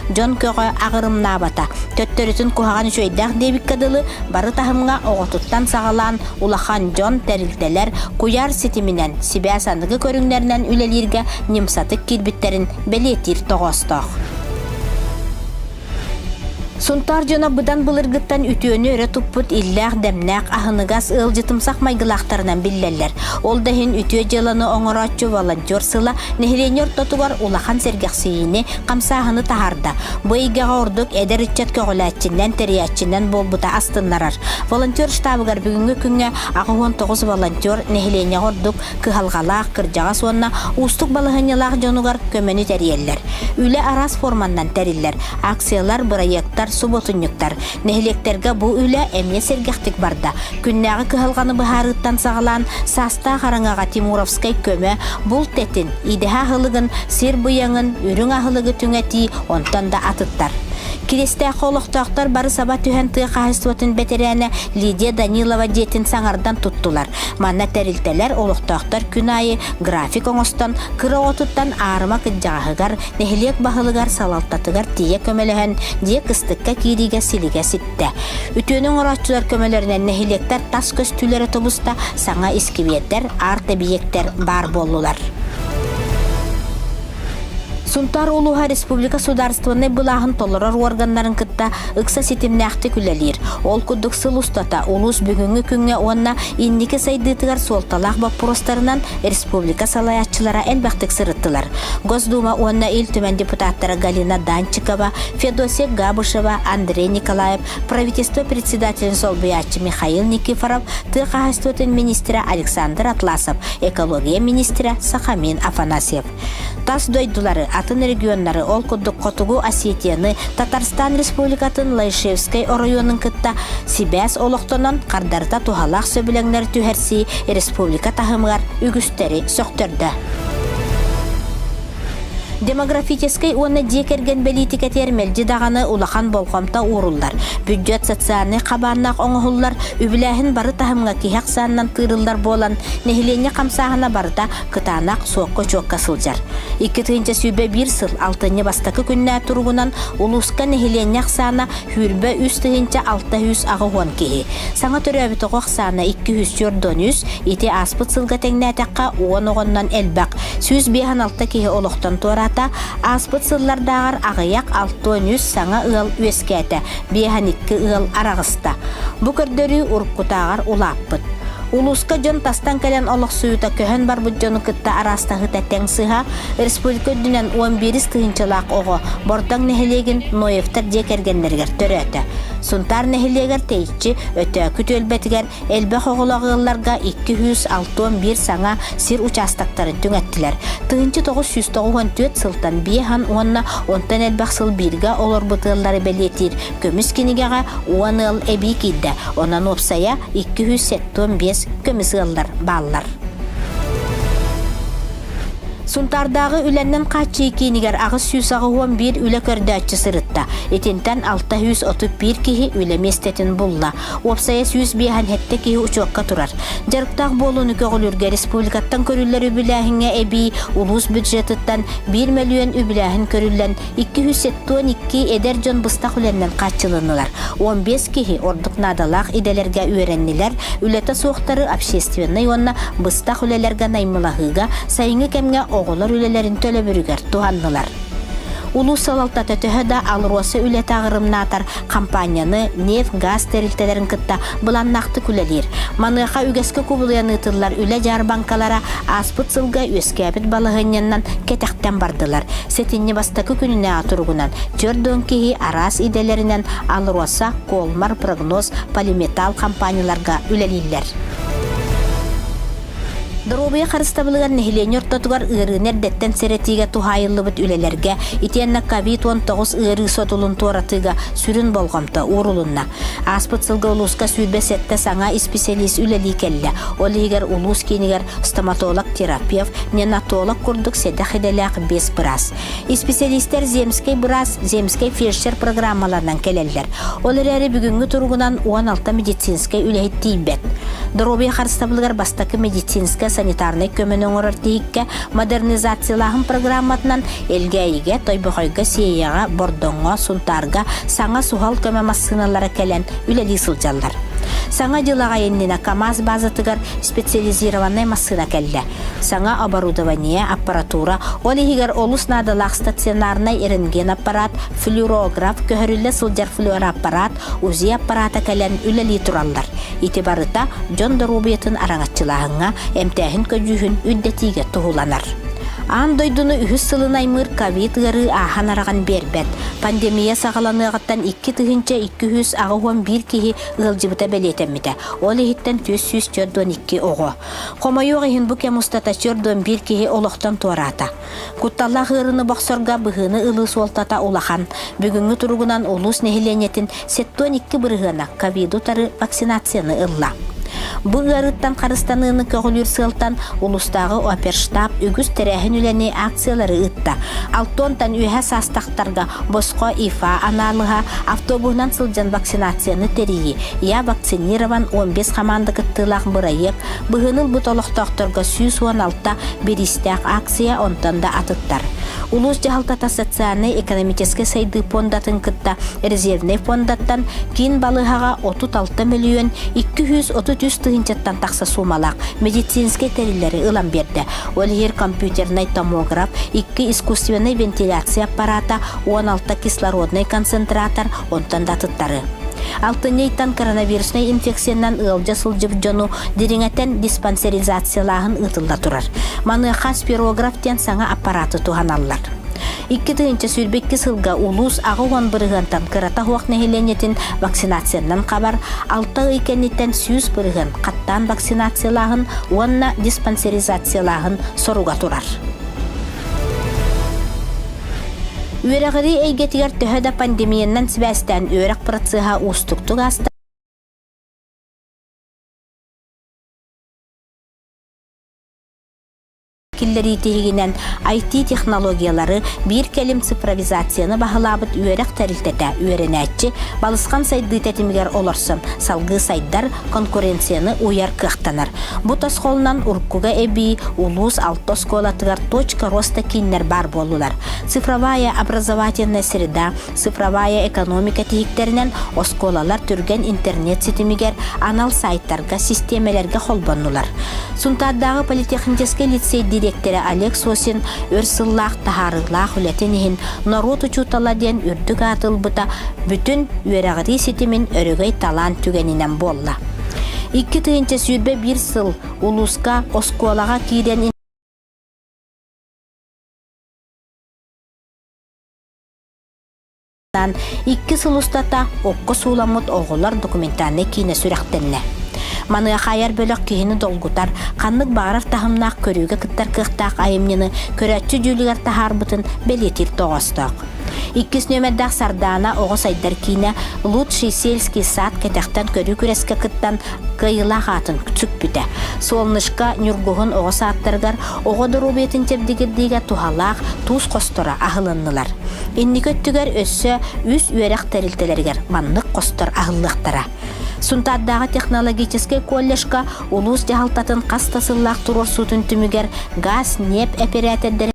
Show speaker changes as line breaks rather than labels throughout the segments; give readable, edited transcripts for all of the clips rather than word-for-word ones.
дьон көҕө аҕырымнаабата. Төттөрүтүн куһаҕан үчүгэйдээх диэбиккэ дылы, бары таһымҥа оҕотуттан саҕалаан улахан дьон, тэрилтэлэр куйаар ситиминэн, сибээс аныгы көрүҥнэринэн үлэлииргэ ньымсатык киирбиттэрин бэлиэтиир тоҕоостоох. Сунтаар дьоно быдан былыргыттан үтүөнү өрө туппут иллээх-дэмнээх, аһыныгас, ыалдьытымсах майгылаахтарынан биллэллэр. Ол да иһин үтүө дьыаланы оҥорооччу волонтер сыла нэһилиэнньэ ортотугар улахан сэргэхсийиини, хамсааһыны таһаарда. Бу эйгэҕэ ордук эдэр ыччат көҕүлээччинэн, тэрийээччинэн буолбута астыннарар. Волонтер штабыгар бүгүҥҥү күҥҥэ 89 волонтер нэһилиэнньэҕэ ордук кыһалҕалаах, кырдьаҕас уонна уустук балаһыанньалаах дьонугар көмөнү тэрийэллэр. Үлэ араас форманнан тэриллэр. Акциялар, бырайыактар, субуотунньуктар. Нэһилиэктэргэ бу үлэ эмиэ сэргэхтик барда. Күннээҕи кыһалҕаны быһаарыыттан саҕалаан, саастаах араҥаҕа Тимуровскай көмө, булт этин, идэһэ аһылыгын, сир быйаҥын, үрүҥ аһылыгы түҥэтии, онтон да атыттар. Кириэстээххэ олохтоохтор бары саба түһэн тыа хаһаайыстыбатын бэтэрээнэ Лидия Данилова дьиэтин саҥардан туттулар. Манна тэрилтэлэр, олохтоохтор күн аайы график оҥостон, кыра оҕотуттан аарыма кырдьаҕаһыгар, нэһилиэк баһылыгар, салалтатыгар тиийэ көмөлөһөн, дьиэ кыстыкка киириигэ силигэ ситтэ. Үтүөнү оҥорооччулар көмөлөрүнэн нэһилиэктэр тас көстүүлэрэ тубуста, саҥа искибиэрдэр, арт-эбийиэктэр баар буоллулар. Сунтаар улууһа республика судаарыстыбаннай былааһын толорор уорганнарын кытта ыкса ситимнээхтик үлэлиир. Ол курдук сыл устата улуус бүгүҥҥү күҥҥэ уонна инники сайдыытыгар суолталаах боппуруостарынан республика салайааччылара элбэхтик сырыттылар. Госдума уонна Ил Түмэн депутаттара Галина Данчикова, Федосия Габышева, Андрей Николаев, правительство председателин солбуйааччы Михаил Никифоров, тыа хаһаайыстыбатын министрэ Александр Атласов, экология министрэ Сахамин Афанасьев. Тас дойдулары, атын регионнары, ол курдук Хотугу Осетияны, Татарстан Республикатын Лайшевскай оройуонун кытта сибээс олохтонон, хардарыта туһалаах сөбүлэҥнэр түһэрсии республика таһымыгар үгүстэри сөхтөрдө. Демографическай уонна дьиэ кэргэн бэлиитикэтигэр мэлдьи даҕаны улахан болҕомто ууруллар. Бүддьүөт социальнай хабааннаах оҥоһуллар, үбүлээһин бары таһымҥа киһи ахсаанынан тыырыллар буолан, нэһилиэнньэ хамсааһына барыта кытаанах суокка-учуокка сылдьар. 2021 сыл алтынньы бастакы күннээ туругунан улууска нэһилиэнньэ ахсаана 23 680 киһи. Саҥа төрөөбүт оҕо ахсаана 243, ити ааспыт сылга тэҥнээтэххэ 10 оҕоннон элбэх. 156 киһи олохтон туораата, ааспыт сыллардааҕар аҕыйах 63 саҥа ыал үөскээтэ, 52 ыал араҕыста. Бу көрдөрүү уруккутааҕар улааппыт. Улууска дьон тастан кэлэн олохсуйуута көһөн барбыт дьону кытта араастаһыыта тэҥ сыһа, республика үрдүнэн 11 тыһыынчалаах оҕо Бордоҥ нэһилиэгин Ноевтар дьиэ кэргэннэригэр төрөөтө. Сунтаар нэһилиэгэр тэйиччи Өтөөкү түөлбэтигэр элбэх оҕолоох ыалларга 261 саҥа сир учаастактарын түҥэттилэр. 1994 сылтан биэһан уонна онтон элбэх сыл бииргэ олорбут ыаллары бэлиэтиир көмүс кинигэҕэ 10 ыал эбии киирдэ. Онон уопсайа 275 көмүс ыаллар бааллар. Сунтаардааҕы үлэннэн хааччыйыы киинигэр 881 үлэ көрдөөччү сырытта. Итинтэн 631 киһи үлэ миэстэтин булла. Уопсайа 157 киһи учуокка турар. Дьарыктаах буолууну көҕүлүүргэ республикаттан көрүллэр үбүлээһиҥҥэ эбии улуус бюджетыттан 1 мөлүйүөн үбүлээһин көрүллэн 272 эдэр дьон быстах үлэннэн хааччылыннылар. 15 киһи ордук наадалаах идэлэргэ үөрэннилэр, үлэтэ суохтары общественнай уонна быстах үлэлэргэ наймылаһыыга сайыҥҥы кэмҥэ оҕолор үлэлэрин төлөбүрүгэр туһаннылар. Улуус салалтата төһө да АЛРОСА үлэтэ аҕырымнаатар, хампаанньаны нефть-газ тэрилтэлэрин кытта былааннаахтык үлэлиир. Маныаха үгэскэ кубулуйан ыытыллар үлэ дьаарбаҥкалара ааспыт сылга үөскээбит балаһыанньаннан кэтэхтэн бардылар. Сэтинньи бастакы күнүнээҕи туругунан 40 киһи араас идэлэринэн АЛРОСА, Колмар, Прогноз, Полиметалл компанияларга үлэлииллэр. Доруобуйа харыстабылыгар нэһилиэнньэ ортотугар ыарыыны эрдэттэн сэрэтиигэ туһаайыллыбыт үлэлэргэ итиэннэ ковид-19 ыарыы содулун туоратыыга сүрүн болҕомто уурулунна. Ааспыт сылга улууска 27 саҥа исписэлиис үлэлии кэллэ. Ол иһигэр улуус киинигэр стоматолог-терапевт, неонатолог курдук сэдэх идэлээх биэс быраас. Исписэлиистэр земскэй быраас, земскэй фельдшер программаларынан кэлэллэр. Ол эрээри бүгүҥҥү туругунан 16 медицинскэй үлэһит тиийбэт. Доруобуйа харыстабылыгар бастакы медицинскэй санитарнай көмөнү оҥорор тиһиккэ модернизациялааһын программатынан Элгээйигэ, Тойбохойго, Сиэйэҕэ, Бордоҥҥо, Сунтаарга саҥа суһал көмө массыыналара кэлэн үлэлии сылдьаллар. Саҥа дьыл аҕай иннинэ КАМАЗ базатыгар специализированнай массыына кэллэ. Саҥа оборудование, аппаратура, ол иһигэр олус наадалаах стационарнай рентген-аппарат, флюорограф, көһөрүллэ сылдьар флюороаппарат, УЗИ аппарата кэлэн үлэлии тураллар. Ити барыта дьон доруобуйатын араҥаччылааһыҥҥа, эмтээһин көдьүүһүн үрдэтиигэ туһуланар. Аан дойдуну үһүс сылын аймыыр ковид ыарыы ааһан-араҕан биэрбэт. Пандемия саҕаланыаҕыттан 2281 киһи ыалдьыбыта бэлиэтэммитэ. Ол иһиттэн 442 оҕо. Хомойуох иһин бу кэм устата 41 киһи олохтон туораата. Кутталлаах ыарыыны бохсорго быһыыны ылыы суолтата улахан. Бүгүҥҥү туругунан улуус нэһилиэнньэтин 72 бырыһыана ковиду утары вакцинацияны ылла. Бу ыарыыттан харыстаныыны көҕүлүүр сыалтан улуустааҕы оперштаб үгүс тэрээһин үлэни акциялары ыытта. Алтонтан үөһэ саастахтарга босхо ИФА анаалыһа, автобуһунан сылдьан вакцинацияны тэрийии, Я вакцинирован 15 хамаанда кыттыылаах бырайыак быһыыны ылбыт олохтоохторго 116 бириистээх акция онтон да атыттар. Улуус дьаһалтата социальнай-экономическай сайдыы пуондатын кытта резервнэй фондаттан киин балыыһаҕа 36 мөлүйүөн 233 тыһыынчаттан тахса суумалаах медицинскэй тэриллэри ылан биэрдэ. Ол иһигэр компьютернай томограф, икки искусственнай вентиляция аппарата, 16 кислороднай концентратор, онтон да атыттары. Алтынньы ыйтан коронавируснай инфекциянан ыалдьа сылдьыбыт дьону дириҥэтэн диспансеризациялааһын ыытылла турар. Маныаха спирограф диэн саҥа аппараты туһаналлар. 2022 сылга улуус 80 бырыһыантан кырата суох нэһилиэнньэтин вакцинациянан хабар, 6 ый кэнниттэн 100 бырыһыан хаттаан вакцинациялааһын уонна диспансеризациялааһын соруга турар. Үөрэҕирии эйгэтигэр төһө да пандемиянан сибээстээн үөрэх процеһа уустуктук ааста, киллэрии тиһигинэн IT-технологиялары биир кэлим цифровизацияны баһылаабыт үөрэх тэрилтэтэ үөрэнээччи балысхан сайдыы тэтимигэр олорсон салгыы сайдар, конкуренцияны уйар кыахтанар. Бу тосхолунан уруккуга эбии улуус алта оскуолатыгар точка роста кииннэр баар буоллулар. Цифровая образовательная среда, цифровая экономика тиһиктэринэн оскуолалар түргэн интернет ситимигэр анал сайтарга, систиэмэлэргэ холбоннулар. Сунтаардааҕы политехническэй лицей дириэктэрэ Олег Сосин өр сыллаах таһаарыылаах үлэтин иһин норуот учуутала диэн үрдүк ааты ылбыта бүтүн үөрэҕирии ситимин өрөгөй талаан түгэнинэн буолла. 2021 сыл улууска оскуолаҕа киирэн Икки сыл устата окко сууламмыт оҕолор документальнай киинэ сүрэхтэннэ. Маныаха айар бөлөх киһини долгутар, ханнык баҕарар таһымнаах көрүүгэ кыттар кыахтаах айымньыны көрөөччү дьүүлүгэр таһаарбытын бэлиэтиир тоҕоостоох. Иккис нүөмэрдээх Сардаана оҕо сайдар киинэ «Лучший сельский сад» кэтэхтэн көрүү күрэскэ кыттан кыайыылаах аатын сүкпүтэ. Солнышко Ньургуһун оҕо саадтарыгар оҕо доруобуйатын чэбдигирдиигэ туһалаах туус хосторо аһылыннылар. Инники өттүгэр өссө үс үөрэх тэрилтэлэригэр маннык хостор аһыллыахтара. Сунтаардааҕы технологическай колледжка улуус дьаһалтатын хас да сыллаах туруорсуутун түмүгэр гаас, ньиэп эпэрээтэрдэрин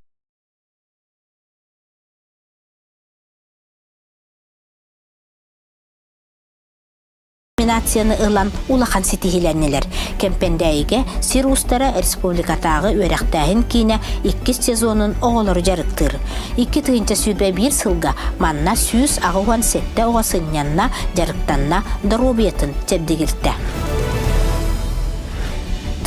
номинацияны ылан улахан ситиһиилэннилэр. Кэмпэндээйигэ сир уустара республикатааҕы үөрэхтээһин киинэ иккис сезонун оҕолору дьарыктыыр. 2021 сылга манна 187 оҕо сынньанна, дьарыктанна, доруобуйатын чэбдигиртэ.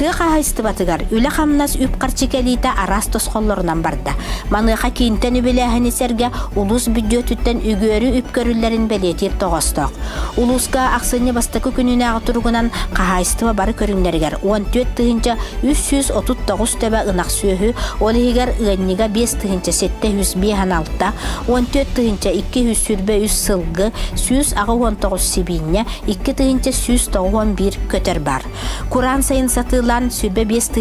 Тыа хаһаайыстыбатыгар үлэ-хамнас үп-харчы кэлиитэ араас тосхоллорунан барда. Маныаха киинтэн үбүлээһини сэргэ улуус бүддьүөтүттэн үгүөрү үп көрүллэрин бэлиэтиир тоҕоостоох. Улууска ахсынньы бастакы күнүнээҕи туругунан хаһаайыстыба бары көрүҥнэригэр 14 339 төбө ынах сүөһү, ол иһигэр ыанньыга 5 756, 14 223 сылгы, 189 сибиинньэ, 2191 көтөр баар. Кураан сайын сатыылаан 25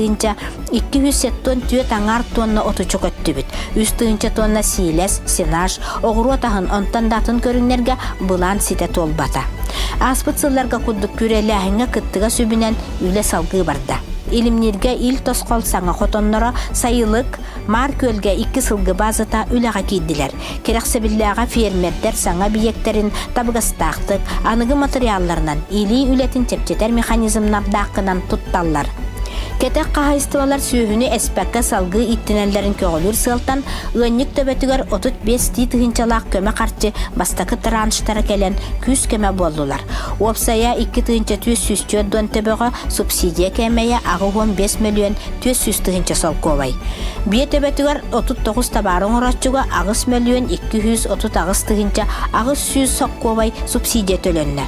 274 аҥаар тонна отучу көттүбүт. 3 тыһыынча тонна сиилэс, сенаж, оҕуруот аһын, онтон да атын көрүҥнэргэ былаан ситэ туолбата. Ааспыт сылларга курдук күрэлээһиҥҥэ кыттыгас үбүнэн үлэ салгыы барда. Илимнииргэ ил тосхол саҥа хотонноро сайылык, Маар Күөлгэ икки сылгы баазата үлэҕэ киирдилэр. Кэрэхсэбиллээҕэ фермердэр саҥа эбийиэктэрин табыгастаахтык, аныгы матырыйаалларынан илии үлэтин чэпчэтэр механизмнардаах гынан тутталлар. Кэтэх хаһаайыстыбалар сүөһүнү эспэккэ салгыы иттинэллэрин көҕүлүүр сыалтан ыанньык төбөтүгэр 35 тии тыһыынчалаах көмө харчы бастакы транштара кэлэн күүс-көмө буоллулар. Уопсайа 2440 төбөҕө субсидия кээмэйэ 85 мөлүйүөн 400 тыһыынча солкуобай. Биэ төбөтүгэр 39 табаары оҥорооччуга 8 мөлүйүөн 238 тыһыынча 800 соккуобай субсидия төлөннө.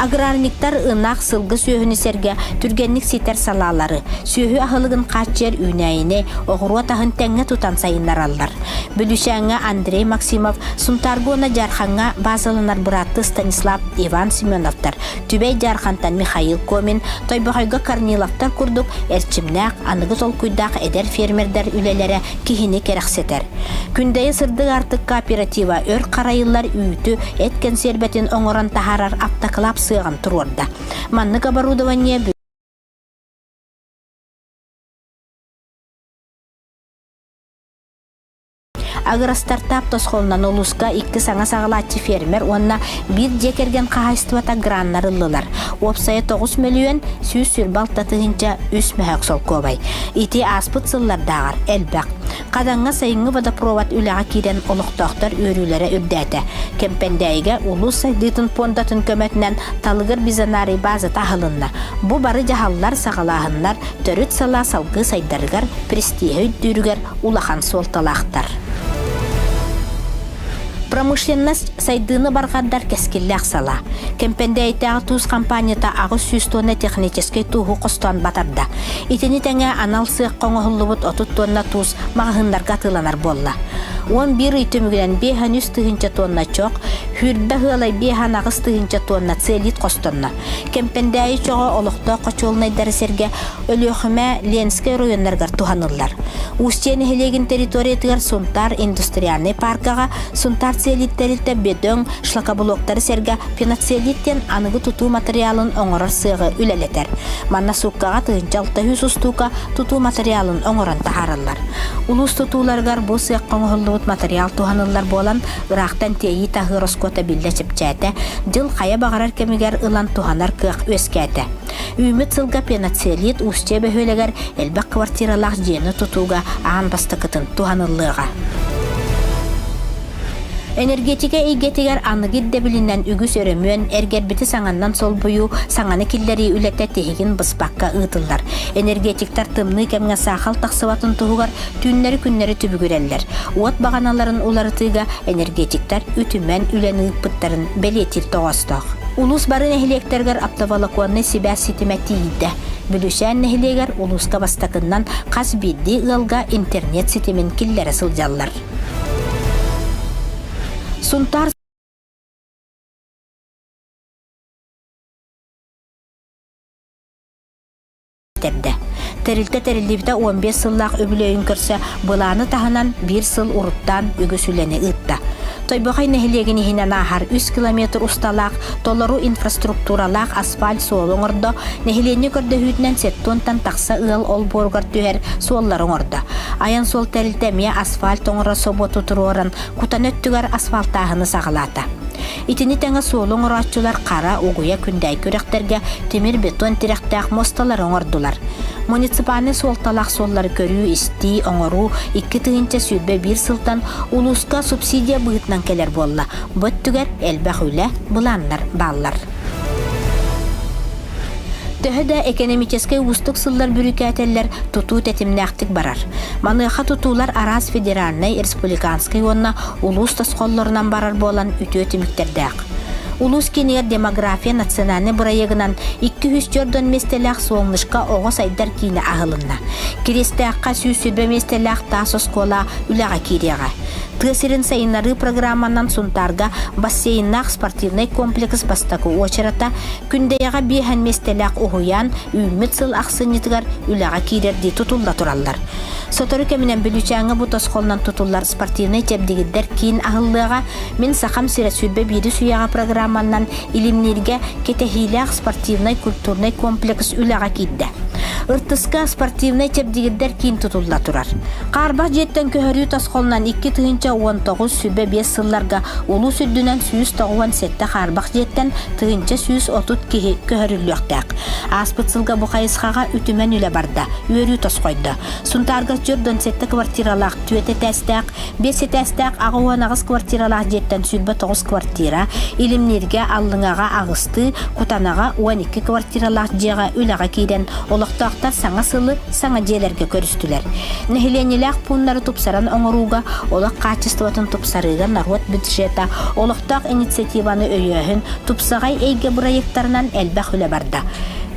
Аграрниктар ынах, сылгы сүөһүнү сэргэ түргэнник ситэр салаалары, сүөһү аһылыгын хааччыйар үүнээйини, оҕуруот аһын тэҥҥэ тутан сайыннараллар. Бүлүүчээҥҥэ Андрей Максимов, Сунтаарга уонна Дьаархаҥҥа баазаланар бырааттыы Станислав Иван Семеновтар, Түбэй Дьаархантан Михаил Комин, Тойбохойго Корниловтар курдук эрчимнээх, аныгы толкуйдаах эдэр фермердэр үлэлэрэ киһини кэрэхсэтэр. Күндэйэ сырдык аартык кооператива өр харайыллар үүтү, эт кэнсиэрбэтин оҥорон таһаарар автоклаб сыаҕын туруорда. Маннык оборудование Агростартап тосхолунан улууска икки саҥа саҕалааччы фермер уонна биир дьиэ кэргэн хаһаайыстыбата граннар ыллылар. Уопсайа 9 мөлүйүөн 126 тыһыынча үс мөһөөк солкуобай. Ити ааспыт сыллардааҕар элбэх. Хадаҥҥа сайыҥҥы водопровод үлэҕэ киирэн олохтоохтор үөрүүлэрэ үрдээтэ. Кэмпэндээйигэ улуус сайдыытын пуондатын көмөтүнэн Талыгыр бизонарий баазата аһылынна. Бу бары дьаһаллар, саҕалааһыннар төрүт салаа салгыы сайдарыгар, престиһэ үрдүүрүгэр улахан суолталаахтар. Промышленность сайдыыны барҕардар кэскиллээх салаа. Кэмпэндээйитээҕи туус хампаанньата 800 тонна техническэй тууһу хостоон батарда. Итини тэҥэ анал сыахха оҥоһуллубут 30 тонна туус маҕаһыыннарга атыыланар буолла. 11 ый түмүгүнэн 53 тыһыынча тонна чох, сүүрбэ ыалай 58 тыһыынча тонна целлит хостонно. Кэмпэндээйи чоҕо олохтоох хочуолунайдары сэргэ Өлүөхүмэ, Ленскэй оройуоннарыгар туһаныллар. Устье нэһилиэгин территориятыгар Сунтаар индустриальнай паркаҕа Сунтаар целлит тэрилтэ бөдөҥ шлакоблоктары сэргэ пеноцеллит диэн аныгы тутуу матырыйаалын оҥорор сыаҕы үлэлэтэр. Манна сууккаҕа 1600 устуука тутуу матырыйаалын оҥорон таһаараллар. Улуус тутууларыгар бу сыахха оҥоһуллубут матырыйаал туһаныллар буолан, ыраахтан тиэйии таһыы ороскуота биллэ чэпчээтэ, дьыл хайа баҕарар кэмигэр ылан туһанар кыах үөскээтэ. Үүммүт сылга пеноцеллит Устье бөһүөлэгэр элбэх квартиралаах дьиэни тутууга аан бастакытын туһаныллыаҕа. Энергетика эйгэтигэр аныгы ирдэбилинэн үгүс өрөмүөн, эргэрбити саҥаннан солбуйуу, саҥаны киллэрии үлэтэ тиһигин быспакка ыытыллар. Энергетиктар тымныы кэмҥэ саахал тахсыбатын туһугар түүннэри-күннэри түбүгүрэллэр. Уот баҕаналарын уларытыыга энергетиктар үтүмэн үлэни ыыппыттарын бэлиэтиир тоҕоостоох. Улуус бары нэһилиэктэригэр оптоволоконнай сибээс ситимэ тиийдэ. Бүлүүчээн нэһилиэгэр улууска бастакыннан хас биирдии ыалга интернет ситимин киллэрэ сылдьаллар. Сунтаар тэрдэ. Тэрилтэ тэриллибитэ 15 сыллаах үбүлүөйүн көрсө былааны таһынан биир сыл уруттаан үгүс үлэни ыытта. Тойбохой нэһилиэгин иһинэн ааһар 3 километр усталаах толору инфраструктуралаах асфальт суолу оҥордо, нэһилиэнньэ көрдөһүүтүнэн сеттуонтан тахса ыал олбуоругар түһэр суоллары оҥордо. Айан суол тэрилтэ эмиэ асфальт оҥорор собуоту туруоран Кутан өттүгэр асфальтааһыны саҕалаата. Итини тэҥэ суолу оҥорооччулар Хара, Угуйа, Күндээйки үрэхтэргэ тимир-бетон тирэхтээх муосталары оҥордулар. Муниципальнай суолталаах суоллары көрүү-истии, оҥоруу 2021 сылтан улууска субсидия быһыытынан кэлэр буолла. Бу өттүгэр элбэх үлэ, былааннар бааллар. Төһө да экономическай уустук сыллар бүрүүкээтэллэр, тутуу тэтимнээхтик барар. Маныаха тутуулар араас федеральнай, республиканскай уонна улуус тосхоллорунан барар буолан үтүө түмүктэрдээх. Улуус киинигэр демография национальнай бырайыагынан 204 миэстэлээх Солнышко оҕо сайдар киинэ аһылынна. Кириэстээххэ 120 миэстэлээх таас оскуола үлэҕэ киириэҕэ. Тыа сирин сайыннарыы программанан Сунтаарга бассейннаах спортивнай комплекс бастакы уочарата Күндэйэҕэ биэһэн миэстэлээх уһуйаан үүммүт сыл ахсынньытыгар үлэҕэ киирэрдии тутулла тураллар. Сотору кэминэн Бүлүүчээҥҥэ бу тосхолунан тутуллар спортивнай чэбдигирдэр киин аһыллыаҕа Мин Сахам сирэ 21 үйэҕэ программанан Илимнииргэ кэтэһиилээх спортивнай-культурнай комплекс үлэҕэ киирдэ. Ыртыска спортивнай чэбдигирдэр киин тутулла турар. Хаарбах дьиэттэн көһөрүү тосхолунан 2019 сүбэ сылларга улуус үрдүнэн 197 хаарбах дьиэттэн 1130 киһи көһөрүллүөхтээх. Ааспыт сылга бу хайысхаҕа үтүмэн үлэ барда, үөрүү тосхойдо. Сунтаарга 47 квартиралаах түөрт этээстээх Биэс этээстээх 88 квартиралаах дьиэттэн 29 квартира, Илимнииргэ, Аллыҥаҕа аҕыстыы, Кутанаҕа 12 квартиралаах дьиэҕэ үлэҕэ киирэн, олохтоохтор саҥа сылы саҥа дьиэлэргэ көрүстүлэр. Нэһилиэнньэлээх пууннары тупсаран оҥорууга, олох хаачыстыбатын тупсарыыга норуот бюджета, олохтоох инициативаны өйөөһүн, тупсаҕай эйгэ бырайыактарынан элбэх үлэ барда.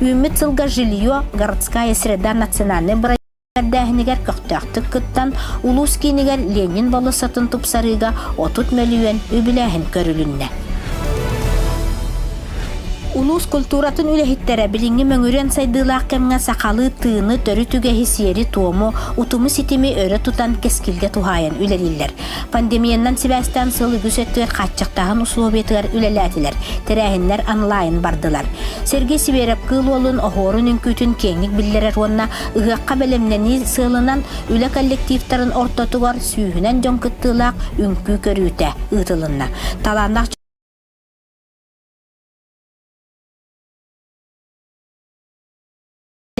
Үүммүт сылга «Жилье, городская среда» национальнай бырайыак Эрдээһинигэр көхтөөхтүк кыттан, улуус киинигэр Ленин болуоссатын тупсарыыга 30 мөлүйүөн үбүлээһин көрүлүннэ. Улуус культуратын үлэһиттэрэ билиҥҥи мөҥүрүөн сайдыылаах кэмҥэ сахалыы тыыны, төрүт үгэһи, сиэри-туому, утуму-ситими өрө тутан кэскилгэ туһаайан үлэлииллэр. Пандемиянан сибээстээн сыл үгүс өттүгэр хааччахтааһын усулуобуйатыгар үлэлээтилэр, тэрээһиннэр онлайн бардылар. Сергей Сибиэрэп Кыыл Уолун оһуорун үҥкүүтүн киэҥник биллэрэр уонна Ыһыахха бэлэмнэнии сыалынан үлэ коллективтарын ортотугар сүүһүнэн дьон кыттыылаах үҥкүү көрүүтэ ыытылынна. Талааннаах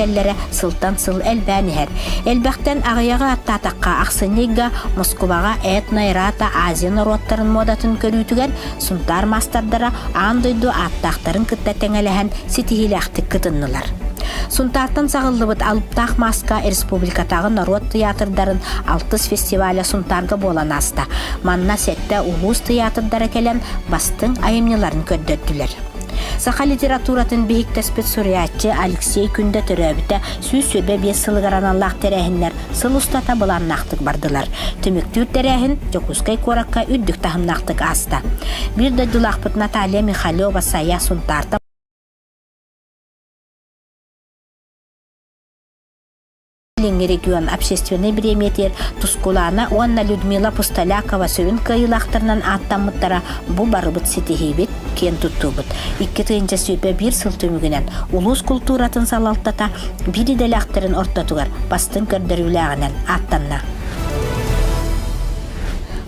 лэрэ сылтан сыл элбээн иһэр. Элбэхтэн аҕыйаҕы аттаатахха, ахсынньы ыйга Москубаҕа этно-эрата Азия норуоттарын муодатын көрүүтүгэр Сунтаар маастардара аан дойду ааттаахтарын кытта тэҥэлэһэн ситиһиилээхтик кытыннылар. Сунтаартан саҕыллыбыт алыптаах мааска республикатааҕы норуот тыйаатырдарын алтыс фестиваля Сунтаарга буолан ааста. Манна сэттэ улуус тыйаатырдара кэлэн бастыҥ айымньыларын көрдөрдүлэр. Саха литературатын биһиктэспит суруйааччы Алексей Күндэ төрөөбүтэ 125 сылыгар аналлаах тэрээһиннэр сыл устата былааннаахтык бардылар. Түмүктүүр тэрээһин Дьокуускай куоракка үрдүк таһымнаахтык ааста. Биир дойдулаахпыт Наталья Михалева-Сайа Сунтаартан Илиҥҥи регион общественнай бириэмийэтигэр Тускулаана уонна Людмила Пустолякова сүрүн кыайыылаахтарынан ааттаммыттара бу барыбыт ситиһиибит, киэн туттуубут. 2021 сыл түмүгүнэн улуус култууратын салалтата биир идэлээхтэрин ортотугар бастыҥ көрдөрүүлээҕинэн ааттанна.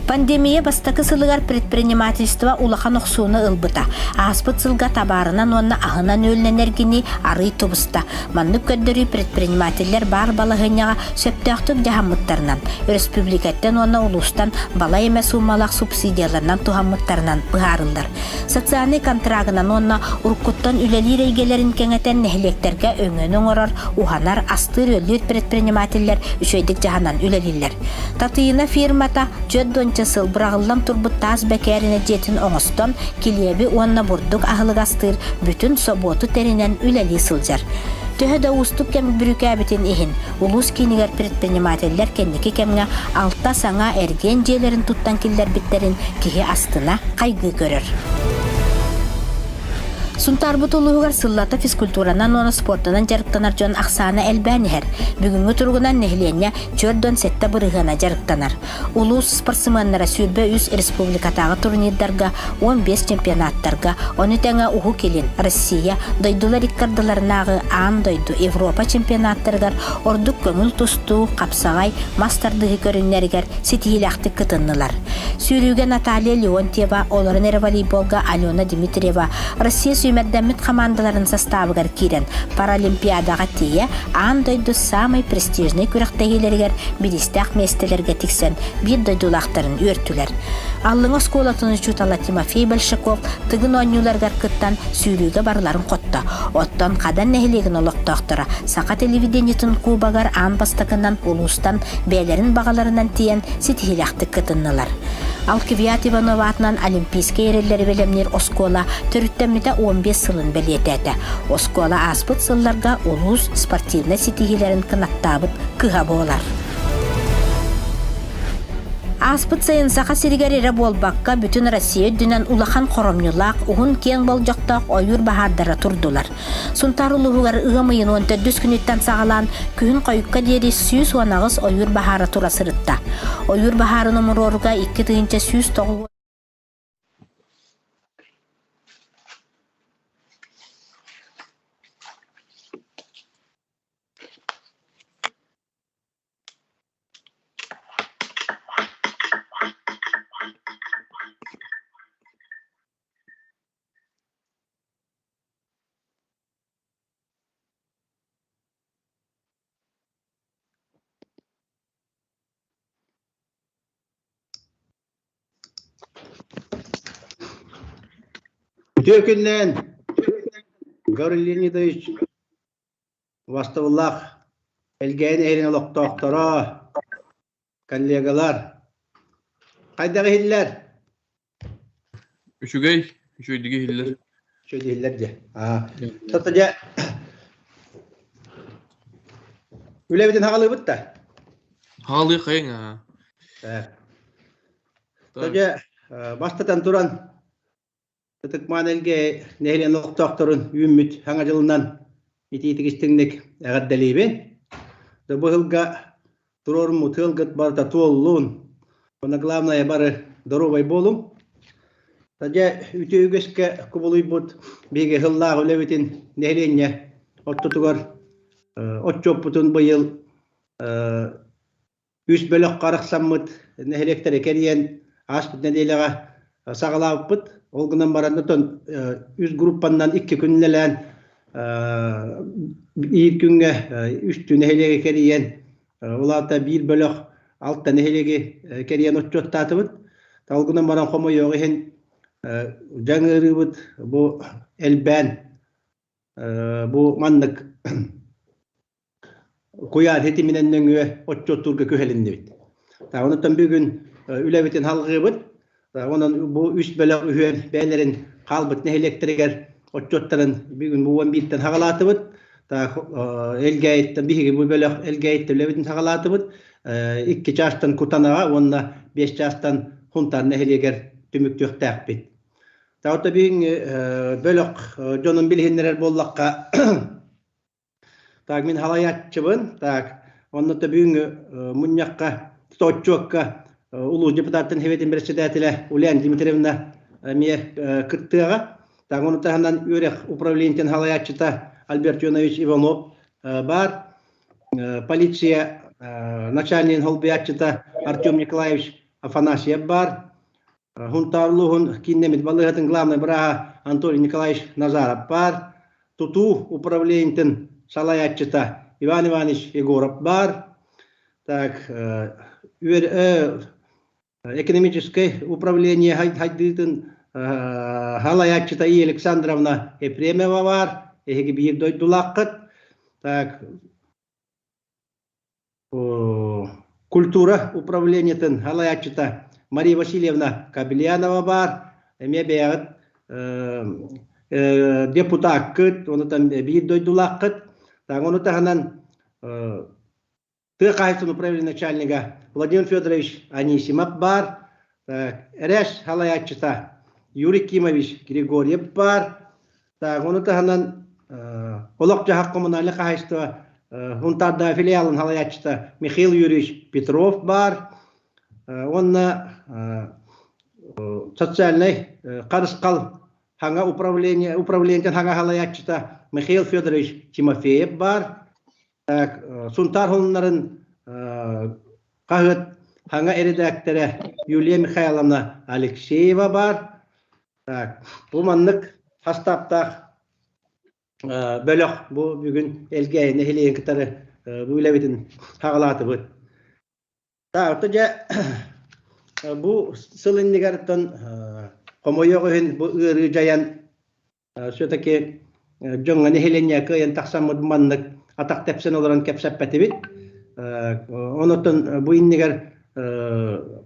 Пандемия бастакы сылыгар предпринимательство улахан охсууну ылбыта. Ааспыт сылга табаарынан уонна аһынан-үөлүнэн эргинии арыый тубуста. Маннык көрдөрүү предпринимателлэр баар балаһыанньаҕа сөптөөхтүк дьаһаммыттарынан, өрөспүүбүлүкэттэн уонна улуустан балай эмэ суумалаах субсидияларынан туһаммыттарынан быһаарыллар. Социальнай контрагынан уонна уруккуттан үлэлиир эйгэлэрин кэҥэтэн нэһилиэктэргэ өҥөнү оҥорор, уһанар, астыыр-үөллүүр предпринимателлэр үчүгэйдик дьаһанан үлэлииллэр. Татыйына фирмата түөрт уонча сыл быраҕыллан турбут таас бэкээринэ дьиэтин оҥостон, килиэби уонна бурдук аһылык астыыр бүтүн собуоту тэринэн үлэлии сылдьар. Төһө да уустук кэм бүрүүкээбитин иһин, улуус киинигэр предпринимателлэр кэнники кэмҥэ алта саҥа эргиэн дьиэлэрин туттан киллэрбиттэрин киһи астына, хайгыы көрөр. Сунтаарбыт улууһугар сыллата физкультуранан уонна спортунан дьарыктанар дьон ахсаана элбээн иһэр. Бүгүҥҥү туругунан нэһилиэнньэ 47 бырыһыана дьарыктанар. Улуус спортсменнара 23 республикатааҕы турнирдарга, 15 чемпионаттарга, ону тэҥэ Уһук Илин, Россия, дойдулар иккардыларынааҕы аан дойду, Европа чемпионаттарыгар ордук көҥүл тустуу, хапсаҕай, мас тардыһыы көрүҥнэригэр ситиһиилээхтик кытыннылар. Сүүрүүгэ Наталья Леонтьева, олорон эрэ волейболга Алена Дмитриева Россия сүүмэрдэммит хамаандаларын састаабыгар киирэн Паралимпиадаҕа тиийэ аан дойду саамай престижнэй күрэхтэһиилэригэр бириистээх миэстэлэргэ тиксэн биир дойдулаахтарын үөртүлэр. Аллыҥа оскуолатын учуутала Тимофей Большаков Тыгын оонньууларыгар кыттан сүүрүүгэ барыларын хотто. Оттон Хадан нэһилиэгин олохтоохторо саха телевидениетын кубогар аан бастакынан улуустан бэйэлэрин баҕаларынан тиийэн ситиһиилээхтик кытыннылар. Алкивиад Иванов аатынан Олимпийскай эрэллэри бэлэмниир оскуола төрүттэммитэ 15 сылын бэлиэтээтэ. Оскуола ааспыт сылларга улуус спортивнай ситиһиилэрин кынаттаабыт кыһа буолар. Ааспыт сайын Саха сиригэр эрэ буолбакка, бүтүн Россия үрдүнэн улахан хоромньулаах, уһун-киэҥ болдьохтоох ойуур баһаардара турдулар. Сунтаар улууһугар ыам ыйын 14 күнүттэн саҕалаан күһүн хойукка диэри 118 ойуур баһаара тура сырытта. Ойуур баһаарын умуруоруга 2109
Үтүө күннээн, Гаврил Леонидович Убастабыллаах Элгээйи нэһилиэгин олохтоохторо, коллегалар, хайдах иһиллэр?
Үчүгэй, үчүгэйдик иһиллэр.
Үчүгэй иһиллэр дьэ. Аа. Тата дьэ үлэбитин хаҕалыыбыт да?
Хаҕалыы хайыҥ аа.
Э. Дьэ бастатан туран Ытыкмаан Элгээйи нэһилиэгин олохтоохторун үүммүт Саҥа дьылынан итиитик истиҥник эҕэрдэлиибин. Бу ыһылга туруоруммут ыалгыт барыта туоллун, уонна главное бары доруобай буолуҥ. Дьэ, үтүө үгэскэ кубулуйбут биһиги ыһыллаах үлэбитин нэһилиэнньэ ортотугар отчуоппутун быйыл Үс бөлөххө арахсаммыт нэһилиэктэри кэрийэн ааспыт нэдиэлэҕэ саҕалаабыппыт. Ол гынан баран отон үс группаннан икки күн үлэлээн биир күҥҥэ үстүү нэһилиэги кэрийэн, ол аата биир бөлөх алта нэһилиэги кэрийэн отчуоттаатыбыт. Ол гынан баран хомойуох иһин дьаҥ ыарыыбыт бу элбээн бу маннык Куйаар ситиминэн нөҥүө отчуоттуурга күһэлиннибит. Онтон бүгүн үлэбитин салҕыыбыт. Онон бу үс бөлөх үһүөн бэйэлэрин хаалбыт нэһилиэктэригэр отчуоттарын бүгүн бу 11-тэн саҕалаатыбыт. Элгээйиттэн биһиги бу бөлөх Элгээйиттэн үлэбитин саҕалаатыбыт. Икки чаастан Кутанаҕа уонна биэс чаастан Хунтаар нэһилиэгэр түмүктүөхтээхпит. Таҕата бүгүҥҥү бөлөх дьонун билиһиннэрэр буоллахха Так, мин халайааччыбын. Так, онно бүгүҥҥү мунньахха, отчуокка улуус депутаттын Сэбиэтин председателэ Ульяна Дмитриевна эмиэ кыттыаҕа. Так, ону таһынан үөрэх управлениетын халайааччыта Альберт Ионович Иванов баар. Полиция начальнигын холбуйааччыта Артем Николаевич Афанасьев баар. Һунтаар улууһун кииннэммит балыыһатын главнай бырааһа Анатолий Николаевич Назаров баар, тутуу управлениетын салайааччыта Иван Иванович Егоров баар, так, экономическай управление хайдыытын салайааччыта И Александровна Ефремова баар, эһиги биир дойдулааххыт. Так, Культура управлениетын салайааччыта Мария Васильевна Кобельянова баар. Эмиэ бэйэҕит депутаккыт, онутан биир дойдулааххыт. Ону таһынан тыа хаһаайыстыбатын управление начальнига Владимир Федорович Анисимов баар. Эрэс салайааччыта Юрий Кимович Григорьев баар. Так, ону таһынан олох-дьаһах коммунальнай хаһаайыстыба Һунтаардаах филиалын салайааччыта Михаил Юрьевич Петров баар. Уонна социальнай харысхал хаҥа управление управлениетын хаҥа салайааччыта Михаил Федорович Тимофеев баар. Так, Сунтаар холуннарын хаһыат хаҥа эрэдээктэрэ Юлия Михайловна Алексеева баар. Так, бу маннык хастааптаах бөлөх бу бүгүн Элгээйи нэһилиэгин кытары бу үлэбитин хаҕалаатыбыт. Так, дьэ бу сыл иннигэр хомойуох иһин бу ыарыы дьайан все-таки дьоҥҥо нэһилиэнньэ кыайан тахсаммыт маннык атах тэпсэн олорон кэпсэппэтибит. Онотон бу иннигэр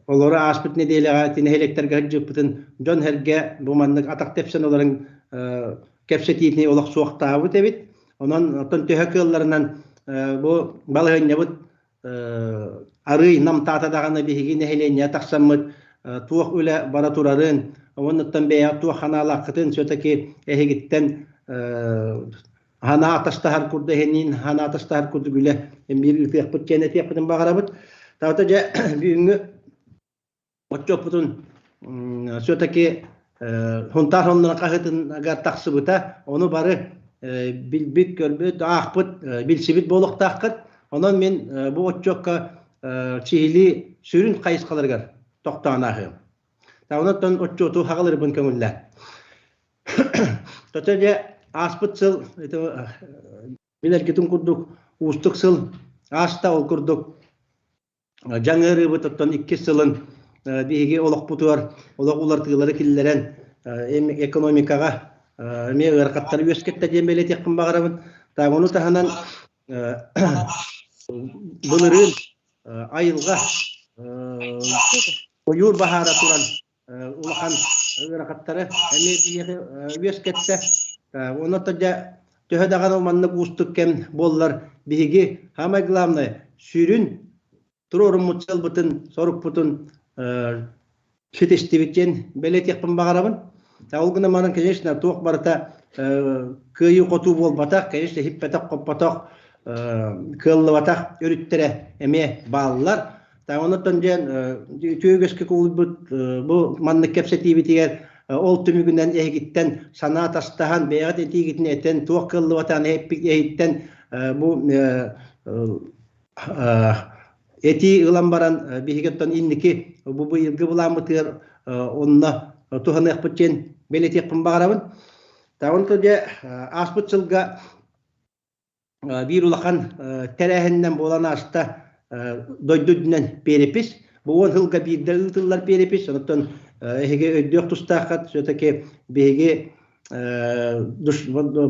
олору ааспыт нэдиэлэҕэ ити нэһилиэктэргэ сылдьыппытын дьон-сэргэ бу маннык атах тэпсэн олорон кэпсэтиитини олох суохтаабыт эбит. Онон оттон төһө кыалларынан бу балаһыанньабыт. Арыый намтаата даҕаны биһиги нэһилиэнньэ тахсаммыт туох үлэ бара турарын, уоннаттан бэйэҕит туох ханаалааххытын все-таки эһигиттэн санаа атастаһар курдук эһиниин санаа атастаһар курдук үлэ биир ыытыахпыт диэн этиэхпитин баҕарабыт. Таата дьэ бүгүҥҥү отчуоппутун все-таки Сунтаар сонуннарын хаһыатыгар тахсыбыта. Ону бары билбит, көрбүт, аахпыт, билсибит буолуохтааххыт. Онон мин бу отчуокка сиһилии сүрүн хайысхаларыгар тохтоон ааһыам. Онон отчуоту хаҕалырбын көҥүллээн. Тото дьэ ааспыт сыл билэргитин курдук уустук сыл ааста ол курдук дьаҥ ыарыыбыт оттон иккис сылын биһиги олохпутугар олох уларытыылары киллэрэн экономикаҕа эмиэ ыарахаттары үөскэттэ диэн бэлиэтиэхпин баҕарабын. Так ону таһынан былырыын айылҕа ойуур баһаара туран улахан ыарахаттары эмиэ биһиэхэ үөскэттэ. Онон дьэ төһө даҕаны маннык уустук кэм буоллар биһиги самое главное сүрүн туруоруммут сыалбытын, сорукпутун ситистибит диэн бэлиэтиэхпин баҕарабын. Ол гынан баран, конечно, туох барыта кыайыы-хотуу буолбатах, конечно, иһиппэтэх-хоппотох, кыаллыбатах өрүттэрэ эмиэ бааллар. Онон диэн үтүө үгэскэ кубулуйбут бу маннык кэпсэтиибитигэр ол түмүгүнэн эһигиттэн санаа тастаһан, бэйэҕит этиигитин этэн, туох кыаллыбатаҕын эһиттэн бу этии ылан баран биһиги оттон инники бу быйылгы былааммытыгар онно туһаныахпыт диэн бэлиэтиэхпин баҕарабын. Онтон дьэ ааспыт сылга биир улахан тэрээһининэн буолан ааста дойду үрдүнэн перепись. Бу 10 сылга биирдэ ыытыллар перепись. Онтон эһиги өйдүөх тустааххыт все-таки биһиги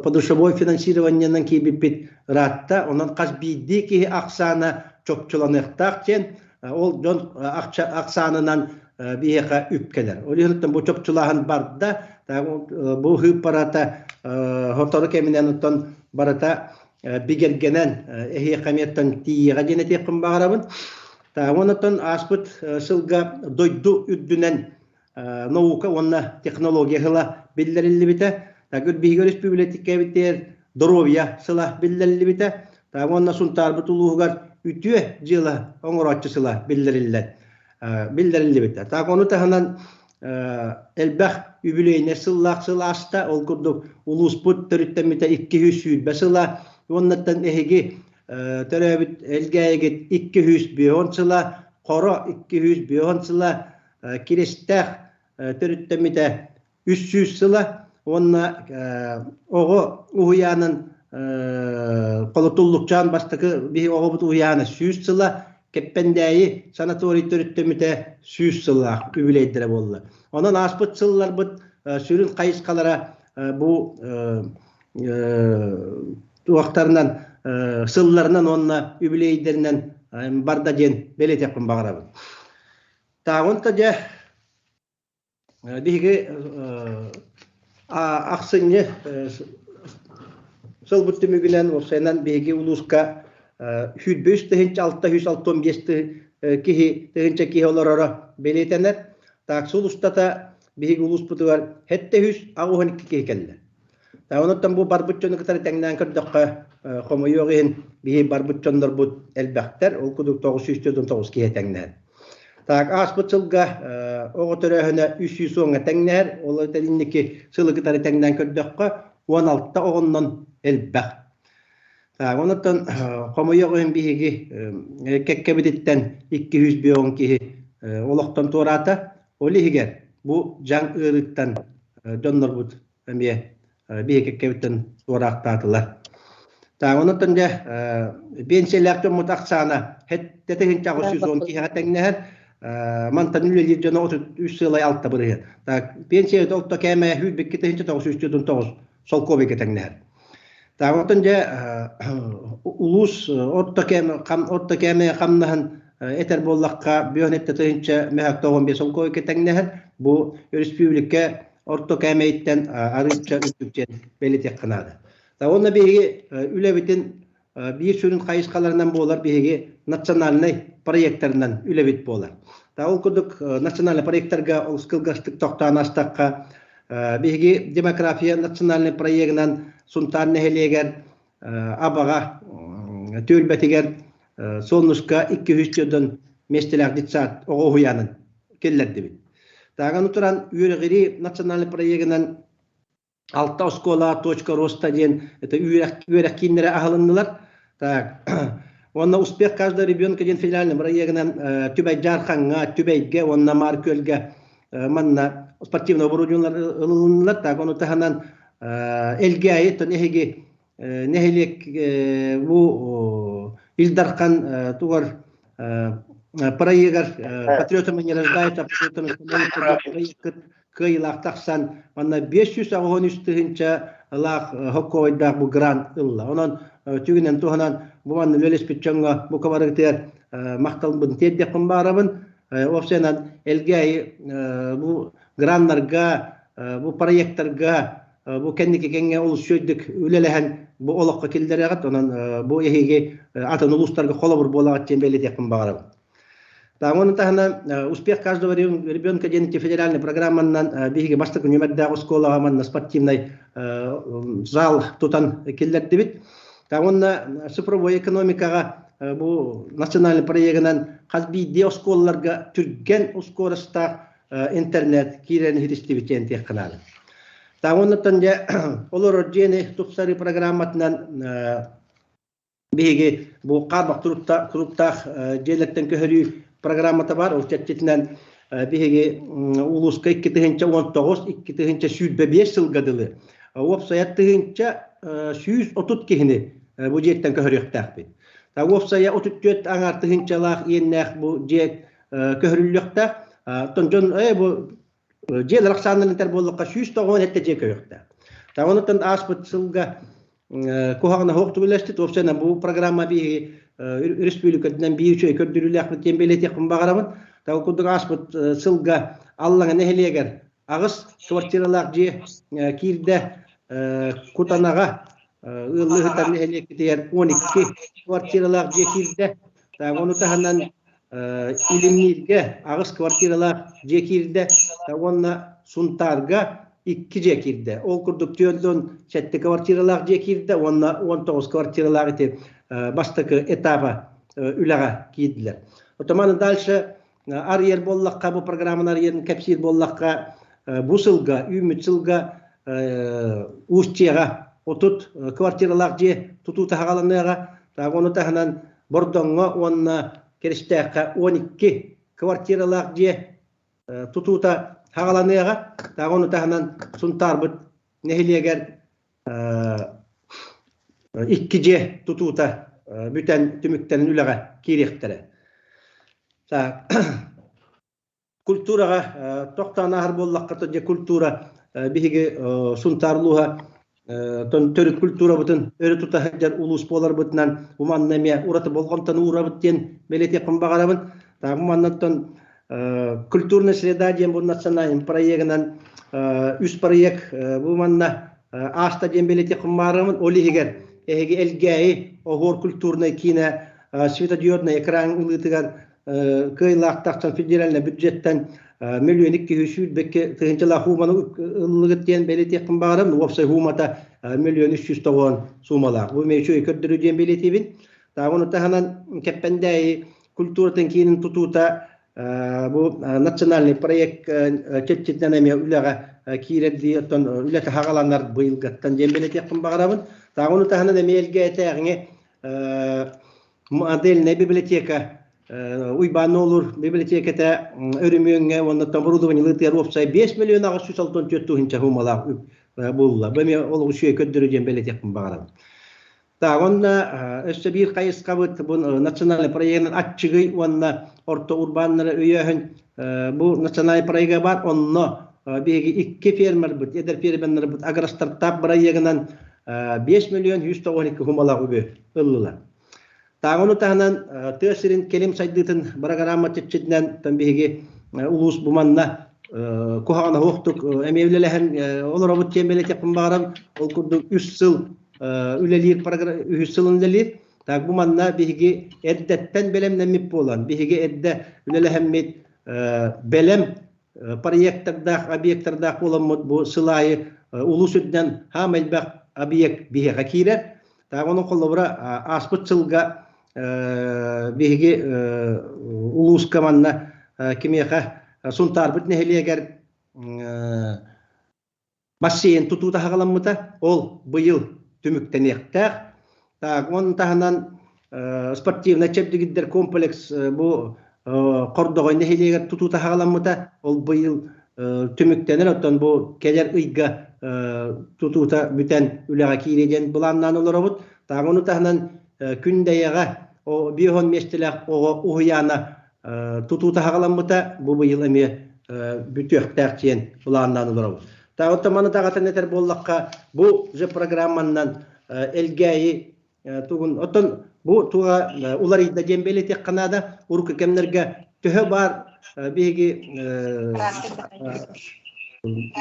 подушевой финансированиенан киирбиппит ыраатта. Онон хас биирдии киһи ахсаана чопчуланыахтаах диэн ол дьон ахсаанынан биһиэхэ үп кэлэр. Ол иһин бу чопчулааһын барда. Бу ыыппарата сотору кэминэн оттон барыта бигэргэнэн эһиэхэ эмиэттэн тиийиэҕэ диэн этиэхпин баҕарабын. Онтон ааспыт сылга дойду үрдүнэн наука уонна технология сыла биллэриллибитэ. Биһиги өрөспүүбүлүкэбитигэр доруобуйа сыла биллэриллибитэ. Уонна Сунтаарбыт улууһугар үтүө дьыала оҥорооччу сыла биллэриллэн биллэриллибитэ. Так ону таһынан элбэх үбүлүөйнэй сыллаах сыл ааста. Ол курдук улууспут төрүттэммитэ 220 сыла. Уоннаттан эһиги төрөөбүт Элгээйигит 250 сыла, Хоро 250 сыла, Киристээх төрүттэммитэ 300 сыла уонна оҕо уһуйаанын Холотуллукчаан бастакы биһи оҕобут уһуйаана 100 сыла, Кэппэндээйи санаторий төрүттэммитэ 100 сыллаах үбүлүөйдэрэ буолла. Онон ааспыт сылларбыт сүрүн хайысхалара бу туохтарынан сылларынан уонна үбүлүөйдэринэн барда диэн бэлиэтиэхпин баҕарабын. Тааҕын дьэ Биһиги ахсынньы сылбыт түмүгүнэн уопсайынан биһиги улууска 103 665 киһи тыһыынча киһи олороро бэлиэтэнэр. Так сыл устата биһиги улууспутугар 782 киһи кэллэ. Онуттан бу барбыт дьону кытары тэҥнээн көрдөххө, хомойуох иһин биһи барбыт дьоннорбут элбэхтэр, ол курдук 949 киһи тэҥнэһэр. Так, ааспыт сылга оҕо төрөөһүнэ 300 уоҥҥа тэҥнэһэр, ол эбэтэр инники сылы кытары тэҥнээн көрдөххө, 16 оҕоннон элбэх. Так, онуттан хомойуох иһин биһиги кэккэбититтэн 250 киһи олохтон туораата. Ол иһигэр бу дьаҥ ыарыыттан дьоннорбут эмиэ биһиги кэккэбиттэн туораахтаатылар. Так, онон дьэ биэнсийэлээх дьоммут ахсаана 7810 киһиэхэ тэҥнэһэр. Мантан үлэлиир дьоно 33 сылай 6 бырыһыан. Так, пенсия орто кээмэйэ 102 949 солкуобайга тэҥнэһэр. Так, онтон дьэ улуус орто орто кээмэйэ хамнаһын этэр буоллахха, бүөн эттэ тыһыынча мөһөктө 15 солкуобайга тэҥнэһэр. Бу өрөспүүбүлүкэ орто кээмэйиттэн арыычча үрдүк диэн бэлиэтиэххэ наада. Уонна биһиги үлэбитин биир сүрүн хайысхаларынан буолар биһиги национальнай проектарынан үлэбит буолар. Ол курдук национальный проектарга олус кылгастык тохтоон астахха, биһиги демография национальный проегынан Сунтаар нэһилиэгэр Абаҕа түөлбэтигэр Солнышко 200 миэстэлээх детсад оҕо уһуйаанын киллэрдибит. Тааҕан туран үөрэҕирии национальный проегынан алта оскуола точка роста диэн это үөрэх үөрэх кииннэрэ аһылыннылар. Так уонна успех каждого ребенка диэн федеральный проегынан Түбэй Дьаархаҥҥа, Түбэйгэ уонна Маар Күөлгэ манна спортивный оборудованиелар ылылыннылар. Так ону таһынан Элгээйи тон эһиги нэһилиэк бу Ил Дархан тугар проегар патриотами не рождаются, патриотами становятся кыайыылаах тахсан, манна 583 тыһыынчалаах хоккойдаах бу грант ылла. Онон түгүнэн туһанан бу манна үлэлэспит дьоҥҥо бу кабарыгытыгар махталбын тиэрдиэхпин баарабын. Уопсайынан Элгээйи бу граннарга, бу проекттарга бу кэнники кэҥҥэ олус үчүгэйдик үлэлэһэн бу олоххо киллэрэҕит. Онон бу эһиги атын улуустарга холобур буолаҕыт диэн бэлиэтиэхпин баҕарабын. Ону таһынан «Успех каждого ребенка» диэн федеральный программанан биһиги бастакы нүмердээх оскуолаҕа манна спортивнай зал тутан киллэрдибит. Уонна цифровой экономикаҕа бу национальный проегынан хас биирдии оскуолаларга түргэн ускуорастаах интернет киирэн иһитистибит диэн тиэххэ наада. Оннуттан дьэ олорор дьиэни тупсарыы программатынан Биһиги бу хаарбах туруктаах дьиэлэртэн көһөрүү программата бар. Ол чэрчитинэн биһиги улууска 2019 2025 сылга дылы уопсайа 1130 киһини бу дьиэттэн көһөрүөхтээхпит. Уопсайа 34 аҥаар тыһыынчалаах иэннээх бу дьиэ көһөрүллүөхтээх. Оттон дьон бу дьиэлэр ахсааннарын этэр буоллахха 197 дьиэ көһүөхтээх. Онуттан ааспыт сылга куһаҕана суох түбэлэстит. Уопсайынан бу программа биһиги өрөспүүбүлүкэтинэн биир үчүгэй көрдөрүүлээхпит диэн бэлиэтиэхпин баҕарабын. Ол курдук ааспыт сылга Аллаҥа нэһилиэгэр аҕыс квартиралаах дьиэ киирдэ. Кутанаҕа ыаллыы сытар нэһилиэкпитигэр 12 квартиралаах дьиэ киирдэ. Ону таһынан Илимнииргэ аҕыс квартиралаах дьиэ киирдэ уонна Сунтаарга икки дьиэ киирдэ. Ол курдук 47 квартиралаах дьиэ киирдэ уонна 19 квартиралаах ити бастакы этаба үлэҕэ киирдилэр. Оттон дальше арыйар буоллахха, бу программаны арыйарын кэпсиир буоллахха, бу сылга, үүммүт сылга Уус-Дьиэҕэ 30 квартиралаах дьиэ тутуута саҕаланыаҕа. Ону таһынан Бордоҥҥо уонна Киристээххэ 12 квартиралаах дьиэ тутуута саҕаланыаҕа. Ону таһынан Сунтаарбыт нэһилиэгэр икки дьиэ тутуута бүтэн түмүктэнэн үлэҕэ киириэхтэрэ. Культураҕа тохтоон ааһар буоллахха, дьэ культура биһиги Сунтаар улууһа төрүт культурабытын өрө тута сылдьар улуус буоларбытынан бу манна эмиэ ураты болҕомтону уурабыт диэн бэлиэтиэхпин баҕарабын. Бу маннаттан культурная среда диэн бу национальный проегынан үс проект бу манна ааста диэн бэлиэтиэхпин баҕарабын. Ол иһигэр эһиги Элгээйи оһуор культурнай киинэ светодиодный экран ылыытыгар кыайыылаах тахсан федеральнай бюджеттан миллион 222 тыһыынчалаах хууманы ыллыгыт диэн бэлиэтиэхпин баҕарабын. Уопсай хуумата 1 390 суумалаах. Бу мен үчүгэй көрдөрүү диэн бэлиэтиибин. Ону таһынан Кэппэндээйи культуратын киинин тутуута бу национальный проект чэрчитинэн эмиэ үлэҕэ киирэр дии, оттон үлэтэ хаҕаланар быйылгаттан диэн бэлиэтиэхпин баҕарабын. Ону таһынан эмиэ элгээтээҕиҥи модельная библиотека Уйбаан Нуолур библиотеката өрөмүөҥҥэ уонна оборудованиелыытыгар уопсай 5 миллион 864 тыһыынча суумалаах үп булла. Бу эмиэ олох үчүгэй көрдөрүү диэн бэлиэтиэхпин баҕарабын. Так, онно өссө биир хайысхабыт бу национальный проегынан аччыгый уонна орто урбааннары өйөөһүн бу национальный проега бар. Онно биһиги икки фермербыт, эдэр фермербыт агростартап бырайыагынан 5 миллион 192 хумалаах үбү ыллылар. Тааҕыны таһынан тыа сирин кэлим сайдыытын бырагыраама чэрчитинэн биһиги улуус бу манна куһаҕана суохтук эмиэ үлэлэһэн олоробут диэн бэлиэтиэхпин баҕарабын. Ол курдук үс сыл үлэлиир үһүс сылын үлэлиир. Так бу манна биһиги эрдэттэн бэлэмнэммит буолан, биһиги эрдэ үлэлэһэммит бэлэм проектордаах, объектордаах буоламмыт бу сыл аайы улуус үрдүнэн хаам элбэх объект биһиэхэ киирэр. Так онон холобура ааспыт сылга биһиги улууска манна кимиэхэ Сунтаарбыт нэһилиэгэр Бассейн тутуута саҕаламмыта, ол быйыл түмүктэниэхтээх. Так, он таһынан спортивнай чэбдигирдэр комплекс бу Хордоҕой нэһилиэгэр тутуута саҕаламмыта, ол быйыл түмүктэнэр, оттон бу кэлэр ыйга тутуута бүтэн үлэҕэ киириэ диэн былааннаан олоробут. Так, ону таһынан Күндэйэҕэ 50 миэстэлээх оҕо уһуйаана тутуута саҕаламмыта, бу быйыл эмиэ бүтүөхтээх диэн былааннаан олоробут. Оттон маны даҕатан этэр буоллахха, бу же программаннан Элгээйи тугун оттон бу туга уларыйда диэн бэлиэтиэххэ наада. Урукку кэмнэргэ төһө баар биһиги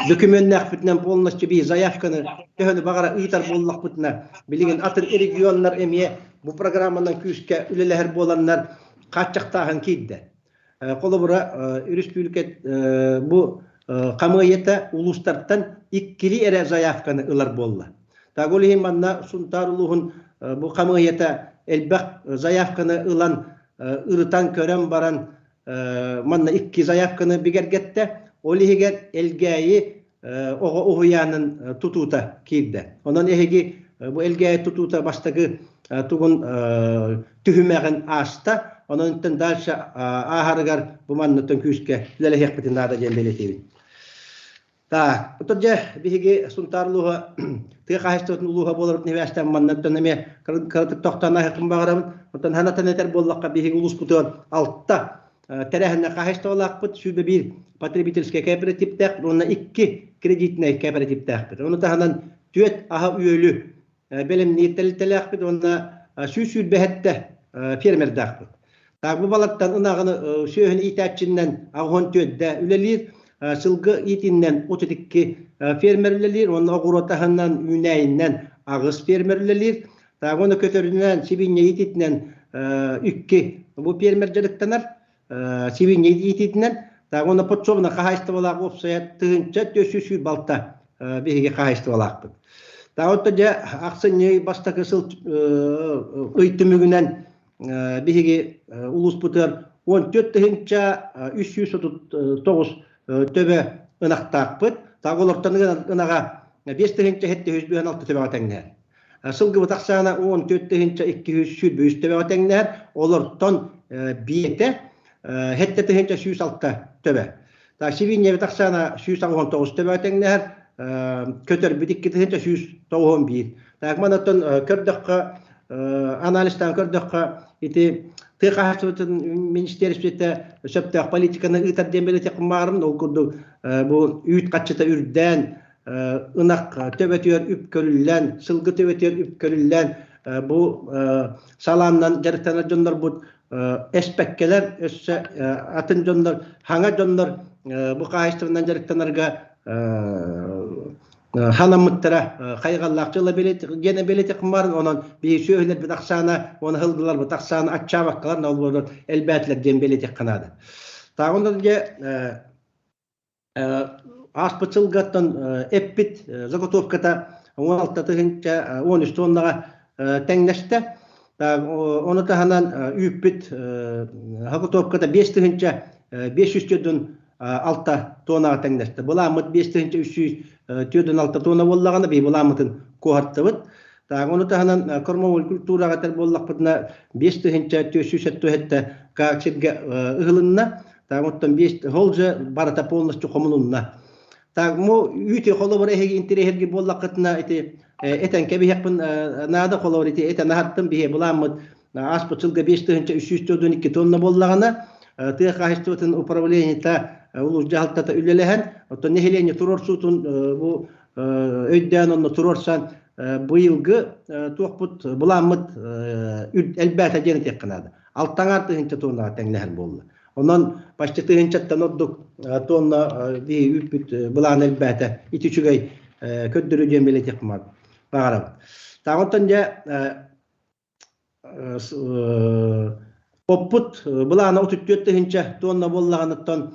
документнээхпитинэн полностью биһи заявканы төһөнү баҕара ыытар буоллахпытына, билигин атын регионнар эмиэ бу программанан күүскэ үлэлэһэр буоланнар хааччахтааһын киирдэ. Холобура, өрөспүүбүлүкэ бу хамыыйата улуустартан иккили эрэ заявканы ылар буолла. Так ол иһин манна Сунтаар улууһун бу хамыыйата элбэх заявканы ылан ырытан көрөн баран манна икки заявканы бигэргэттэ. Ол иһигэр Элгээйи оҕо уһуйаанын тутуута киирдэ. Онон эһиги бу Элгээйи тутуута бастакы тугун түһүмэҕин ааста. Онон дальше ааһарыгар бу манныттан күүскэ үлэлэһиэхпитин наада диэн бэлиэтиибин. Так, оттон дьэ биһиги Сунтаар улууһа тыа хаһаайыстыбатын улууһа буоларбыт нэбээстээн маннаттан эмиэ кыратык тохтоон ааһыахпын баҕарабын. Оттон ханатан этэр буоллахха биһиги улууспутугар алта тэрээһиннэр хаһаайыстыбалаахпыт, 101 потребительскай кооперативтээх уонна икки кредитнэй кооперативтээхпит. Ону таһынан түөрт аһа-үөлү бэлэмниир тэрилтэлээхпит уонна 127 фермердаахпыт. Так бу балартан ынаҕыны сүөһүнү иитээччиннэн 84-дэ үлэлиир, сылгы иитиннэн 32 фермер үлэлиир уонна оҕуруот аһынан үүнээйиннэн аҕыс фермер үлэлиир. Так уонна көтөрүнэн сибиинньэ иититинэн икки бу фермер дьарыктанар. Сибиинньэ иитиитинэн так уонна подсобно хаһаайыстыбалаах уопсайа 1446 биһиги хаһаайыстыбалаахпыт. Так оттон дьэ ахсынньы бастакы сыл ый түмүгүнэн биһиги улууспутугар 14 339 төбө ынахтаахпыт. Так олортон ынаҕа 5776 төбөҕө тэҥнэһэр. Сылгыбыт ахсаана 14 223 төбөҕө тэҥнэһэр. Олортон биэтэ 7 106 төбө. Так, сибиинньэбит ахсаана 189 төбөҕө тэҥнэһэр. Көтөрбүт 2191. Так, манаттан көрдөххө, анализтаан көрдөххө, ити тыа хаһаайыстыбатын министиэристибэтэ сөптөөх политиканы ыытар диэн бэлиэтиэхпин баҕарабын. Ол курдук бу үүт хаччыта үрдээн, ынах төбөтүгэр үп көрүллэн, сылгы төбөтүгэр үп көрүллэн, бу салааннан дьарыктанар дьоннорбут эспэккэлэр, өссө атын дьоннор, хаҥа дьоннор бу хаһаайыстыбанан дьарыктанарга ханаммыттара хайҕаллаах дьыала диэн бэлиэтиэхпин баарын, онон биһиги сүөһүлэрбит ахсаана уонна сылгыларбыт ахсаана аччаабаккалар, ол элбээтилэр диэн бэлиэтиэххэ наада. Тааҕын дьэ Ааспыт сылгаттан эппит заготовката 16 тыһыынча 13 тоннаҕа тэҥнэстэ. Ону таһынан үүппүт заготовката 5 тыһыынча 546 тоннаҕа тэҥнэстэ. Былааммыт 5 тыһыынча 346 тонна буоллаҕына, биһи былааммытын куоһартыбыт. Ону таһынан кормовой культураҕа этэр буоллахпытына 5 тыһыынча 477 сиргэ ыһылынна. Так оттон биэс ол же барыта полностью хомулунна. Так му үүтү холобур эһиги интэриэһиргир буоллаххытына ити этэн кэбиһиэхпин наада холобур ити этэн аһаттым биһи былааммыт ааспыт сылга 5342 тонна буоллаҕына тыа хаһаайыстыбатын управлениета улуус дьаһалтата үлэлэһэн оттон нэһилиэнньэ туруорсуутун бу өйдөөн онно туруорсан быйылгы туохпут былааммыт элбээтэ диэн этиэххэ наада. Алтаҥаар тыһыынча тоннаҕа тэҥнэһэр буолла. Онон почти тыһыынчаттан ордук тонна биһи үүппүт былаан элбээтэ. Ити үчүгэй көрдөрүү диэн бэлиэтиэхпин баҕарабын. Таҕыттан дьэ Оппут былаана 34 тыһыынча туонна буоллаҕыттан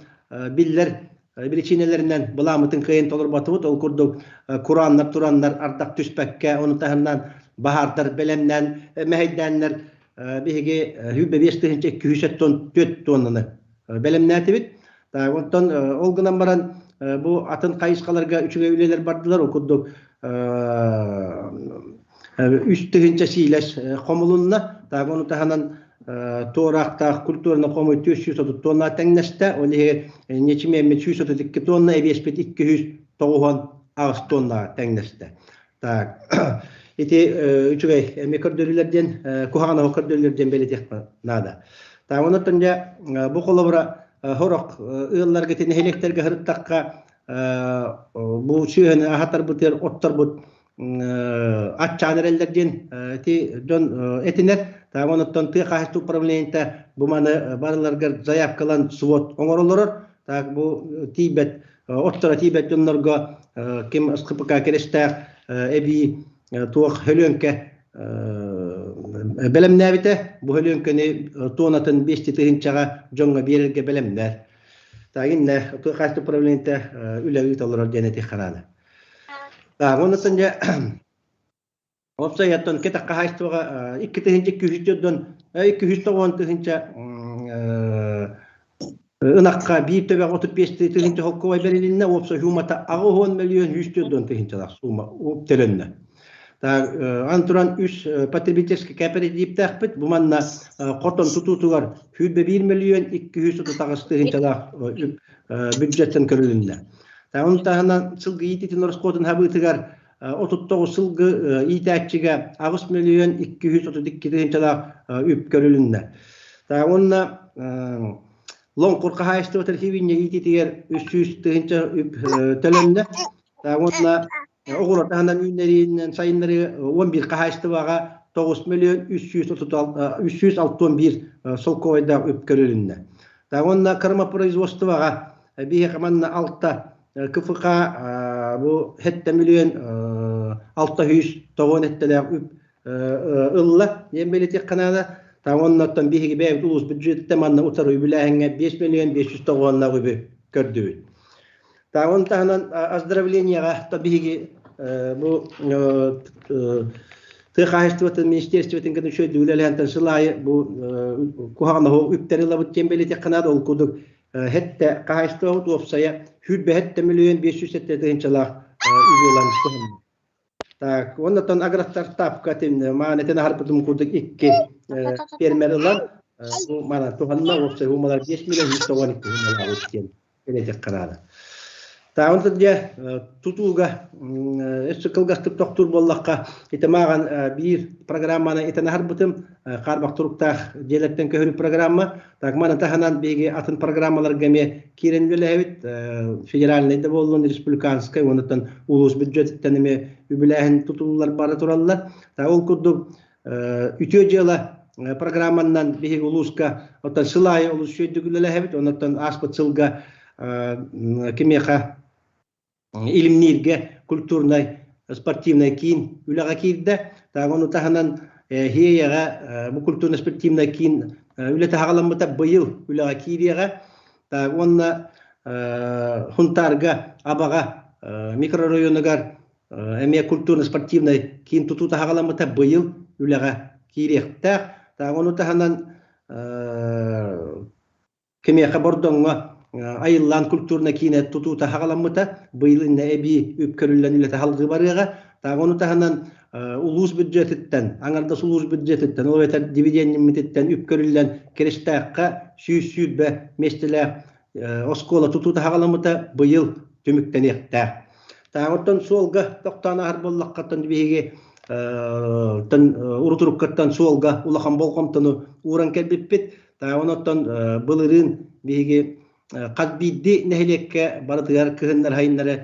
биллэр биричиинэлэринэн былааммытын кыайан толорботубут. Ол курдук курааннар тураннар ардах түспэккэ, ону таһынан баһаардар бэлэмнээн мэһэйдээннэр биһиги 105 274 тоннаны бэлэмнээтибит. Онтон ол гынан баран бу атын хайысхаларга үчүгэй үлэлэр бардылар. Ол курдук 3000 сиилэс хомулунна. Так ону таһынан туораахтаах культураны хомуй 430 тонна тэҥнэстэ. Ол иһигэр ньэчимиэммит 132 тонна, эбиэспит 298 тоннаҕа тэҥнэстэ. Так, ити үчүгэй эмиэ көрдөрүүлэр диэн, куһаҕан оһох көрдөрүүлэр диэн бэлиэтиэххэ наада. Так, онон дьэ бу холобура сорох ыалларга ити нэһилиэктэргэ сырыттахха бу сүөһүнү аһатарбытыгар отторбут аччаан эрэллэр диэн ити дьон этинэр. Так, онуттан тыа хаһаайыстыба управлениета бу маны барыларыгар заявкалан свод оҥороллорор. Так, бу тиийбэт отторо тиийбэт дьоннорго ким СХПК кэрэстээх эбии туох хөлүөҥкэ бэлэмнээбитэ. Бу хөлүөҥкэни туонатын 200 тыһыынчаҕа дьоҥҥо биэрэргэ бэлэмнэр. Так, иннэ тыа хаһаайыстыба управлениета үлэ ыыта олорор диэн этиэххэ наада. Так, оннуттан дьэ Уопсайыттан кэтэх хаһаайыстыбаҕа 2200 290 тыһыынча ынахха биир төбөҕө 35 тыһыынча холкуобай бэрилиннэ, уопсай суумата 80 мөлүйүөн 140 тыһыынчалаах суума төлөннө. Ан туран үс потребительский кооперативтээхпит. Бу манна хотон тутуутугар 101 мөлүйүөн 238 тыһыынчалаах бюджеттэн көрүлүннэ. Ону таһынан сылгы иитиитин ороскуотун хабыытыгар 39 сылгы иитээччигэ 8 мөлүйүөн 232 тыһыынчалаах үп көрүлүннэ. Уонна Лоҥкур хаһаайыстыбатын хибинньэ иитиитигэр 300 тыһыынча үп төлөннө. Уонна оҕуруот таһынан үүннэриинэн сайыннарыы 11 хаһаайыстыбаҕа 9 мөлүйүөн 361 солкуобайдаах үп көрүлүннэ. Уонна кормопроизводствоҕа биһиэхэ манна алта КФК бу сэттэ миллион 600 тоҕуон эттэлээх үп ылла диэн бэлиэтиэххэ наада. Оннуттан биһиги бэйэбит улуус бюджетиттэн манна утары үбүлээһиҥҥэ 5 миллион 500 тоҕуоннаах үбү көрдүбүт. Таҕын таһынан оздоровлениеҕа то биһиги бу тыа хаһаайыстыбатын министерствотын кытта үчүгэйдик үлэлэһэнтэн сыл аайы бу куһаҕан оһох үптэри ылабыт диэн бэлиэтиэххэ наада. Ол курдук хэттэ хаһаайыстыбабыт уопсайа 107 миллион 507 тыһыынчалаах үбү ылан Так, уоннаттан агростартапка маан этин аһарбытым курдук икки фермер ылан бу мана туһанна уопсай умалар 5 миллион 192 умалаабыт диэн бэлиэтиэххэ наада. Таҕын дьэ тутууга өссө кылгастык тохтуур буоллахха ити мааҕан биир программаны итэн аһарбытым хаарбах туруктаах дьиэлэртэн көһөрүү программа. Так маны таһынан биһиги атын программаларга эмиэ киирэн үлэлэһэбит. Федеральнай да буоллун, республиканскай уоннаттан улуус бюджетиттэн эмиэ үбүлээһин тутуллар бара тураллар. Ол курдук үтүө дьыала программанан биһиги улууска оттон сыл аайы олус үчүгэйдик үлэлэһэбит. Оннуттан ааспыт сылга кимиэхэ Илимнииргэ культурнай спортивнай киин үлэҕэ киирдэ. Так ону таһынан Хиэйэҕэ бу культурно-спортивнай киин үлэтэ саҕаламмыта быйыл үлэҕэ киириэҕэ. Так уонна Хунтаарга Абаҕа микрорайонугар эмиэ культурно-спортивнай киин тутуута саҕаламмыта быйыл үлэҕэ киириэхтээх. Так ону таһынан Кимиэхэ Бордоҥҥо Айыллаан культурнай киинэ тутуута саҕаламмыта, быйыл иннэ эбии үп көрүллэн үлэтэ салгыы барыаҕа. Таах ону таһынан улуус бюджетиттэн, аҥардас улуус бюджетиттэн, ол эбэтэр дивидендиммититтэн үп көрүллэн Киристээххэ 120 миэстэлээх оскуола тутуута саҕаламмыта быйыл түмүктэниэхтээх. Тааҕыттан суолга тохтоон аһар буоллаххаттан биһиги урутуруккаттан суолга улахан болҕомтону ууран кэлбиппит. Онон былырыын биһиги хас биирдии нэһилиэккэ барытыгар кыһыннары-сайыннары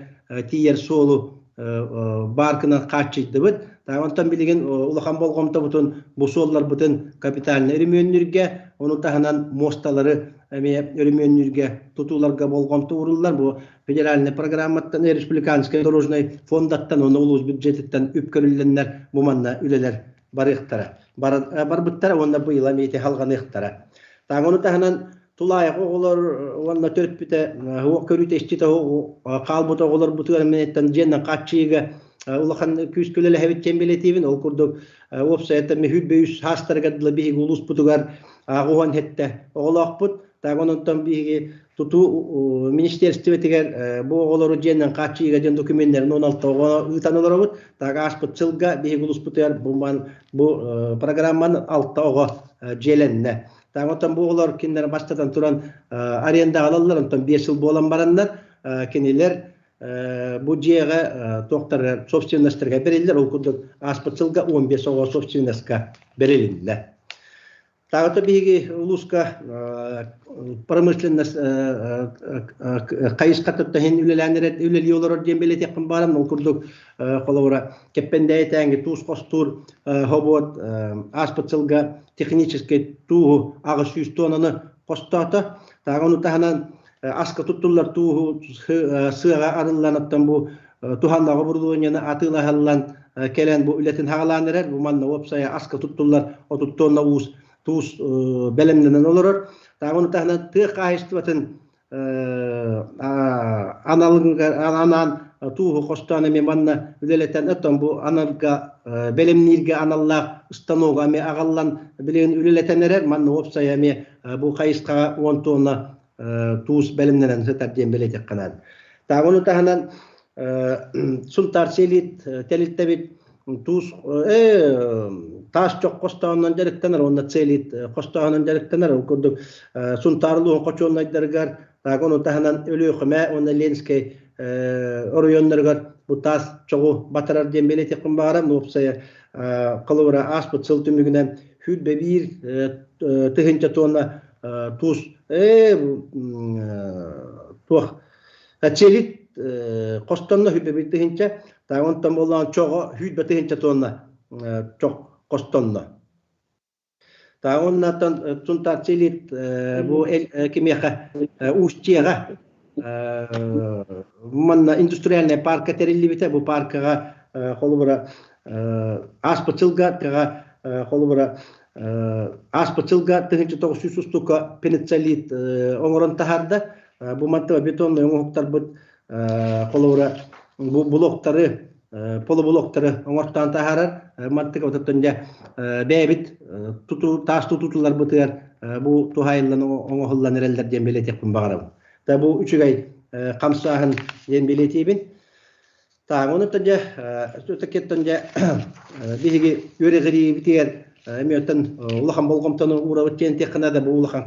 тиийэр суолу баар гынан хааччыйдыбыт. Онтон билигин улахан болҕомтобутун бу суолларбытын капитальнай өрөмүөннүүргэ, ону таһынан муосталары эмиэ өрөмүөннүүргэ тутууларга болҕомто ууруллар. Бу федеральнай программаттан, республиканскай дорожнай фондаттан, уонна улуус бюджетиттан үп көрүллэннэр бу манна үлэлэр. барыахтара. Барбыттара уонна быйыл эмиэ ити халҕаныахтара. Таҥ ону таһынан тулаайах оҕолор уонна төрөппүтэ уох көрүүтэ иститэ хаалбыт оҕолорбутугар минэттэн дьиэннэн хааччыйыыга улахан күүскэ үлэлэһэбит диэн бэлиэтиибин. Ол курдук уопсайа мүһүүр саастарыгар дылы биһиги улууспутугар ааҕуһан хэттэ оҕолоохпут. Так онон биһиги тутуу министиэристибэтигэр бу оҕолору дьиэннэн хааччыйыыга диэн документнэрин 16 оҕону ыытан олоробут. Так ааспыт сылга биһиги улууспутугар бу бу программаны алта оҕо дьиэлэннэ. Так онтон бу оҕолор кинилэр бастатан туран арендаҕа ылаллар, онтон 5 сыл буолан бараннар кинилэр бу дьиэҕэ туохтарыгар собственностарга бэриллэр, ол курдук ааспыт сылга 15 оҕо собственноска бэрилиннэ. Тагыта биһиги улууска промышленность хайысхатыттан иһин үлэлээн үлэлии олорор диэн бэлиэтиэхпин баарым. Ол курдук холобура Кэппэндээйи тээҥи туус хостуур хобуот ааспыт сылга техническэй тууһу 800 тоннаны хостоото. Тагы ону таһынан аска туттуллар тууһу сыаҕа арыллан оттон бу туһаннаах оборудованиены атыылаһыллан кэлэн бу үлэтин хаҕалаан эрэр. Бу манна уопсайа аска туттуллар 30 тонна уус туус бэлэмнэнэн олорор. Тагы ону таһынан тыа хаһаайыстыбатын аналыгар анаан тууһу хостоон эмиэ манна үлэлэтэн оттон бу аналга бэлэмнииргэ аналлаах станога эмиэ аҕаллан билигин үлэлэтэн эрэр. Манна уопсайа эмиэ бу хайысхаҕа 10 тонна туус бэлэмнэнэн сытар диэн бэлиэтиэххэ наада. Таах ону таһынан Сунтаар селит тэрилтэбит туус таас чох хостоонунан дьарыктанар уонна целит хостоонунан дьарыктанар. Ол курдук Сунтаар улууһун хочуолунайдарыгар таах ону таһынан Өлүөхүмэ уонна Ленскэй оройуоннарыгар бу таас чоҕу батарар диэн бэлиэтиэхпин баҕарам. Уопсайа холобура ааспыт сыл түмүгүнэн 101 тыһыынча тонна туус туох целит хостонно 101 тыһыынча онтон буоллаҕына чоҕо 100 тыһыынча тонна чох хостонно. Оннаттан Сунтаар целит бу кимиэхэ Устьеҕа манна индустриальная парка тэриллибитэ. Бу паркаҕа холобура ааспыт сылга холобура ааспыт сылга 1900 устука пенициллит оҥорон таһаарда. Бу мантыба бетонный оҥоһуктарбыт холобура бу блоктары полублоктары оҥортоон таһаарар. Мантыка ототтон дьэ бэйэбит туту таас тутууларбытыгар бу туһайыллан оҥоһуллан эрэллэр диэн бэлиэтиэхпин баҕарабын. Да бу үчүгэй хамсааһын диэн бэлиэтиибин. Таах ону дьэ такеттан дьэ биһиги үөрэҕириибитигэр эмиэ оттон улахан болҕомтону уурабыт диэн этиэххэ наада бу улахан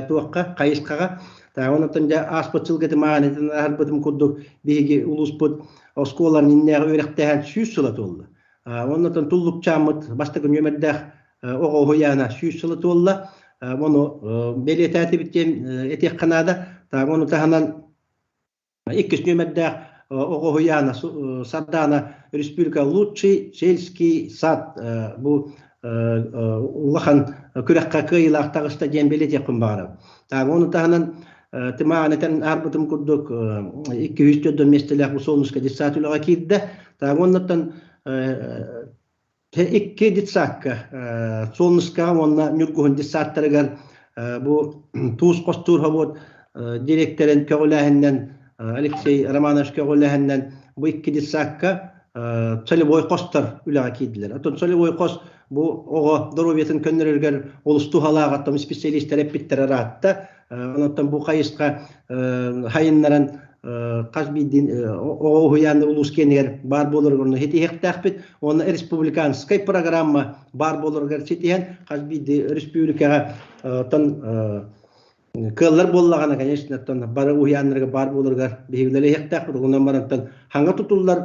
туохха хайысхаҕа. Таах онтон дьэ ааспыт сылга маанытын аһарбытым курдук биһиги улууспут оскуолаларын иннээҕи үөрэхтээһин 100 сыла туолла. Оннотон туллукчааммыт бастакы нүөмэрдээх оҕо уһуйаана 100 сыла туолла. Ону бэлиэтээтибит диэн этиэххэ наада. Таах ону таһынан Иккис нүөмэрдээх оҕо уһуйаана Сардаана республика лучший сельский сад бу улахан күрэххэ кыайыылаах таҕыста диэн бэлиэтиэхпин баҕарабын. Так, ону таһынан тымаан этэн аарбытым курдук 204 миэстэлээх бу Солнышко детсад үлэҕэ киирдэ. Так, оннуттан Икки детсадка, Солнышкаҕа уонна Ньургуһун детсадтарыгар бу туус хостуур собуот дириэктэрин көҕүлээһининэн Алексей Романович көҕүлээһининэн бу икки детсадка солевой хостор үлэҕэ киирдилэр. Оттон солевой хос бу оҕо доруобуйатын көннөрөрүгэр олус туһалаах оттон специалистэр эппиттэрэ ыраатта. Онон бу хайысха хайыннаран хас биирдии оҕо уһуйааны улуус киэнигэр баар буоларыгар онно ситиһиэхтээхпит. Уонна республиканскай программа баар буоларыгар ситиһэн хас биирдии республикаҕа оттон кыаллар буоллаҕына, конечно, оттон бары уһуйааннарга баар буоларыгар биһиги үлэлэһиэхтээхпит. Онон барантан хаҥа тутуллар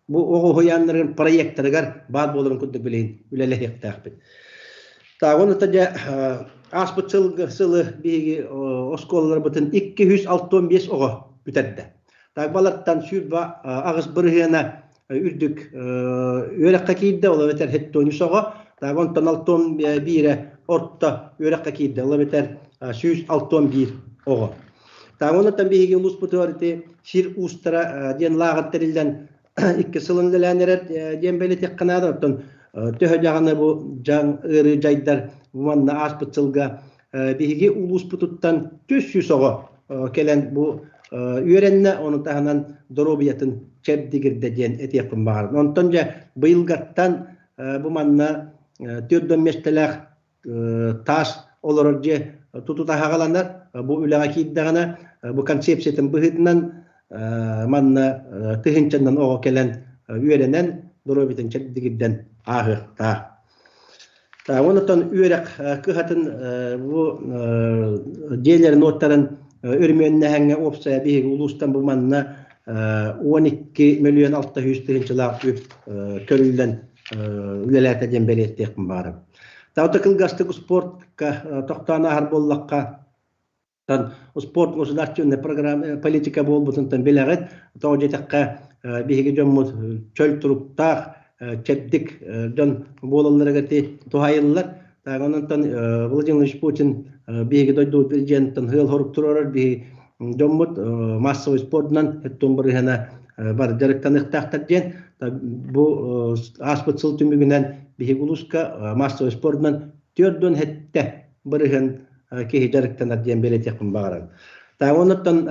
Бу оҕо уһуйааннарын проектарыгар баар буоларын курдук билигин үлэлэһиэхтээхпит. Так, оны дьэ ааспыт сылы биһиги оскуолаларбытын 265 оҕо бүтэрдэ. Так, балартан 28 бырыһыана үрдүк үөрэххэ киирдэ, ол эбэтэр 73 оҕо. Так, онтон 61-э орто үөрэххэ киирдэ, ол эбэтэр 161 оҕо. Так, онтон биһиги улууспутугар ити сир уустара диэн лааҕыр тэриллэн икки сылын үлэлээн эрэр диэн бэлиэтиэххэ наада. Оттон Төһө даҕаны бу дьаҥ ыарыы дьайдар манна ааспыт сылга биһиги улууспутуттан 400 оҕо кэлэн бу үөрэннэ, ону таһынан доруобуйатын чэбдигирдэ диэн этиэхпин баҕарабын. Онтон дьэ быйылгаттан бу манна 4 миэстэлээх таас олорор дьиэ тутута хаҕаланар. Бу үлэҕэ киирдэҕинэ, бу концепциятын быһыытынан манна тыһыынчанан оҕо кэлэн үөрэнэн, доруобуйатын чэбдигирдэн ааһыахтаах. Онтон үөрэх кыһатын бу дьиэлэрин уоттарын өрөмүөннэһэҥҥэ уопсайа биһиги улуустан бу манна 12 мөлүйүөн 600 тыһыынчалаах үп көрүллэн үлэлээтэ диэн бэлиэтиэхпин баҕарабын. Таата кылгастык спортка тохтоон ааһар буоллахха, спорт государственная программа политика буолбутунтан билэҕит. Тоҕо диэтэххэ, биһиги дьоммут чөл туруктаах, чэбдик дьон буолалларыгар туһайыллар. Онон Владимир Владимирович Путин биһиги дойдубут президентын сыал-сорук туруорар биһи дьоммут массовый спордунан өттүн бырыһына бар дьарыктаныахтаахтар диэн бу ааспыт сыл түмүгүнэн биһиги улууска массовый спордунан 47 бырыһын киһи дьарыктанар диэн бэлиэтиэхпин баҕарабын. Онуттан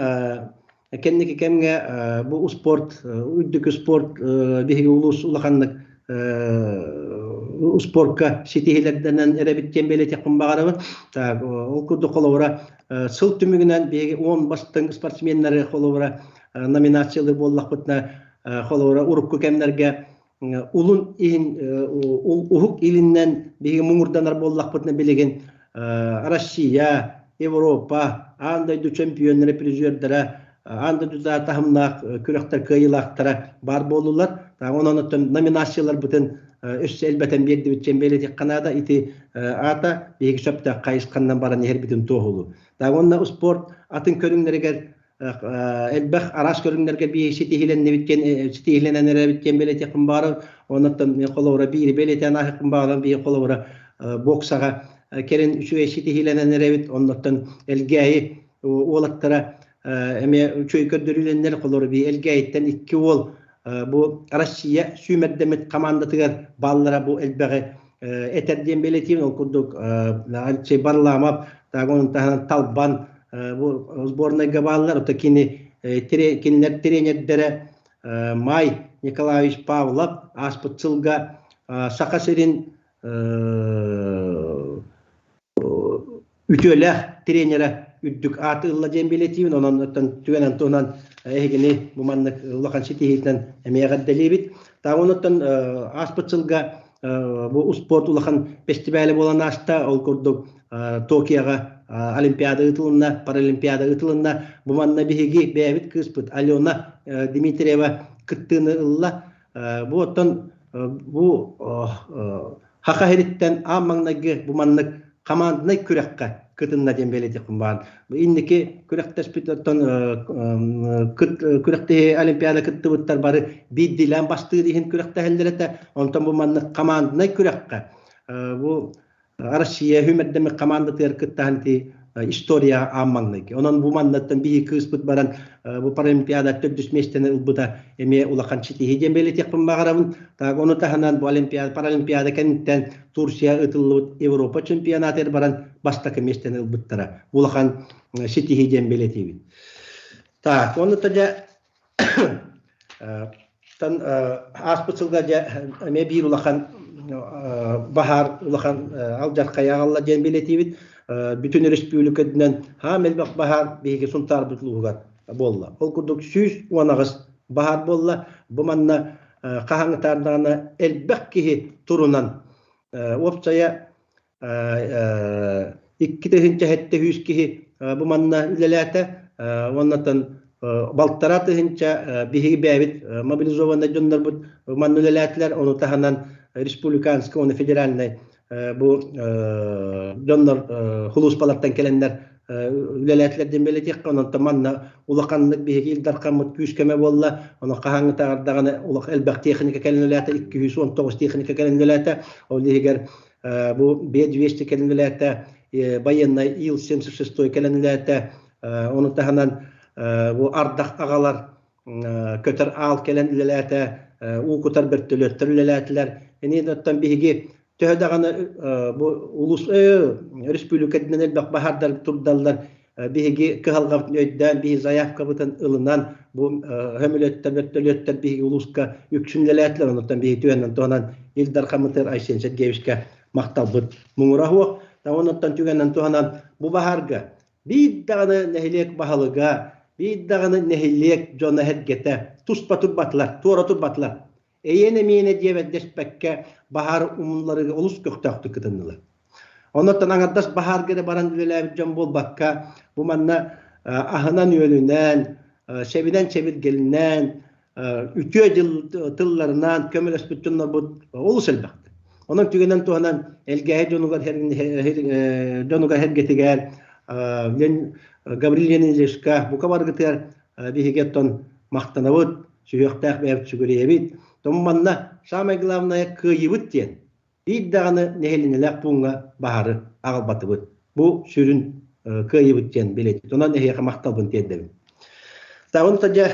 кэнники кэмҥэ бу успуорт үрдүкү спорт биһиги улуус улаханнык успуорка ситиһилэрдэнэн эрэбит диэн бэлиэтиэхпин баҕарабын. Ол курдук холобура сыл түмүгүнэн биһиги 10 бастыҥ спортсменнары холобура номинациялыы буоллахпытына холобура урукку кэмнэргэ улун иһин уһук илиннэн биһиги муҥурданар буоллахпытына билигин Россия, Европа, аан дойду чемпионнара, призердара, аан дойдута таһымнаах күрэхтэр кыайыылаахтара баар буоллулар. Онон оттон номинацияларбытын өссө элбэтэн биэрдибит диэн бэлиэтиэххэ наада. Ити аата биһиги сөптөөх хайысханнан баран иһэрбитин туоһулуур. Уонна спорт атын көрүҥнэригэр элбэх араас көрүҥнэргэ биир ситиһилэннибит диэн ситиһилэнэн эрэбит диэн бэлиэтиэхпин баҕарабын. Оннуттан холобура биири бэлиэтээн ааһыахпын баҕарабын. Биир холобура боксаҕа кэлин үчүгэй ситиһилэнэн эрэбит. Оннуттан Элгээйи уолаттара эмиэ үчүгэй көрдөрүүлэннэр. Холобура биир Элгээйиттэн икки уол бу Россия сүүмэрдэммит хамаандатыгар бааллара бу элбэҕи этэр диэн бэлиэтиибин. Ол курдук Алексей Барламов, онун таһынан Талбан бу сборнайга бааллар. Ото кини кинилэр тренердэрэ Май Николаевич Павлов ааспыт сылга Саха сирин үтүөлээх тренерэ үрдүк ааты ылла диэн бэлиэтиибин. Онон оттон түгэнэн туһунан эһигини бу маннык улахан ситиһиитинэн эмиэ эҕэрдэлиибит. Онуттан ааспыт сылга бу успуорт улахан бэстибээлэ буолан ааста. Ол курдук Токиоҕа Олимпиада ыытылынна, Паралимпиада ыытылынна. Бу манна биһиги бэйэбит кыыспыт Алена Дмитриева кыттыыны ылла. Бу оттон бу Саха сириттэн аан маҥнайгы бу маннык команднай күрэххэ кытынна диэн бэлиэтиэхпин баҕарабын. Инники күрэхтэспит оттон күрэхтэһии Олимпиада кыттыбыттар бары биирдиилээн бастыыр иһин күрэхтэһэллэр этэ. Онтон бу маннык команднай күрэххэ бу Россия үмэрдэмик командатыгар кыттаһан ити история аан маҥнайгы. Онон бу маннаттан биһи кыыспыт баран бу Паралимпиада төрдүс миэстэни ылбыта эмиэ улахан ситиһии диэн бэлиэтиэхпин баҕарабын. Так, ону таһынан бу Олимпиада, Паралимпиада кэнниттэн Турция ыытыллыбыт Европа чемпионатыгар баран бастакы миэстэни ылбыттара. Улахан ситиһии диэн бэлиэтиибин. Так, ону дьэ Тан ааспыт сылга дьэ эмиэ биир улахан баһаар улахан алдьархайы аҕалла диэн бэлиэтиибит. Бүтүн өрөспүүбүлүкэтинэн хаам элбэх баһаар биһиги Сунтаарбыт улууһугар буолла. Ол курдук 118 баһаар буолла. Бу манна хаһаҥытаардаҕына элбэх киһи турунан уопсайа 2700 киһи бу манна үлэлээтэ. Уоннатан балтараа тыһыынча биһиги бэйэбит мобилизованнай дьоннорбут манна үлэлээтилэр. Ону таһынан республиканскай уонна федеральнай бу дьоннор хулууспалартан кэлэннэр үлэлээтилэр диэн бэлиэтиэххэ. Онон манна улаханнык биһиги Ил Дархаммыт күүс-көмө буолла. Ону хаһааҥҥытааҕар даҕаны улах элбэх техника кэлэн үлэлээтэ, 219 техника кэлэн үлэлээтэ. Ол иһигэр бу Б-200 кэлэн үлэлээтэ, байыаннай Ил-76 кэлэн үлэлээтэ, ону таһынан бу ардах аҕалар көтөр аал кэлэн үлэлээтэ, уу кутар бөртөлүөттэр үлэлээтилэр. Ини оттон биһиги төһө даҕаны бу улус өрөспүүбүлүкэтинэн элбэх баһаардар турдаллар, биһиги кыһалҕабытын өйдөөн, биһи заявкабытын ылынан, бу хөмөлөттөр, бөртөлүөттэр биһиги улууска үксүннэлээтилэр. Онуттан биһи түһэнэн туһанан Ил Дархаммытыгар Айсен Сергеевичка махталбыт муҥура суох. Онуттан түгэнэн туһанан бу баһаарга биир даҕаны нэһилиэк баһылыга, биир даҕаны нэһилиэк дьоно эргэтэ туспа турбатылар, туора турбатылар. Эйиэнэ-миэнэ диэбэт-дэспэккэ баһаар умулларыыга олус көхтөөхтүк кытыннылар. Оннуттан аҥардас баһаарга эрэ баран үлэлээбит дьон буолбакка, бу манна аһынан-үөлүнэн, сэбинэн-сэбиргэлинэн, үтүө дьыл тылларынан көмөлөспүт дьоннорбут олус элбэхтэр. Онон түгэнэн туһанан Элгээйи дьонугар дьонугар эргэтигэр Гаврил Леонидовичка бука баргытыгар биһиги оттон махтанабыт, сүһүөхтээх бэйэбит сүгүрүйэбит. Тому манна самое главное кыайыыбыт диэн биир даҕаны нэһилиэнньэлээх пууҥҥа баһары аҕалбатыбыт. Бу сүрүн кыайыыбыт диэн билэбит. Онон эһиэхэ махталбын тиэрдэбин. Таҕын дьэ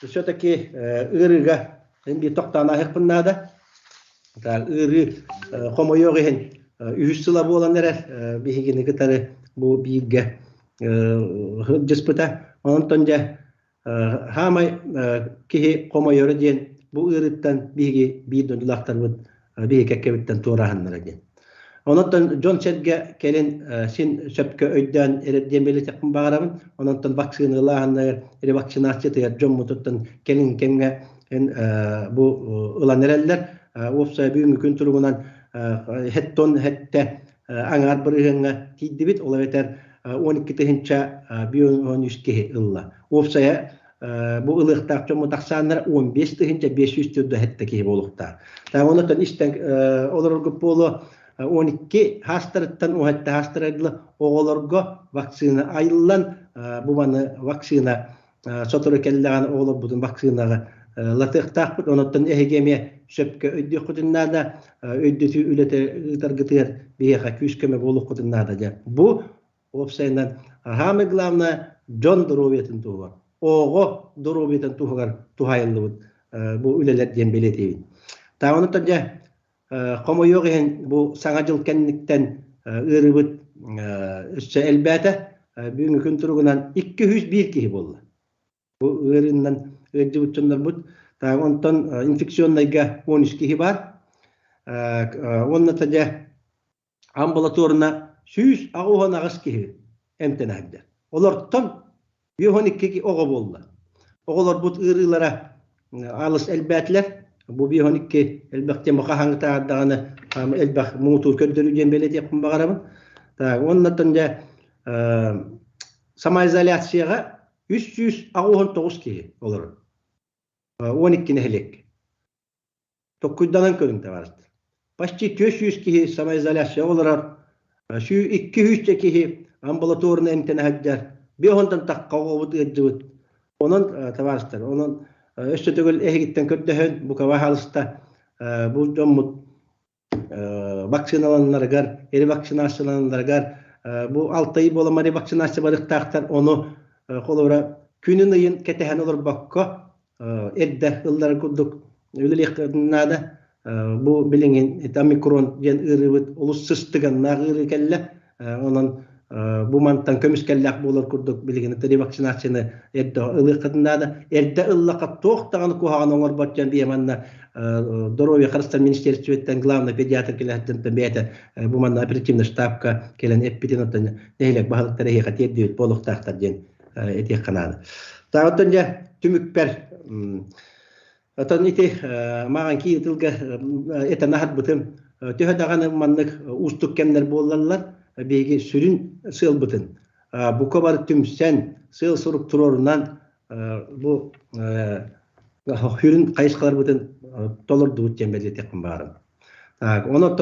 все-таки ыарыыга биир тохтоон ааһыахпын наада. Ыарыы хомойуох иһин үһүс сыла буолан эрэр биһигини кытары бу бииргэ сылдьыспыта. Онтон дьэ хаамай киһи хомойоро диэн бу ыарыыттан биһиги биир дойдулаахтарбыт биһиги кэккэбиттэн туорааһыннара диэн. Онон дьон-сэргэ кэлин син сөпкө өйдөөн эрэр диэн бэлиэтиэхпин баҕарабын. Онон вакциналааһыннар ревакцинациятыгар дьоммутуттан кэлин кэмҥэ бу ылан эрэллэр. Уопсайа бүгүҥҥү күн туругунан хеттон хеттэ аҥаар бырыһыаҥҥа тиийдибит. Ол эбэтэр 12 тыһыынча 13 киһи ылла. Уопсайа бу ылыахтаах дьоммут ахсааннара 15 тыһыынча 547 киһи буолуохтаах. Онон истэн олороргут буолуо 12 хаастарыттан 17 хаастара дылы оҕолорго вакцина айыллан бу маны вакцина сотору кэллэҕин оҕолорбутун вакцинаҕа латыахтаахпыт. Онон эһиги эмиэ сөпкө өйдүөххүтүн наада, өйдөтүү үлэтэ ыытаргытыгар биһиэхэ күүс-көмө буолуоххутун наада диэн. Бу уопсайынан самое главное дьон доруобуйатын туһугар, оҕо доруобуйатын туһугар туһайыллыбыт бу үлэлэр диэн бэлиэтиибин. Таҕаны дьэ хомойуох иһин бу саҥа дьыл кэнниттэн ыарыыбыт өссө элбээтэ. Бүгүҥҥү күн туругунан 201 киһи буолла. Бу ыарыынан ыалдьыбыт дьоннорбут. Онтон инфекционнайга 13 киһи баар. Уонна та дьэ амбулаторна 188 киһи эмтэнэ сылдьар. Олортон 52 оҕо буолла. Оҕолорбут ыарыылара алыс элбээтилэр. Бу 52 элбэх тема хаһааҥҥытааҕар даҕаны элбэх муҥутуур көрдөрүү диэн бэлиэтиэхпин баҕарабын. Так, уоннаттан дьэ самоизоляцияҕа 389 киһи олорор. 12 нэһилиэк. Токкуйданан көрүҥ табаарыстар. Почти 400 киһи самоизоляция олорор, 200 киһи амбулаторно эмтэнэ сылдьар, биэс тахха оҕобут ыалдьыбыт. Онон, табаарыстар, онон өссө төгүл эһигиттэн көрдөһөн, бука хаалыста бу дьоммут вакциналанарыгар, ревакцинацияланарыгар бу алта ый буоламар ревакцинация барыахтаахтар, ону холобура күнүн ыйын кэтэһэн олорбокко эрдэ ылларар курдук үлэлиэххэ наада. Бу билиҥин омикрон диэн ыарыыбыт олус сыстыганнаах ыарыы кэллэ. Онон бу мантан көмүскэллээх буолар курдук билигин ревакцинацияны эрдэ ылыаххытын наада. Эрдэ ыллахха туох даҕаны куһаҕан оҥорбот диэн биһи манна здоровье харыстар министерствоттан главный педиатр кэлэһиттэн бэйэтэ бу манна оперативный штабка кэлэн эппитин оттон нэһилиэк баһылыктара эһиэхэ тиэрдибит буолуохтаахтар диэн этиэххэ наада. Оттон дьэ түмүкпэр Оттон ити мааҕын киин тылга этэн аһарбытым, төһө даҕаны маннык уустук кэмнэр буоллаллар, биһиги сүрүн сыалбытын бука бары түмсэн, сыал-сорук туруорунан бу сүрүн хайысхаларбытын толордубут диэн бэлиэтиэхпин баҕарабын. Так, онон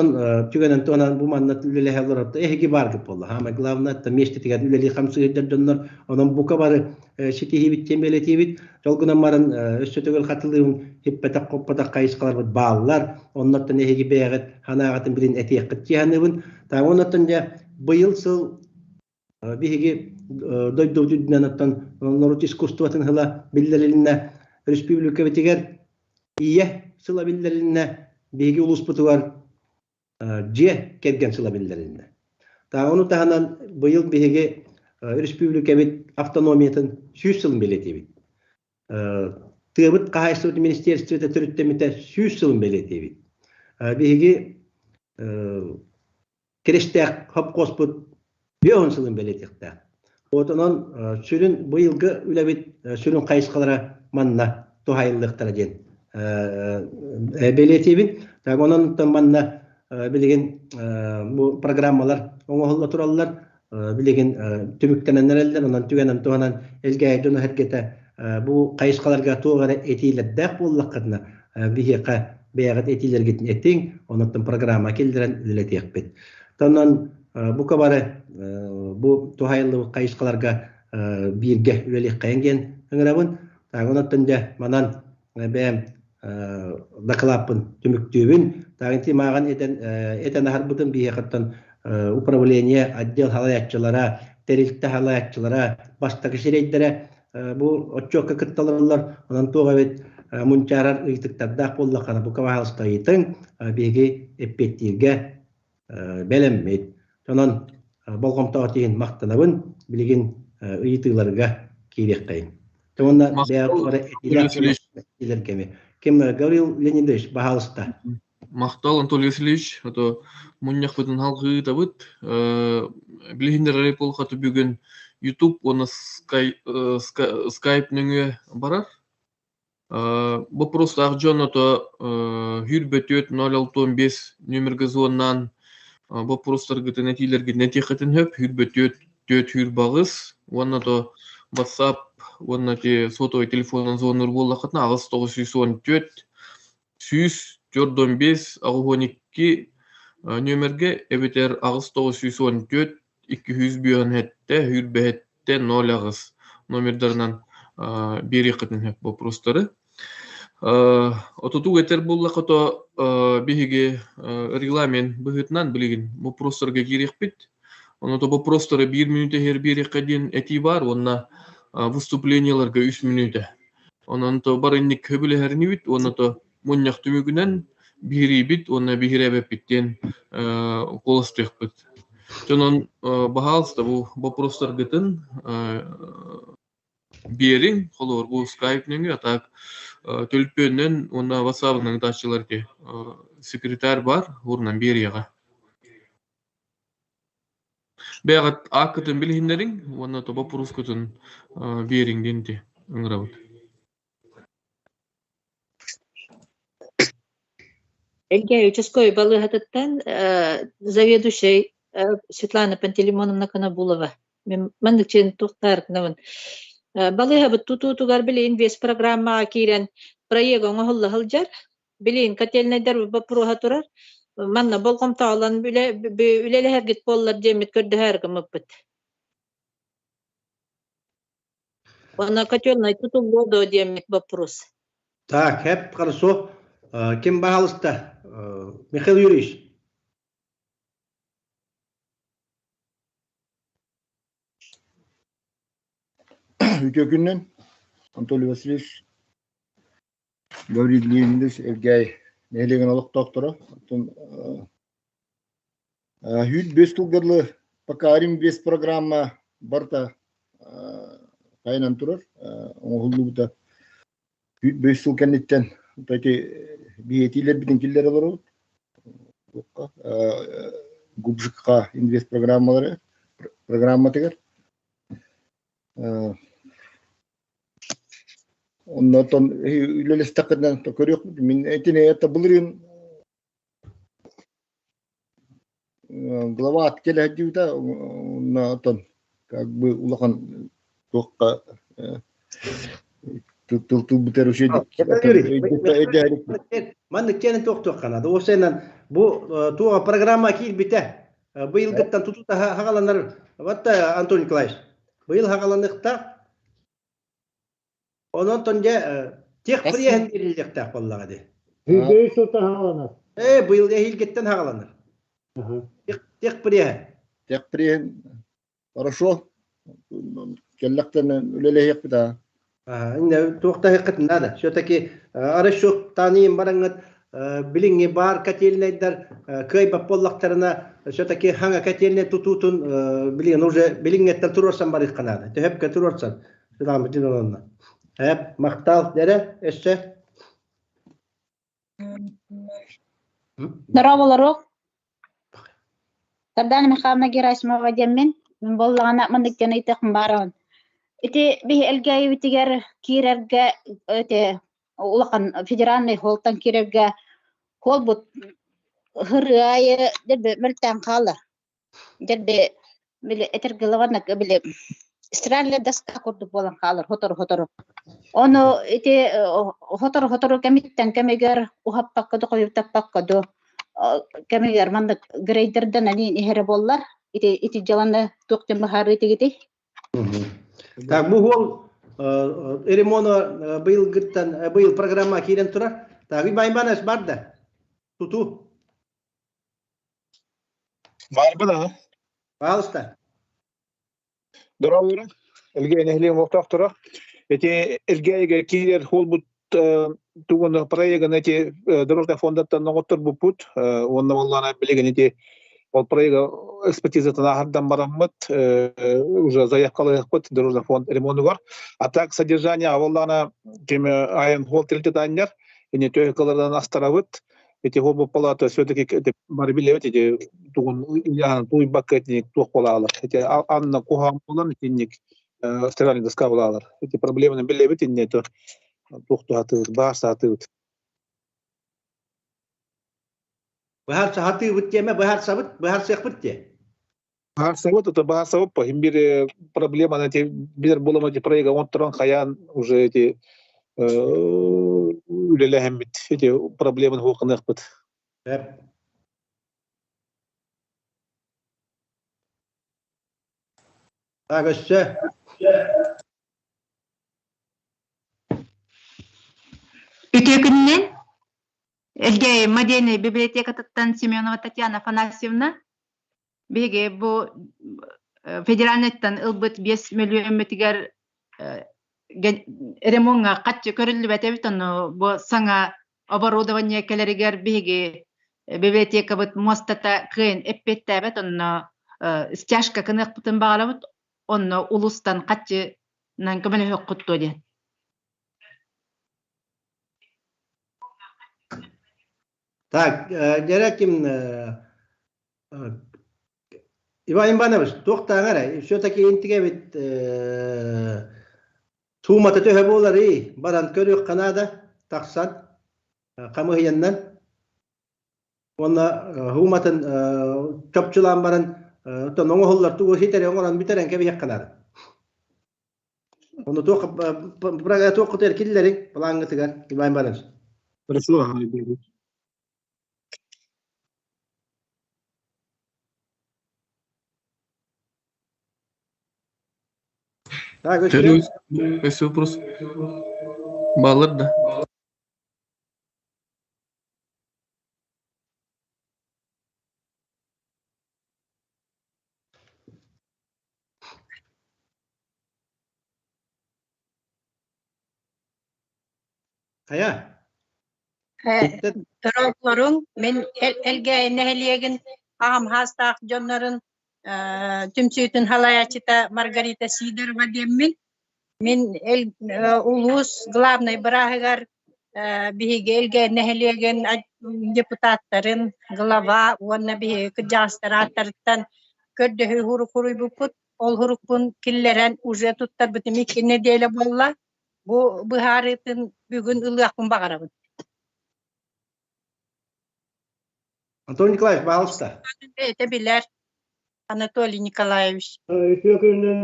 түгэнэн туһанан бу манна үлэлэһэ олорор эһиги бааргыт буолла. Самое главное, это миэстэтигэр үлэлии хамсыырдар дьоннор, онон бука бары ситиһиибит диэн бэлиэтиибит. Ол гынан баран өссө төгүл хатылыыбын хиппэтэх-хоппотох хайысхаларбыт бааллар. Оннуттан эһиги бэйэҕит санааҕытын билин этиэххит дии саныыбын. Так, оннуттан дьэ быйыл сыл биһиги дойдубут үрдүнэн оттон норуот искусствотын сыла биллэрилиннэ республикабытыгар Ийэ сыла биллэрилиннэ. биһиги улууспутугар дьиэ кэргэн сыла биллэрилиннэ. Ону таһынан быйыл биһиги республикабыт автономиятын 100 сылын бэлиэтиибит. Тыабыт хаһаайыстыбатын министерствота төрүттэммитэ 100 сылын бэлиэтиибит. Биһиги Киристээх хопкуоспут 50 сылын бэлиэтиэхтээх. Вот онон сүрүн быйылгы үлэбит сүрүн хайысхалара манна туһайыллыахтара диэн бэлиэтиибин. Так онон манна билигин бу программалар оҥоһулла тураллар. Билигин түмүктэнэн эрэллэр. Онон түгэнэн туһанан Элгээйи дьоно сэргэтэ бу хайысхаларга туох эрэ этиилэрдээх буоллаххытына биһиэхэ бэйэҕит этиилэргитин этиҥ, онон программа киллэрэн үлэлэтиэхпит. Онон бука бары бу туһайыллыбыт хайысхаларга бииргэ үлэлиэххэйин диэн ыҥырабын. Онон дьэ манан бэйэм дакылааппын түмүктүүбүн. Тагынти мааҕын этэн этэн аһарбытым биһиэхэттэн управление отдел халайааччылара, тэрилтэ халайааччылара, бастакы сирэйдэрэ бу отчуокка кытталлар. Онон туох эбит мунчаарар ыйытыктардаах буоллаххына, бука баһаалыста ыйытыҥ, биһиги эппиэттииргэ бэлэммит. Онон болҕомтоҕут иһин махтанабын. Билигин ыйытыыларга киириэххэйин. Уонна этиилэр кэми. Ким Гаврил Леонидович, баһаалыста.
Махтал, Анатолий Васильевич. А мунньахпытын халҕыытабыт. Билиһиннэрэр буолхаты бүгүн YouTube уонна Skype нөҥүө барар. Боппуруостаах дьон ото 104 065 нүөмэргэ звоннаан боппуруостаргытын этиилэргитин этиэххитин сөп. 104 408 уонна то WhatsApp уонна ити сотовай телефонунан звоннуур буоллаххытына 8 914 145 82 нүөмэргэ эбэтэр 8 914 257 107 08 номердарынан биэриэххитин сөп боппуруостары. Отутуг этэр буоллахха то биһиги регламент быһыытынан билигин боппуруостарга киириэхпит. Ону то боппуруостары биир мүнүүтэ иһэр биэриэххэ диэн этии баар уонна выступлениеларга үс мүнүүтэ. Онон то барынник сөбүлэһэринибит уонна то мунньах түмүгүнэн биһириибит уонна биһирээбэппит диэн куоластыахпыт. Дьонон баһаалыста бу боппуруостаргытын биэриҥ, холобур бу скайп нөҥүө, а так төлөпүөнүнэн уонна ватсабынан ыытааччылар ити секретарь баар, уурунан биэриэҕэ. Бэйэҕит ааккытын билиһиннэриҥ уонна то боппуруоскутун биэриҥ диэн ити ыҥырабыт.
Элгээйи участковай балыыһатыттан заведующай Светлана Пантелеймоновна Конобулова. Мин маннык чиэн туохтаарытынабын. Балыыһабыт тутуутугар били инвестпрограммаҕа киирэн проект оҥоһулла сылдьар. Билигин котельнайдар боппуруоһа турар. Манна болҕомто ылан үлэлэһэргит буоллар диэммит көрдөһөөр гыммыппыт. Уонна котельнай тутуллуо дуо диэммит боппуруос.
Так, хэп, хорошо. Ким баһаалыста? Михаил Юрьевич.
Үтүө күнүнэн, Анатолий Васильевич, Гаврил Леонидович Элгээйи нэһилиэгин олохтоохторо. Оттон 105 сылга дылы Покарим весь программа барыта хайынан турар, оҥоһуллубута. 105 сыл кэнниттэн ити биэтиилэрбитин киллэрэ олоробут. ГУБЖК инвест программалары программатыгар. Оннотон үлэлэстэххитинэ көрүөхпүт. Мин этини это былырыын глава кэлэ сылдьыбыта онно оттон как бы улахан туохха тыл тылбытар
Маннык киэнин туохтуохха наада. Уопсайынан бу туоҕа программа киирбитэ. Быйылгыттан тутута хагаланар. Вот Антон Николаевич. Быйыл хагаланыхтаах. Онон дьэ тех приеһин биэриллиэхтээх буоллаҕа дии.
Үгэй сылтан хааланар.
Ээ, быйыл эһиилгиттэн хааланар. Тех приеһин.
Тех приеһин хорошо. Кэллэхтэн үлэлэһиэхпит аа.
Инне туохтаһыаххыт надо. Все-таки арай таанийын бараҥҥыт. Билиҥҥи баар котельнайдар кыайбат буоллахтарына, все-таки хаҥа котельнай тутуутун билигин уже билиҥҥэттэн туруорсан барыахха наада. Төһөпкө туруорсан. Сыламытын онно. Эп, махтал, дэрэ, өссө.
Здорово, Сардана Михайловна Герасимова диэммин. Мин буоллаҕына маннык дьон ыйытыахпын баарабын. Ити биһи Элгээйибитигэр киирэргэ ити улахан федеральный холтан киирэргэ холбут һырыайы дэрби мөлтөөн хаалар. Дьэрби били этэргэ лаваннык били стиральная доска курдук буолан хаалар хотору-хотору. Ону ити хотору-хотору кэмиттэн кэмигэр уһаппакка да хойутаппакка да кэмигэр маннык грейдердэн эниин иһэрэ буоллар ити ити дьаланы туох диэн быһаарыы тигитий?
Так, бу уол ремона быйылгыттан быйыл программа киирэн турар. Так, Иван Иванович бар да? Туту.
Баарбын аҕа.
Пожалуйста.
Дорооболорун. Элгээ нэһилиэгин олохтоохторо. Ити Элгээйигэ киирэр хуолбут тугун проегын эти дорожный фондаттан оҥотторбуппут. Уонна буоллаҕына билигин ити ол проега экспертизатын ааһардан бараммыт уже заявкалыахпыт дорожный фонд ремонугар. А так содержание буоллаҕына ким айан хуол тэрилтэтэ ини төһө астарабыт. Ити хобу палата все-таки бары билэбит ити тугун ыйаан тууйбакка итинник туох буолаалар. Ити анна куһаҕан буолан итинник стиральный доска буолаалар. Ити проблеманы билэбит инне то туох туһатыыбыт, баар саатыыбыт.
Быһаар саатыыбыт диэмэ, быһаарсабыт, быһаарсыахпыт диэ.
Быһаарсабыт, это быһаарсабыт по бир проблеманы эти билер буолама эти проекта оҥотторон хайаан уже эти үлэлэһэммит эти проблеманы хуоханыахпыт.
Так, өссө.
Үтүө күнүнэн. Элгээйи модельнай библиотекатыттан Семенова Татьяна Афанасьевна. Биһиги бу федеральнайтан ылбыт 5 мөлүйүөммүтүгэр ремоҥҥа хаччы көрүллүбэт эбит, ону бу саҥа оборудование кэлэригэр биһиги библиотекабыт муостата кыайан эппиэттээбэт, онно стяжка кыныахпытын баҕарабыт, онно улуустан хаччынан көмөлөһүөххүт дуо диэн.
Так, дьэрэ ким Иван Иванович, туохтааҕа эрэ, все-таки интигэбит суумата төһө буоларый? Баран көрүөххэ наада, тахсан, хамыһыйаннан. Уонна хууматын чопчулаан баран, оттон оҥоһуллар тугу ситэри оҥорон бүтэрэн кэбиһиэххэ наада. Ону туох туох киллэриҥ плаҥҥытыгар, Иван Иванович?
Хорошо,
Так, өссө?
Өссө вопрос баалар да?
Хайа?
Дорооболоруҥ, мин Элгээйи нэһилиэгин аҕам саастаах дьоннорун түмсүүтүн салайааччыта Маргарита Сидорова диэммин. Мин улуус главнай бырааһыгар биһиги Элгээйи нэһилиэгин депутаттарын, глава уонна биһиги кырдьаҕастар ааттарыттан көрдөһүү суруйбуппут. Ол сурукпун киллэрэн уже туттарбытым икки нэдиэлэ буолла. Бу быһаарыытын бүгүн ылыахпын баҕарабын.
Антон Николаевич, пожалуйста.
Бэйэтэ билэр Анатолий Николаевич.
Үтүө күнүнэн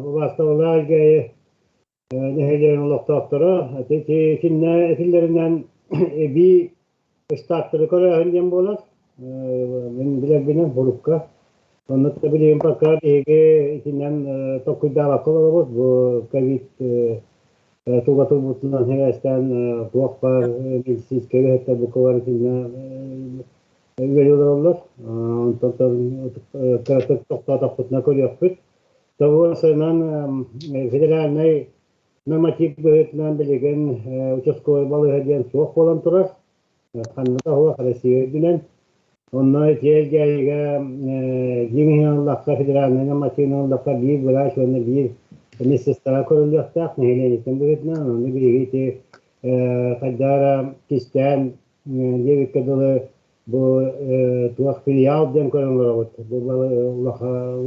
убаастабыллаах Элгээйи нэһилиэгин олохтоохторо итиннэ этиллэринэн эбии ыстааттары көрөөһүн диэн буолар. Мин билэрбинэн бурукка Онно да билигин пока биһиги итинэн толкуйдаабакка олоробут. Бу ковид туга турбутунан сибээстээн туох баар медицинскэй үлэһиттэр бука бары итиннэ үлэлии олороллор. Онтон кыратык тохтоотохпутуна көрүөхпүт. Того федеральнай норматив быһыытынан билигин участковай балыыһа диэн суох буолан турар. Ханна да суох Россия үрдүнэн. Онно Тиэргээйигэ дьиҥ иһин ыллахха федеральнай нормативынан ыллахха биир врач уонна биир медсестра көрүллүөхтээх нэһилиэнньэттэн быһыытынан. Онно биһиги ити хайдах эрэ кистээн диэбиккэ дылы бу туох филиал диэн көрөн олоробут. Бу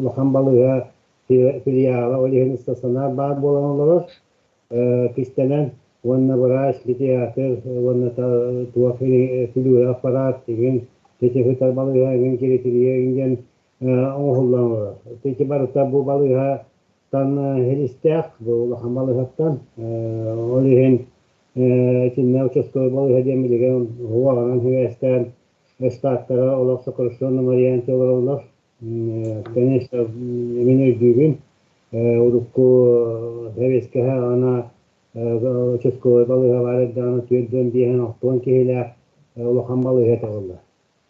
улахан балыыһа филиала ол иһин стационар баар буолан олорор. Кистэнэн уонна врач, педиатр уонна туох күлүүрэ аппараат игин ТТХ балыыһа игин киритирийэ игин диэн оҥоһуллан олорор. Ити барыта бу балыыһаттан хилистээх, бу улахан балыыһаттан. Ол иһин итиннэ участковый балыыһа диэн билигин уһуоҕанан сибээстээн штаттара олох сокращенно варианте олороллор. Конечно, мин өйдүүбүн. Урукку сэбиэскэһэ ана участковай балыыһа баар эрдэҕинэ 45-60 киһилээх улахан балыыһа этэ буолла.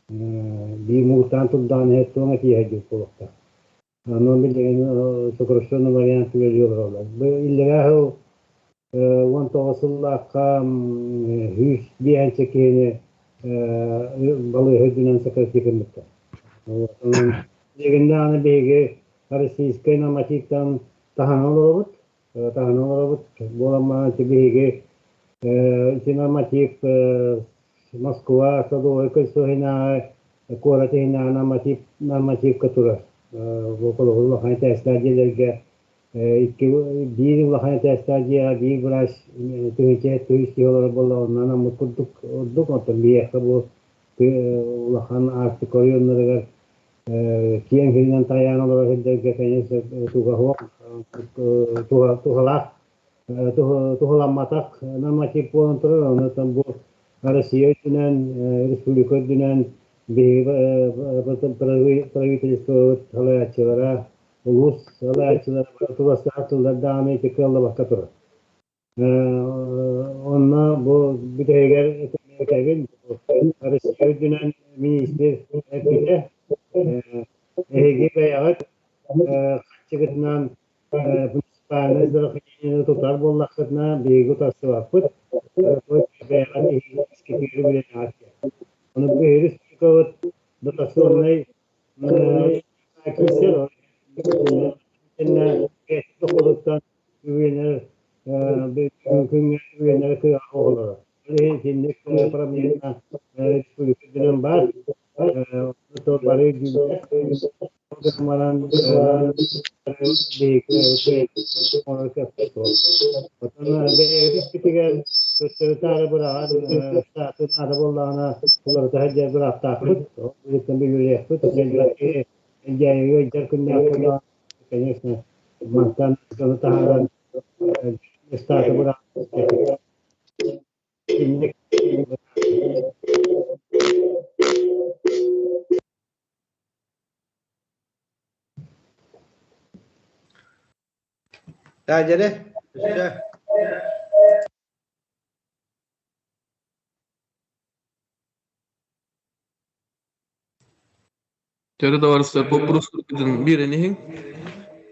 Биир муҥутаан турдаҕына иһэ туох этиэһэ диир буолуохтаах. Ону билигин сокращенный вариант үлэлии олороллор. Бу иллэрээ сыл 19 сыллаахха 105 киһини балыыһа үрдүнэн сократить гыммыттар. Билигин даҕаны биһиги российскай нормативтан таһынан олоробут, таһынан олоробут. Буолан баран биһиги ити норматив Москва Садовой кольцо иһинээҕи куорат иһинээҕи норматив нормативка турар. Бу холобур улахан этээстээх дьиэлэргэ икки биир улахан этээстээх дьиэҕэ биир врач тыһыынча тыһыынча киһи олорор буоллаҕына анаммыт курдук ордук оттон биһиэхэ бу улахан Арктика оройуоннарыгар киэҥ сиринэн тайаан олорор сирдэргэ конечно туга суох туһалаах туһаламматах норматив буолан турар онон бу Россия үрдүнэн республика үрдүнэн биһиги правительствобыт салайааччылара улуус салайааччылара туластаах тыллар даҕаны ити кыаллыбакка турар. Онно бу бүтэһигэр этэбин, Россия үрдүнэн министр эппитэ, эһиги бэйэҕит харчыгытынан муниципальнай здравоохранениены тутар буоллаххытына, биһиги утарсыбаппыт, бэйэҕит искитигэр үлэлэҕит диэн. Ону биһиги республикабыт дотационнай Үгүнэр күҥҥэ үгүнэр кыаҕа оҕолоро. Ол иһин итинник проблема республика үрдүнэн баар. Бары баран Оттон бэйэбит төттөрү-таары быраҕан штаты наада буоллаҕына уларыта сылдьар бырааптаахпыт. Ол иһиттэн бүлүүлүөхпүт. Элдьээйигэ ыйдар күннээх буоллаҕына, конечно, мантан дьону таһааран штаты быраҕан Инник
Таадьары, өссө.
Төрө товарыстар боппуруостаргытын биэрэн иһиҥ.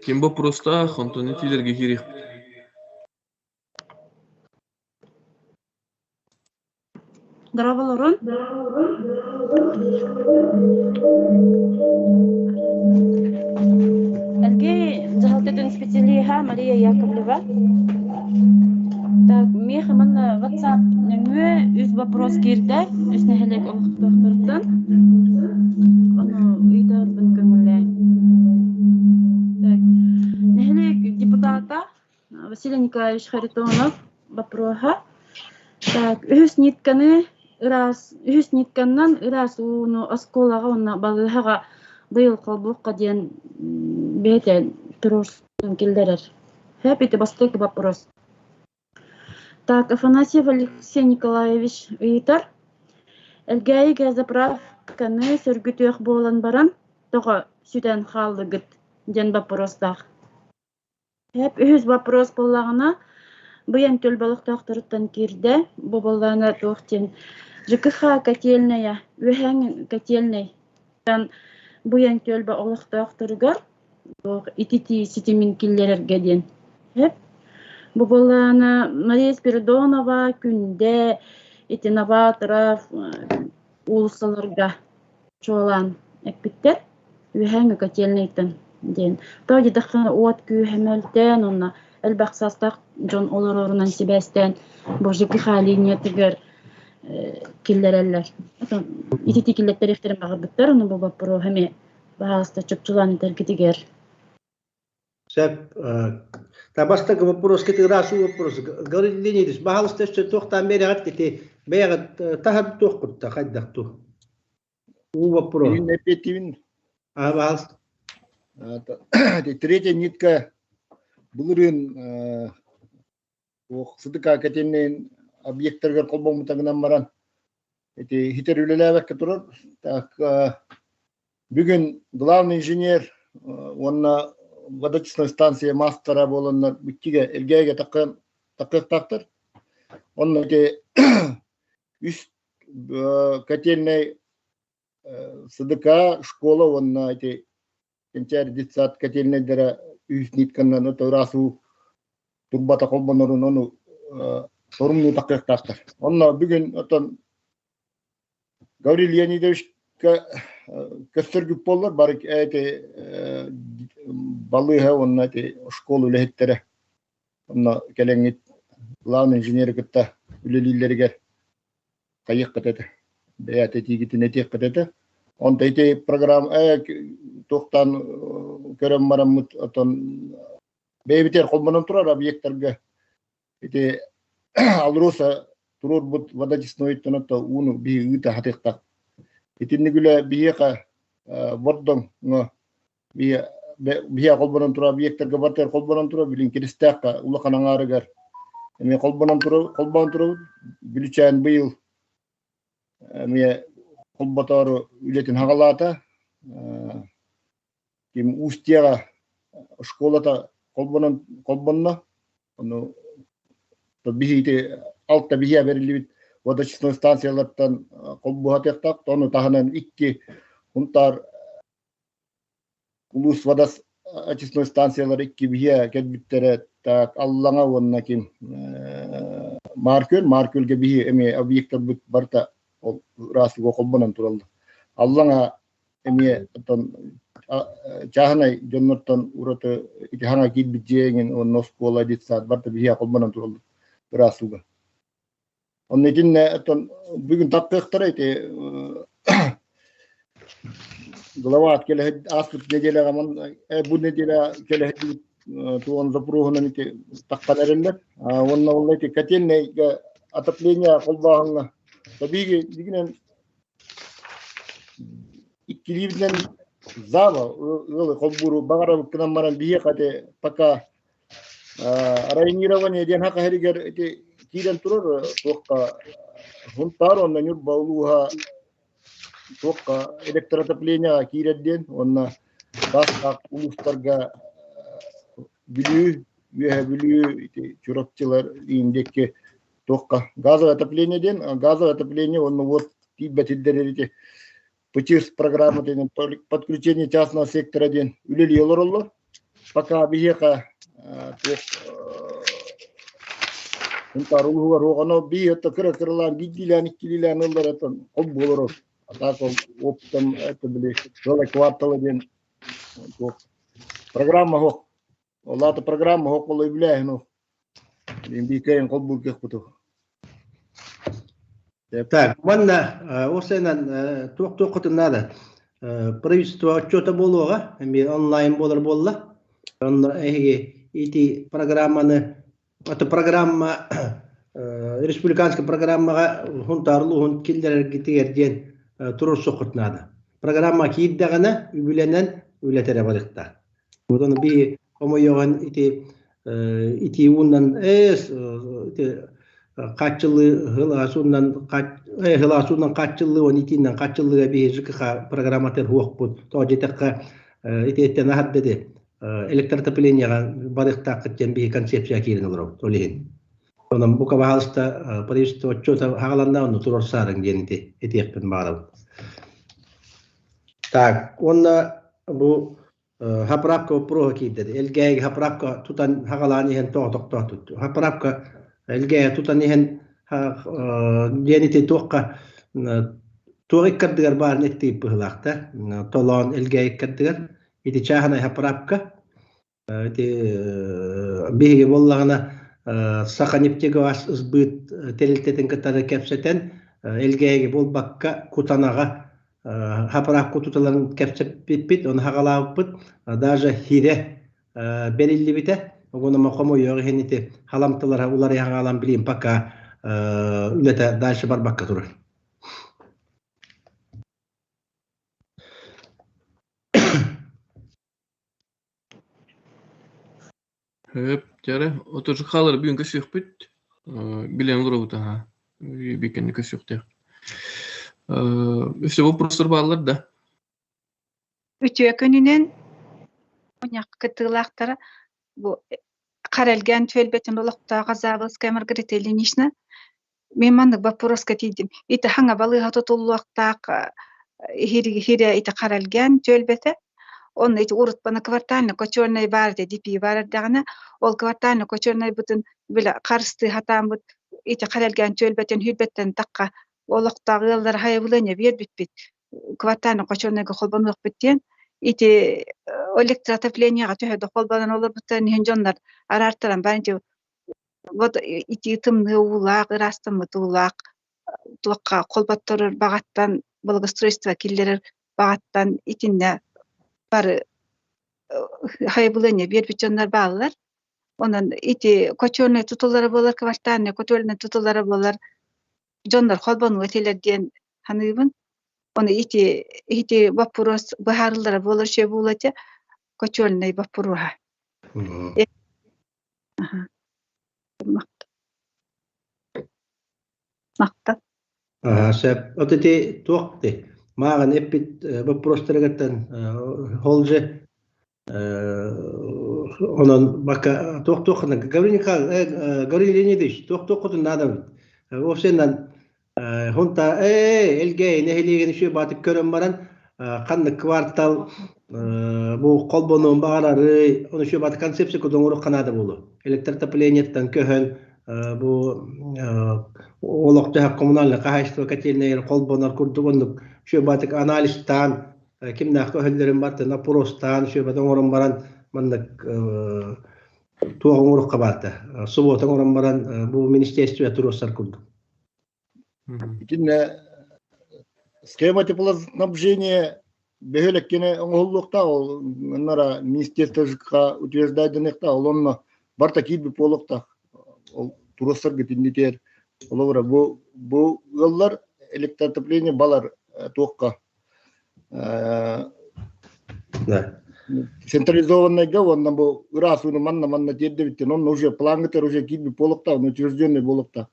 Ким боппуруостаах, онтон итиилэргэ киириэхпит.
Дорооболорун. Эргий дьаһалтатын специалиһа Мария Яковлева. Так, миэхэ манна WhatsApp нөҥүө үс вопрос киирдэ, үс нэһилиэк олохтоохторуттан. Ону ыйытарбын көҥүллээҥ. Так, нэһилиэк депутата Василий Николаевич Харитонов боппуруоһа. Так, үһүс нитканы ыраас, үһүс нитканнан ыраас ууну оскуолаҕа уонна балыыһаҕа быйыл холбуохха диэн бэйэтэ туруорсуун киллэрэр. Сөп ити бастакы вопрос. Так, Афанасьев Алексей Николаевич ыйытар. Элгээйигэ заправканы сөргүтүөх буолан баран, тоҕо сүтэн хааллыгыт диэн боппуруостаах. Сөп. Үһүс боппуруос буоллаҕына, быйаҥ түөлбэ олохтоохторуттан киирдэ. Бу буоллаҕына туох диэн ЖКХ котельная, үөһээҥ котельнайтан быйаҥ түөлбэ олохтоохторугар туох ититии ситимин киллэрэргэ диэн. Сөп. Бу буоллаҕына Мария Спиридонова, Күндэ, Ити Новаторов уулуссаларга чуолаан эппиттэр. Үөһээҥҥи котельнайтан диэн. Тоҕо диэтэххинэ уот күүһэ мөлтөөн уонна элбэх саастаах дьон олорорунан сибээстээн бу ЖКХ линиятыгар киллэрэллэр. Итити киллэттэриэхтэрин баҕарбыттар, ону бу боппуруоһу эмиэ баһаалыста чопчулаан этэргитигэр.
Сөп. Бастакы вопроска ыраас уу вопрос. Говорит Леонидович, баһаалыста өссө туохтаан биэрэҕит ити бэйэҕит таһар туохкутта хайдах ту? Уу вопрос.
Мин эппиэттиибин.
А, баһаалыста.
Третья нитка былырыын туох СДК кэтиннин объектарыгар холбоммутагынан баран ити хитер үлэлээбэккэ турар. Так бүгүн главный инженер уонна водочной станция мастера буоланнар бүттүгэ Элгээйгэ таккыахтаахтар. Онно ити үс котельнай СДК школа уонна ити Кэнчээри детсад котельнайдара үс нитканнан ыраас уу турбата холбонорун ону сорумнуу таххыахтаахтар. Онно бүгүн отон Гаврил Леонидовичка көстөргүт буоллар бары эти балыыһа уонна эти школа үлэһиттэрэ онно кэлэҥҥит главный инженери кытта үлэлииллэригэр хайыаххыт этэ бэйэт этиигитин этиэххит этэ онто ити программа туохтаан көрөн бараммыт отон бэйэбитигэр холбонон турар объектарга ити Алроса туруорбут водочистнойтон ото ууну биһи ыыта хатыахтаах итинник үлэ биһиэхэ Бордоҥҥо биһиэ холбонон турар объектарга барытыгар холбонон турар билин Киристээххэ улахан аҥаарыгар эмиэ холбонон турар холбоон турабыт Бүлүчээн быйыл эмиэ холботоору үлэтин хаҕалаата ким Устьеҕа школата холбонон холбонно ону биһиити алта биһиэ бэриллибит водочистной станциялартан холбуһатыахтаах ону таһынан икки Хунтаар Улуус водос очистной станциялар икки биһиэ кэлбиттэрэ так Аллаҥа уонна ким Маар Күөл Маар Күөлгэ биһи эмиэ объектарбыт барыта ол ыраастыга холбонон тураллар. Аллаҥа эмиэ оттон чааһынай дьоннортон ураты ити хаҥа киирбит дьиэ эҥин уонна оскуола детсад барыта биһиэ холбонон тураллар ыраас ууга. Онно итиннэ оттон бүгүн таптыахтара ити глава кэлэһит ааспыт неделяҕа бу неделя кэлэһит туон запроһунан ити таххан эрэллэр. Уонна ол ити котельнайга отопление холбооһуҥҥа табиги дигинен иккилиибинэн зала ыалы холбууру баҕарабыккынан баран биһиэхэ ити пока Районирование диэн хаха иһигэр ити киирэн турар туохха Сунтаар уонна Ньурба улууһа туохха электроотопление киирэр диэн уонна гаастаах улуустарга Бүлүү, Үөһэ Бүлүү, ити Чурапчылар иин диэки туохха газовое отопление диэн газовое отопление уонна уот тиийбэтирдэр ити ПЧС программа диэн подключение частного сектора диэн үлэлии олороллор. Пока биһиэхэ туох Сунтаар улууһугар оҕоно бии это кыра кыралаан биирдиилээн иккилиилээн ыллар это ол буолар а так ол оптом это били целый квартала диэн туох программа хоқ ол аата программа хоқ ол үбүлээһин ол биикэйин холбуур кыахпыту
Так, манна осенан туох туоххутун наада. Правительство отчета буолуоҕа, эмиэ онлайн буолар буолла. Онно эһиги ити программаны, это программа республиканскай программаҕа Хунтаар улууһун киллэрэргитигэр диэн туруорсуоххут наада. Программа киирдэҕинэ үбүлэнэн үлэтэрэ барыахтаах. Ону би хомойоҕун ити ити уунан эс ити хааччыллыы хылаасуунан хылаасуунан хааччыллыы уон итиинэн хааччыллыыга биһи ЖКХ программатын хуохпут тоҕо диэтэххэ ити эттэн аһарда электроотоплениеҕа барыахтааххыт диэн биһи концепция киирэн олоробут ол иһин онон бука баһаалыста правительство отчуота хаҕаланна онно туруорсаарыҥ диэн ити этиэхпин баҕарабын так уонна бу Хаправка боппуруоһа киирдэ. Элгээйигэ хаправка тутан хаҕалаан иһэн тоҕо тохтоотут. Хаправка Элгээйи тутан иһэн Диэн ити туохха туох иккардыгар баарын эттиip быһылаахта. Толоон Элгээйи иккардыгар ити чааһынай хапыраапка ити биһиги буоллаҕына Саханефтегаз ысбыт тэрилтэтин кытары кэпсэтэн Элгээйигэ буолбакка Кутанаҕа хапыраапка туталарын кэпсэппиппит, ону хаҕалаабыппыт. Даже хирэ бэриллибитэ. Ону хомойуох иһин ити халамталара уларыйа хаалан билим пока үлэтэ дальше барбакка турар.
Хөп, дьэрэ, отуржу хаалар бүгүн көсүөхпүт. Билэн олоробут аха. Бикенни көсүөхтээх. Өссө вопростар бааллар да?
Үтүө күнүнэн мунньах кыттыылаахтара бу Харалган түөлбэтин олохтоох Азавылская Маргарита Ильинична мин маннык боппуруоска тиийдим. Ити хаҥа балыыһа тутуллуохтаах иһирэ ити Харалган түөлбэтэ. Онно ити урутпана квартальный кочуоннай баар этэ ДП баар эрдэҕинэ ол квартальный кочуоннайбытын бile харыстыы хатааммыт ити Харалган түөлбэтин хүрбэттэн тахха олохтоох ыаллар хайабылыанньа биэрбиппит квартальный хочуонайга холбонуохпут диэн ити электроотопленияҕа төһө да холбонон олорбуттарын иһин дьоннор араартаран баран ити вот ити тымныы уулаах ыраастаммыт уулаах туохха холботторор баҕаттан благоустройство киллэрэр баҕаттан итиннэ бары хайабылыанньа биэрбит дьоннор бааллар. Онон ити хочуонай тутуллара буолар, квартальный котельнай тутуллара буолар дьоннор холбонуо этилэр диэн саныыбын. Ону ити ити боппуруос быһаарыллара буолар үчүгэй буолуо этэ, котельнай боппуруоһа. Махтал.
Аха, сөп. Вот ити туох ти мааҕын эппит боппуруостарыгыттан ол же Онон бака туох-туох Гаврил Николаевич, Гаврил Леонидович, туох-туоххутун наадабыт. Вовсенан хунта ээ Элгээйи нэһилиэгин үчүгэй баатык көрөн баран ханнык квартал бу холбонуон баҕарарый, ону үчүгэй баатык концепция курдук оҥоруохха наада буолуо. Электроотоплениеттан көһөн бу олохтоох коммунальное хаһаайыстыба котельнайыгар холбонор курдук оннук үчүгэй баатык анализтаан кимнээх көһөллөрүн бартын опростаан сүөбэтэ оҥорон баран маннык туох оҥоруохха баарта субуота оҥорон баран бу министерство туруорсар курдук.
Итиннэ схема теплоснабжения бөһүөлэккине оҥоһуллуохтаах ол ыннара министерство ЖКХ утверждайданыахтаах ол онно барта киирбит буолуохтаах ол туруорсарга итиннитиэр олобура бу бу ыаллар электроотопление балар туохха Централизованныйга уонна бу ыраас ууну манна манна тиэрдэбиттэн онно уже плаҥҥытыгар уже киирбит буолуохтаах, утвержденный буолуохтаах.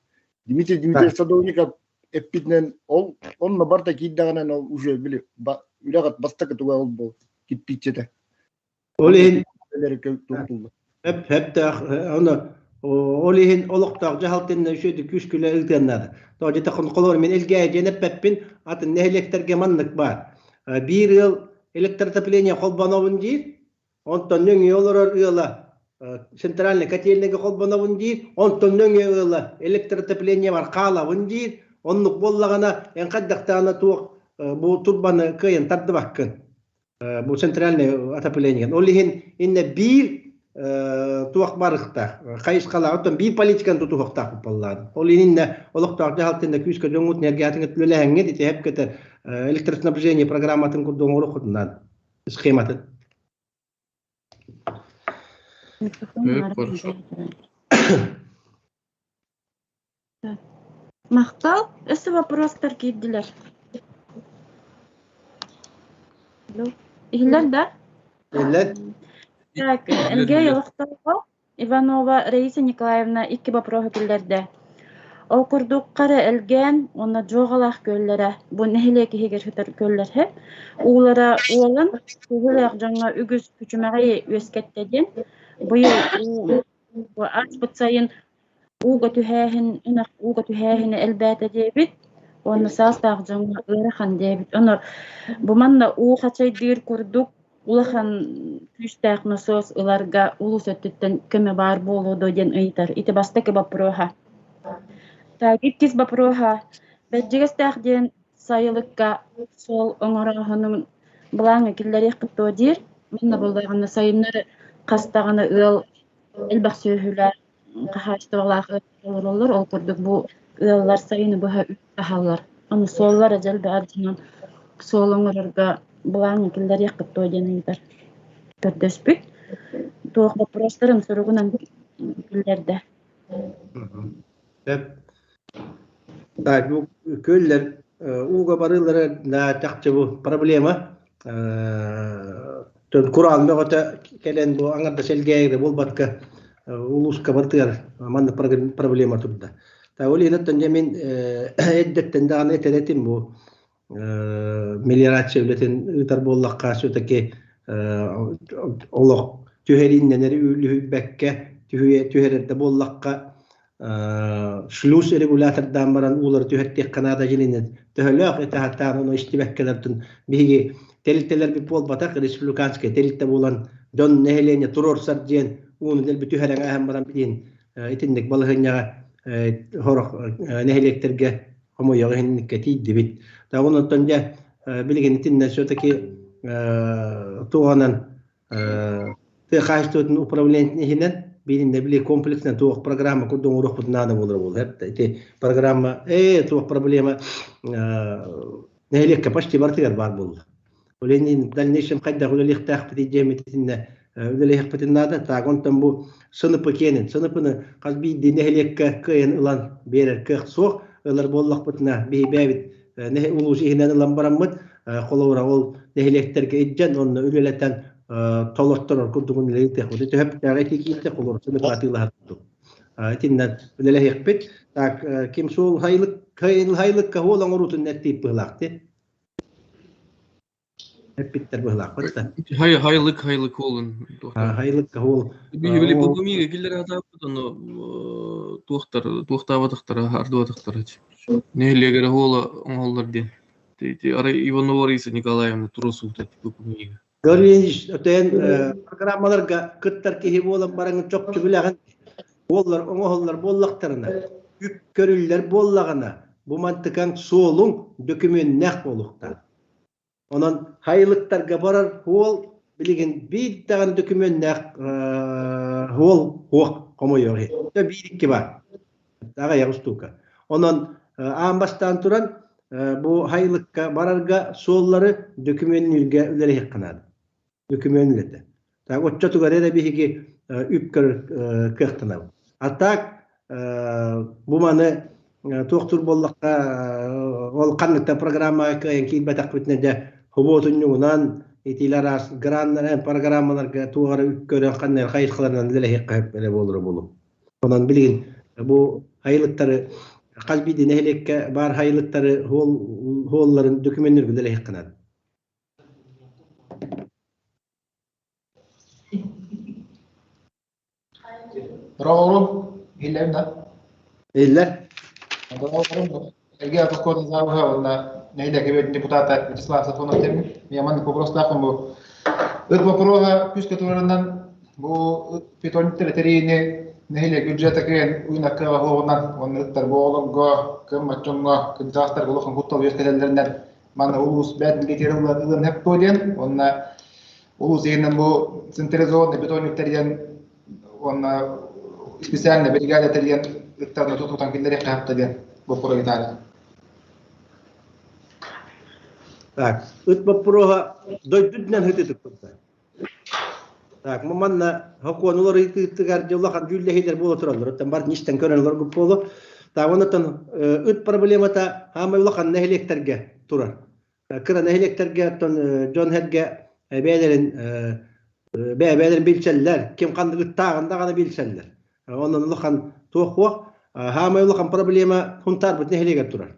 Дмитрий Дмитриевич Садовников эппитинэн ол онно барыта киирдэҕинэн ол уже били үлэҕит бастакы туга ол буол кирпииччэтэ.
Ол иһин Хөп-хөптөөх ону ол иһин олохтоох дьаһалтынна үчүгэйдик күүскүлэ ыытыан наада. Тоҕо диэтэххэ холобур мин Элгээйи диэн эппэппин, атын нэһилиэктэргэ маннык баар. Биир ыал электроотопление холбонобун диир, онтон нөҥүө олорор ыала центральный котельныйга холбонобун диир, онтон нөҥүө ыала электроотопление бар хаалабын диир. Оннук буоллаҕына эн хайдахтаҕына туох бу турбаны кыайан тардыбаккын. Бу центральное отопление. Ол иһин иннэ биир туох барыхтаах, хайысхалаах, оттон биир политиканы тутуһуохтаах буоллаан. Ол иһин иннэ олохтоох дьаһалтында күүскэ дьоҥҥут энергиятыҥыт үлэлэһэҥҥит ити эпкэтэ электроснабжение программатын курдук оҥоруоххутунан схематын.
Хорошо.
Махтал. Өссө вопростар киирдилэр. Иһиллэр да?
Иһиллэр.
Так, Элгэй олохтооҕо Иванова Раиса Николаевна икки боппуруоһу киллэрдэ. Ол курдук хара Элгээн уонна Дьуоҕалаах күөллэрэ бу нэһилиэк иһигэр сытар күөллэр уулара уолан кыһылаах дьоҥҥо үгүс күчүмэҕэйи үөскэттэ диэн быйыл уу ааспыт сайын Ууга түһээһин, ынах ууга түһээһинэ элбээтэ диэбит уонна саастаах дьоҥҥо ыарахан диэбит. Ону бу манна уу хачайдыыр курдук улахан күүстээх носуос ыларга улуус өттүттэн көмө баар буолуо дуо диэн ыйытар. Ити бастакы боппуруоһа. Так, иккис боппуруоһа. Бэрдьигэстээх диэн сайылыкка суол оҥорооһунун былааҥҥа киллэриэххит дуо диир. Манна буоллаҕына сайыннары хас даҕаны ыал элбэх сүөһүлээх, хаһаайыстыбалаах олороллор. Ол курдук бу ыаллар сайыны быһа үүт таһаллар. Ону суоллара дьэ элбэҕэр дьонун суол оҥорорго былааҥҥа киллэриэххит дуо диэн ыйытар. Көрдөспүт. Туох боппуруостарын суругунан киллэрдэ.
Сөп. Так, бу күөллэр ууга барыылара да чахчы бу проблема. Кураан бөҕөтө кэлэн бу аҥардас элгээйи буолбакка улууска барытыгар маннык проблема турда. Та ол иһин дьэ мин эрдэттэн даҕаны этэр этим бу мелиорация үлэтин ыытар буоллахха все-таки олох түһэрииннэнэр үлүһүйбэккэ түһэрэр да буоллахха шлюз регулятордаан баран уулары түһэртиэххэ наада дьининэн төһөлөөх этаһаттаан ону истибэккэлэртин биһиги тэрилтэлэрбит буолбатах республиканскай тэрилтэ буолан дьон нэһилиэнньэ туруорсар диэн ууну дэлби түһэрэн ааһан баран билигин итинник балаһыанньаҕа сорох нэһилиэктэргэ хомойуох иһинниккэ тиийдибит. Да онтон дьэ билигин итиннэ все-таки туоҕунан тыа хаһаайыстыбатын управлениетын иһинэн биириннэ били комплекснай туох программа курдук оҥоруохпутун наада буолар буолар. Ити программа туох проблема нэһилиэккэ почти барытыгар баар буолла. Ол иһин дальнейшем хайдах үлэлиэхтээхпитий диэммитиннэ үлэлиэхпитин наада. Так, онтон бу сыныпы киэнин, сыныпыны хас биирдии нэһилиэккэ кыайан ылан биэрэр кыах суох. Ылар буоллахпытына, биһи бэйэбит улуус иһинэн ылан бараммыт, холобура ол нэһилиэктэргэ илдьэн, онно үлэлэтэн толотторор курдугун үлэлиэхпит. Төһөптөөх ити киирдэ, холобура сыныпы атыылаһар курдук. Итиннэн үлэлэһиэхпит. Так, ким суол хайылык хайылыкка уол оҥоруутун эттиип быһылаах ти. Эппиттэр быһылаахпыт да.
Хай хайлык хайлык уолун.
Хайлык уол.
Били бу мига киллер атааппыт ону туохтар туохтаабатахтара ардыбатахтара. Нэһилиэгэр уола оҥоһуллар диэн. Арай Иванова Раиса Николаевна турусуута бу мига.
Гаврилович, өтөйөн программаларга кыттар киһи буолан бараҥын чопчу билэҕин. Буоллар оҥоһуллар буоллахтарына, үп көрүллэр буоллаҕына, бу мантыкаҥ суолуҥ дөкүмүөннээх буолуохтаах. Онон хайылыктарга барар уол билигин биир даҕаны дөкүмүөннээх уол суох хомойуох иһин. Биир-икки баар. Аҕыйах устуука. Онон аан бастаан туран бу хайылыкка барарга суоллары дөкүмүөннүүргэ үлэлэһиэххэ наада. Дөкүмүөн үлэтэ. Так оччотугар эрэ биһиги үп көрөр кыахтанабыт. А так бу маны туохтуур буоллахха ол ханныктан программаҕа кыайан киирбэтэхпитинэ дьэ хобуотунньугунан итиилэр араас граннар программаларга туох эрэ үп көрөн ханна эрэ хайысхаларынан үлэлэһиэххэ эрэ буолара буолуо. Онон билигин бу хайылыктары хас биирдии нэһилиэккэ баар хайылыктары хуолларын дөкүмүөннэргэ үлэлэһиэххэ наада.
Роҕорум, иһиллэбин да?
Иһиллэр.
Роҕорум, Эргэ Атаскуотун завуһа уонна нэһилиэк эбиэтин депутата Вячеслав Сафонов диэммин. Мен маннык вопростаахпын бу. Ыт вопроһа күүскэ турарынан бу питомниктар тэрийиини нэһилиэк бюджета кыайан уйунакка оһуоҕунан уонна ыттар бу оҕолорго, кыаммат дьоҥҥо, кырдьаҕастарга улахан куттал үөскэтэллэринэн манна улуус бэт билиэтигэр ылыан сөп диэн уонна улуус иһинэн бу централизованный питомник тэрийэн уонна специальная бригада тэрийэн ыттарны тутутан киллэриэххэ сөп диэн боппуруос Виталий.
Так, ыт боппуруоһа дойду үрдүнэн ыытытык турда. Так, манна сокуон уларыйыытыгар дьэ улахан дьүүллэһиилэр буола тураллар. Оттон бар истэн көрөн олоргут буолуо. Так, онтон ыт проблемата хаамай улахан нэһилиэктэргэ турар. Кыра нэһилиэктэргэ оттон дьон-сэргэ бэйэлэрин бэйэлэрин билсэллэр, ким ханнык ыттааҕын даҕаны билсэллэр. Онон улахан туох суох. Хаамай улахан проблема Хунтаарбыт нэһилиэгэр турар.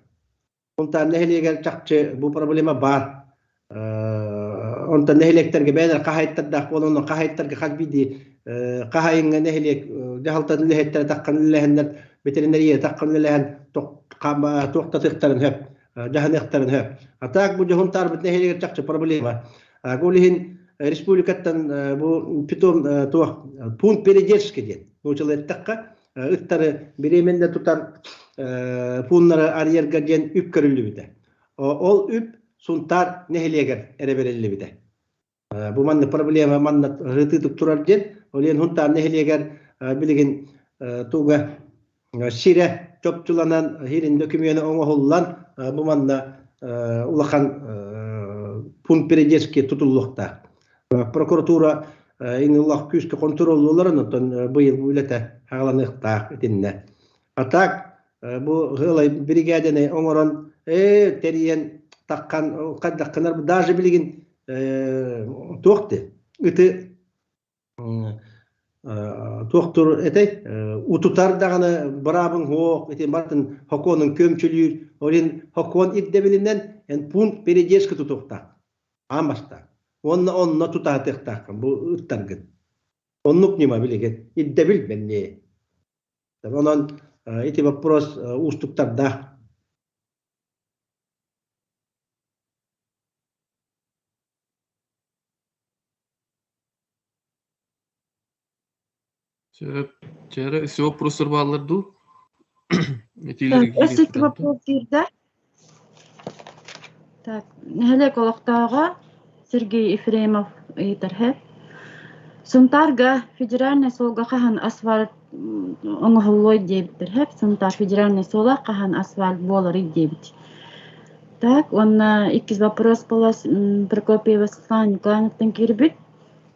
Сунтаар нэһилиэгэр чахчы бу проблема баар. Онтон нэһилиэктэргэ бэйэлэр хаһаайыттардаах буолан, онон хаһаайыттарга хас биирдии хаһаайыҥҥа нэһилиэк дьаһалтатын үлэһиттэрэ таххан үлэлэһэннэр, ветеринария таххан үлэлэһэн туохтатыахтарын сөп, дьаһаныахтарын сөп. А так бу Дьоһунтаарбыт нэһилиэгэр чахчы проблема. Ол иһин республикаттан бу питом туох пункт передержки диэн нууччалыы эттэххэ ыттары беременна тутар пууннары арыйарга диэн үп көрүллүбүтэ. Ол үп Сунтаар нэһилиэгэр эрэ бэриллибитэ. Бу манна проблема манна ырытыытык турар диэн, ол иһин Сунтаар нэһилиэгэр билигин туга сирэ чопчуланан, иһин дөкүмүөнэ оҥоһуллан, бу манна улахан пункт передержки тутуллуохтаах. Прокуратура иҥыллах күүскэ хонтуруоллууларын, оттон быйыл бу үлэтэ хааланыахтаах итиннэ. А так бу ыалай биригээдэни оҥорон тэрийэн таххан хайдаххынар даже билигин туох ти ыты туохтур этэй утутар даҕаны быраабыҥ суох ити барытын хокуонун көмчүлүүр ол иһин хокуон ирдэбилинэн эн пункт передержки тутуохтаах аан бастаан уонна онно тутаатыахтааххын бу ыттаргын оннук ньыма билигин ирдэбил бэнниэ онон ити вопрос уустуктардаах.
Сөп. Чээрэ, өссө вопростар бааллар дуу?
Өссө икки вопрос киирдэ. Так, нэһилиэк олохтооҕо Сергей Ефремов ыйытар һэ. Сунтаарга федеральнай суолга хаһан асфальт оҥоһуллуой диэбиттэр һэп. Сунтаар федеральнай суола хаһан асфальт буоларый диэбит. Так, уонна иккис вопрос была Прокопьева Светлана Николаевнаттан киирбит.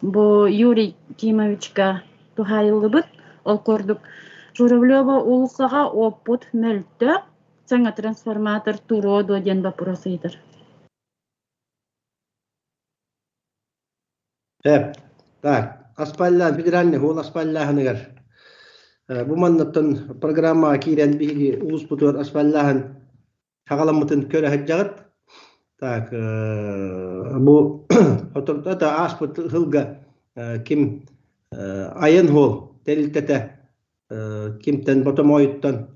Бу Юрий Кимовичка туһаайыллыбыт. Ол курдук Журавлева уулуссаҕа уоппут мөлтөх, Саҥа трансформатор туруо дуо диэн боппуруос ыйытар.
Сөп. Так, аспаллаан федеральный уол аспаллааһыныгар бу маннаттан программаҕа киирэн биһиги улууспутугар аспаллааһын хаҕаламмытын көрө сылдьаҕыт. Так, бу это ааспыт сылга ким Айан Хуол тэрилтэтэ кимтэн Ботомоойуттан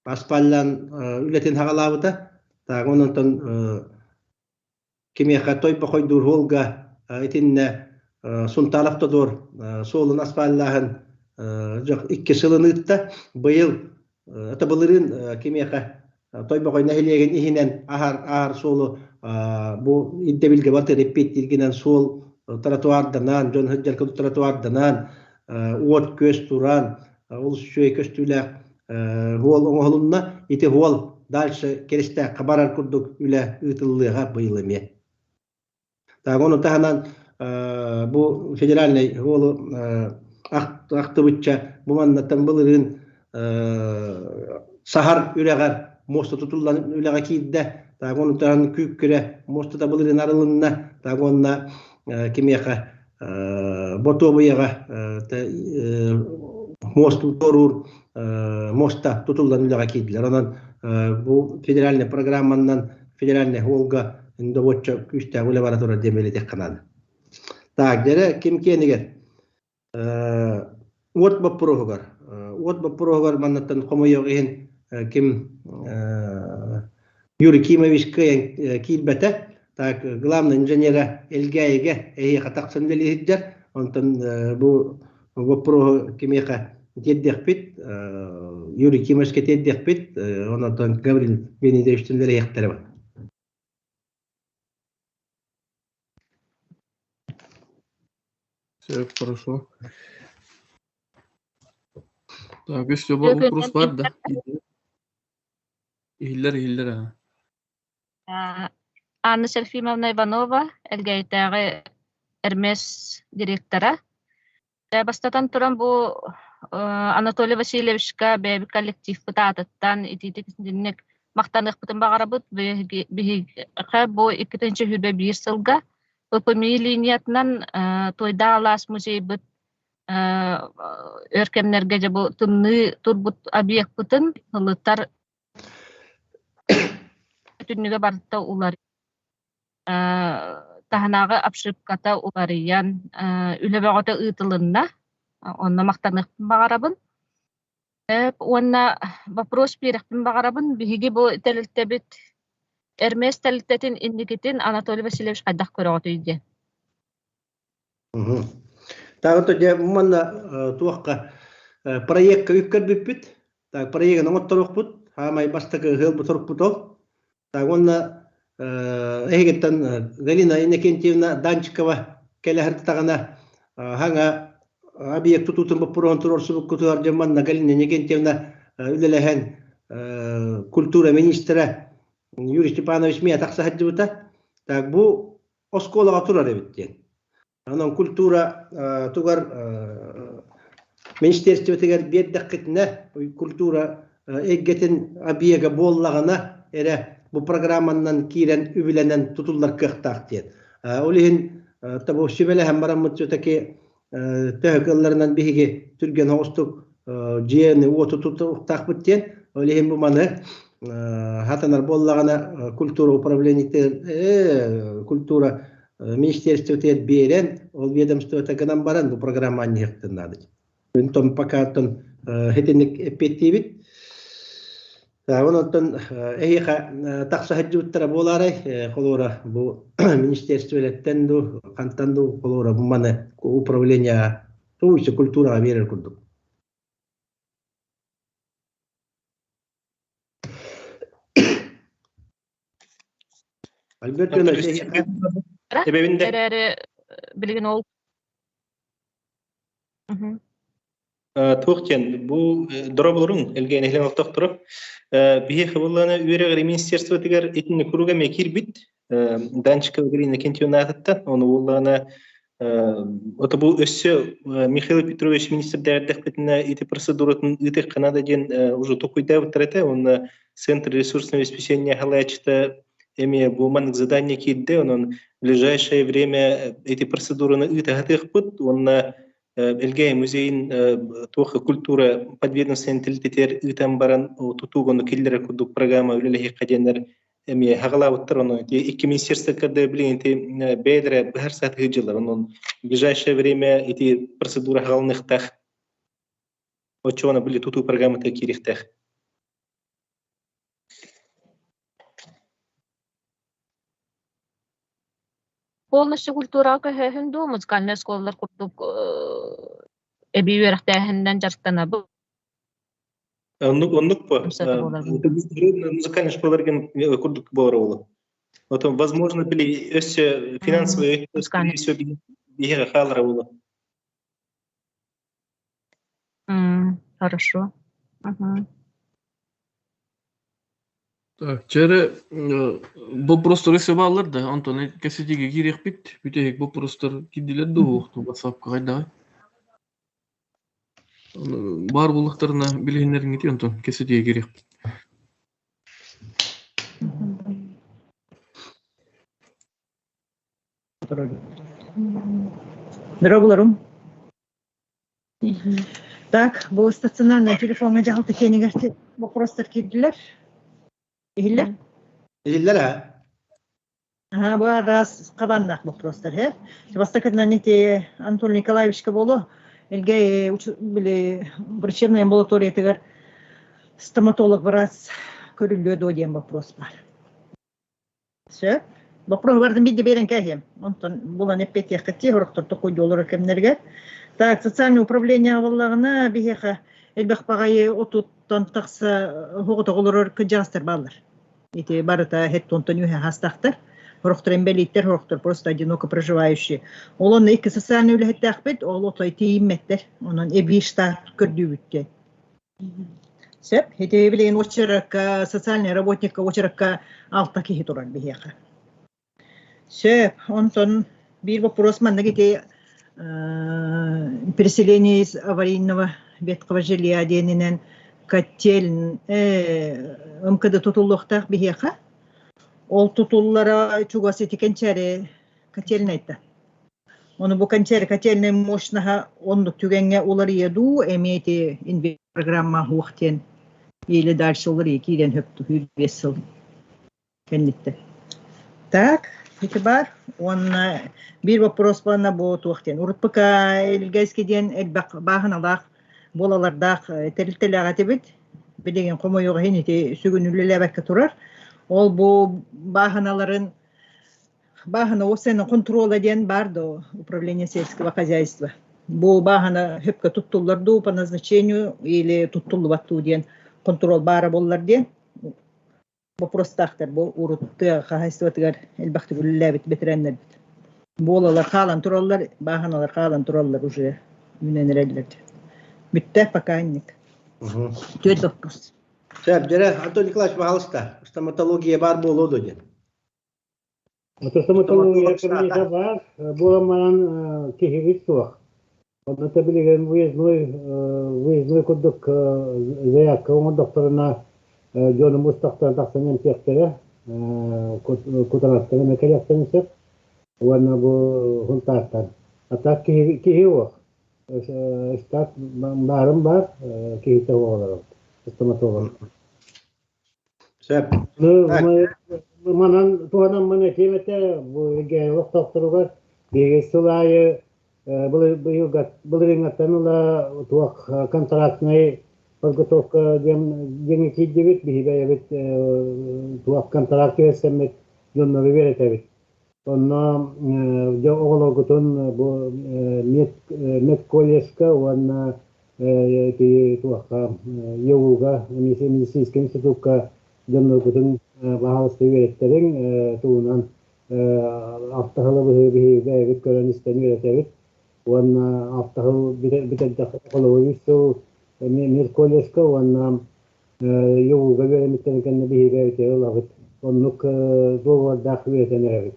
Аспаллаан үлэтин хаҕалаабыта. Так, онтон кимиэхэ Тойбохойдуур суолга итиннэ Сунтаар Автодор суолун аспааллааһын икки сылын ыытта. Быйыл это былырыын кимиэхэ Тойбохой нэһилиэгин иһинэн аһар аар суолу бу ирдэбилгэ батыр эппиэттииргинэн суол тротуарданан, дьон сылдьар тротуарданан, уот-күөс туран, олус үчүгэй көстүүлээх хуол оҥоһулунна. Ити хуол дальше Киристээххэ барар курдук үлэ ыытыллыаҕа быйыл эмиэ. Так, ону таһынан бу федеральнай хуолу ахтыбычча бу маннаттан былырыын Саһар үрэҕэр муоста тутуллан үлэҕэ киирдэ. Так, ону таһынан Күүккүрэ муостата былырыын арылынна. Так, уонна кимиэхэ Ботуобуйаҕа муост туоруур муоста тутуллан үлэҕэ киирдилэр. Онон бу федеральнай программанан федеральнай суолга добуочча күүстээх үлэ бара турар диэн бэлиэтиэххэ наада. Так, дьэрэ ким киэнигэр Уот боппуруоһугар уот боппуруоһугар маннаттан хомойуох иһин ким Юрий Кимович кыайан киирбэтэ. Так, главный инженера Элгээйигэ эһиэхэ тахсан үлэлиир Онтон бу боппуруоһу кимиэхэ тиэрдиэхпит, Юрий Кимовичка тиэрдиэхпит, онтон Гаврил Леонидовичтан үлэлэһиэхтэрэ.
Все хорошо. Так, өссө вопрос бар да? Иһиллэр, иһиллэр аха.
Анна Серафимовна Иванова, Элгээйитээҕи Эрмес директора. Бастатан туран бу Анатолий Васильевичка бэйэбит коллективпыт аатыттан итиитик итинник махтаныахпытын баҕарабыт. Биһиэхэ бу 2021 сылга ППМИ линиятынан Туойдаах алаас музейбыт өр кэмнэргэ дьэ бу тымныы турбут объекпытын ылытар түннүгэ барыта улар таһынааҕы обшивката уларыйан үлэ бөҕөтө ыытылынна. Онно махтаныахпын баҕарабын. Уонна вопрос биэрэхпин баҕарабын. Биһиги бу тэрилтэбит Эрмес тэрилтэтин инникитин Анатолий Васильевич хайдах көрөҕүтүй диэн.
Тагы дьэ манна туохха проекка үп көрбүппүт. Так проегын оҥотторуохпут. Хаамай бастакы ыһыал сорукпут ол. Так уонна эһигиттэн Галина Иннокентьевна Данчикова кэлэ сырыттаҕына хаҥа объект тутуутун боппуруоһун туруорсубуккутугар дьон манна Галина Иннокентьевна үлэлэһэн культура министрэ Юрий Степанович миэ тахса сылдьыбыта. Так бу оскуолаҕа турар эбит диэн. Онон культура тугар министерствотыгар биэрдэххитинэ культура эйгэтин объега буоллаҕына эрэ бу программанан киирэн үбүлэнэн тутуллар кыахтаах диэн. Ол иһин табу сүбэлэһэн бараммыт все-таки төһө кыалларынан биһиги түргэн оҕустук дьиэни уоту тутуохтаахпыт диэн. Ол иһин бу маны хатанар буоллаҕына культура управлениетын культура министерствотыгар биэрэн, ол ведомствота гынан баран бу программа анньыахтын наада. Онтон пока итинник эппиэттиибит. Онтон эһиэхэ тахса сылдьыбыттара буолаарай, холуора бу министерстволеттен ду, хантан ду холуора бу маны управление тугуйса культураҕа биэрэр курдук. Альберт Иванович,
эрээри билигин ол
Туох диэн бу дорооболоруҥ Элгээн иһилэн олохтоохторо. Биһиэхэ буоллаҕына үөрэҕи министерствотыгар итинник куруук эмиэ киирбит. Данчикова Галина Иннокентьевна аатыттан. Ону буоллаҕына ото бу өссө Михаил Петрович министрдээҕэрдэхпитинэ ити процедуратын ыытыахха наада диэн уже толкуйдаабыттар этэ. Уонна Центр ресурсного обеспечения халааччыта эмиэ бу маннык задание киирдэ, онон в ближайшее время эти процедураны ыытаһатыахпыт уонна Элгээйи музейын туох культура подведомственный тилтитер ыытан баран тутуугуну киллэрэр курдук программа үлэлэһиэххэ диэннэр эмиэ хагалаабыттар ону икки министерство кэрдэ билигин ити бэйэлэрэ быһар сатыы дьыллар онон в ближайшее время ити процедура хагалыныахтаах оччоҕуна били тутуу программата киириэхтээх.
Полностью культураҕа көһөөһүн дуу, музыкальнай оскуолалар курдук эбии үөрэхтээһининэн дьарыктанабыт.
Оннук оннук по. Музыкальный школаларга курдук буолар оҕолор. Потом, возможно, били өссө финансовый өссө биһиэхэ хаалара буолуо.
Хорошо. Мгм.
Так, чэрэ боппуруостар өссө бааллар да, онтон кэпсэтиигэ киириэхпит. Бүтэһик боппуруостар киирдилэр дуу, WhatsApp-ка хайдаҕай? Баар буоллахтарына билиһиннэриҥҥитий, онтон кэпсэтиигэ киириэхпит.
Дорооболорум. Так, бу стационарный телефоҥҥа дьаһалта киэнигэр боппуруостар киирдилэр. Иһиллэр?
Иһиллэр аа?
Аха, бу араас хабааннаах боппуруостар, һэ. Бастакытынан ити Анатолий Николаевичка буолуо. Элгэ били врачебная амбулаториятыгар стоматолог быраас көрүллүө дуо диэн вопрос баар. Сөп. Боппуруоһу барытын биирдэ биэрэн кээһиэм. Онтон булан эппиэттиэххит дии, сорохтор токуйдуулар кэмнэригэр. Так, социальное управление буоллаҕына, биһиэхэ элбэх баҕайы отуттан тахса оҕото олорор кырдьаҕастар бааллар. Ити барыта хеттонтон үһэ хастахтар. Сорохтор инбэлииттэр, сорохтор просто одиноко проживающие. Ол онно икки социальный үлэһиттээхпит, ол отой тиийиммэттэр. Онон эбии штат көрдүүбүт диэн. Сөп. Ити билигин уочаракка, социальный работникка уочаракка алта киһи турар биһиэхэ. Сөп. Онтон биир вопрос маннык ити переселение из аварийного ветхого жилья диэнинэн котель МКД тутуллуохтаах биһиэхэ. Ол тутуллара чугас ити кэнчээри котельнайта. Ону бу кэнчээри котельнай мощноһа оннук түгэҥҥэ уларыйа дуу, эмиэ ити программа уох диэн или дальше уларыйа киирэн хөптүһүүр 5 сыл кэнниттэн. Так, ити бар. Уонна биир вопрос буолна бу туох диэн. Урут пока Элгээски диэн элбэх бааһыналаах буолалардаах тэрилтэлээх этибит. Билигин хомойуох иһин ити сүгүн үлэлээбэккэ турар. Ол бу бааһыналарын Бааһына уопсайынан хонтуруола диэн баар дуо управление сельского хозяйства? Бу бааһына сөпкө туттуллар дуу по назначению или туттуллубат дуу диэн. контрол баара буоллар диэн боппуруостаахтар бу урут тыа хаһаайыстыбатыгар элбэхтик үлэлээбит бэтэрээннэрбит. Буолалар хаалан тураллар, бааһыналар хаалан тураллар уже үүнэн эрэллэр. Бүттэ пока инник. Түөрт вопрос.
Сөп, дьэрэ, Антон Николаевич, пожалуйста, стоматология баар буолуо дуо диэн.
Стоматология кабинета баар, буолан баран киһибит суох. Онно билигин выездной выездной курдук заявка оҥордохторуна дьону мустахтан тахсан эмтиэхтэрэ, кутанаттан эмэ кэлиэхтэрин сөп. Уонна бу Хунтаартан. А так киһи киһи суох. Штат баарым баар, киһитэ суох олорор. Стоматолог.
Сөп.
Манан туһанаммын этиэм этэ, бу олохтоохторугар биһиги сыл аайы былырыыҥҥаттан ыла туох контрактнай подготовка диэн диэҥҥэ киирдибит, биһи бэйэбит туох контракт түһэрсэммит дьоннору үөрэтэбит. Онно дьэ оҕолоргутун бу медколледжка уонна туохха ЕУ-га медицинскэй институкка дьонноргутун баһаалыста үөрэттэриҥ туһунан автоһылы быһыы биһиги бэйэбит көрөн истэн үөрэтэбит уонна автоһыл бүтэрдэх холобур үс сыл медколледжка уонна ЕУ-га үөрэммиттэрин кэннэ биһиги бэйэбит ылабыт оннук дуогабардаах үөрэтэн эрэбит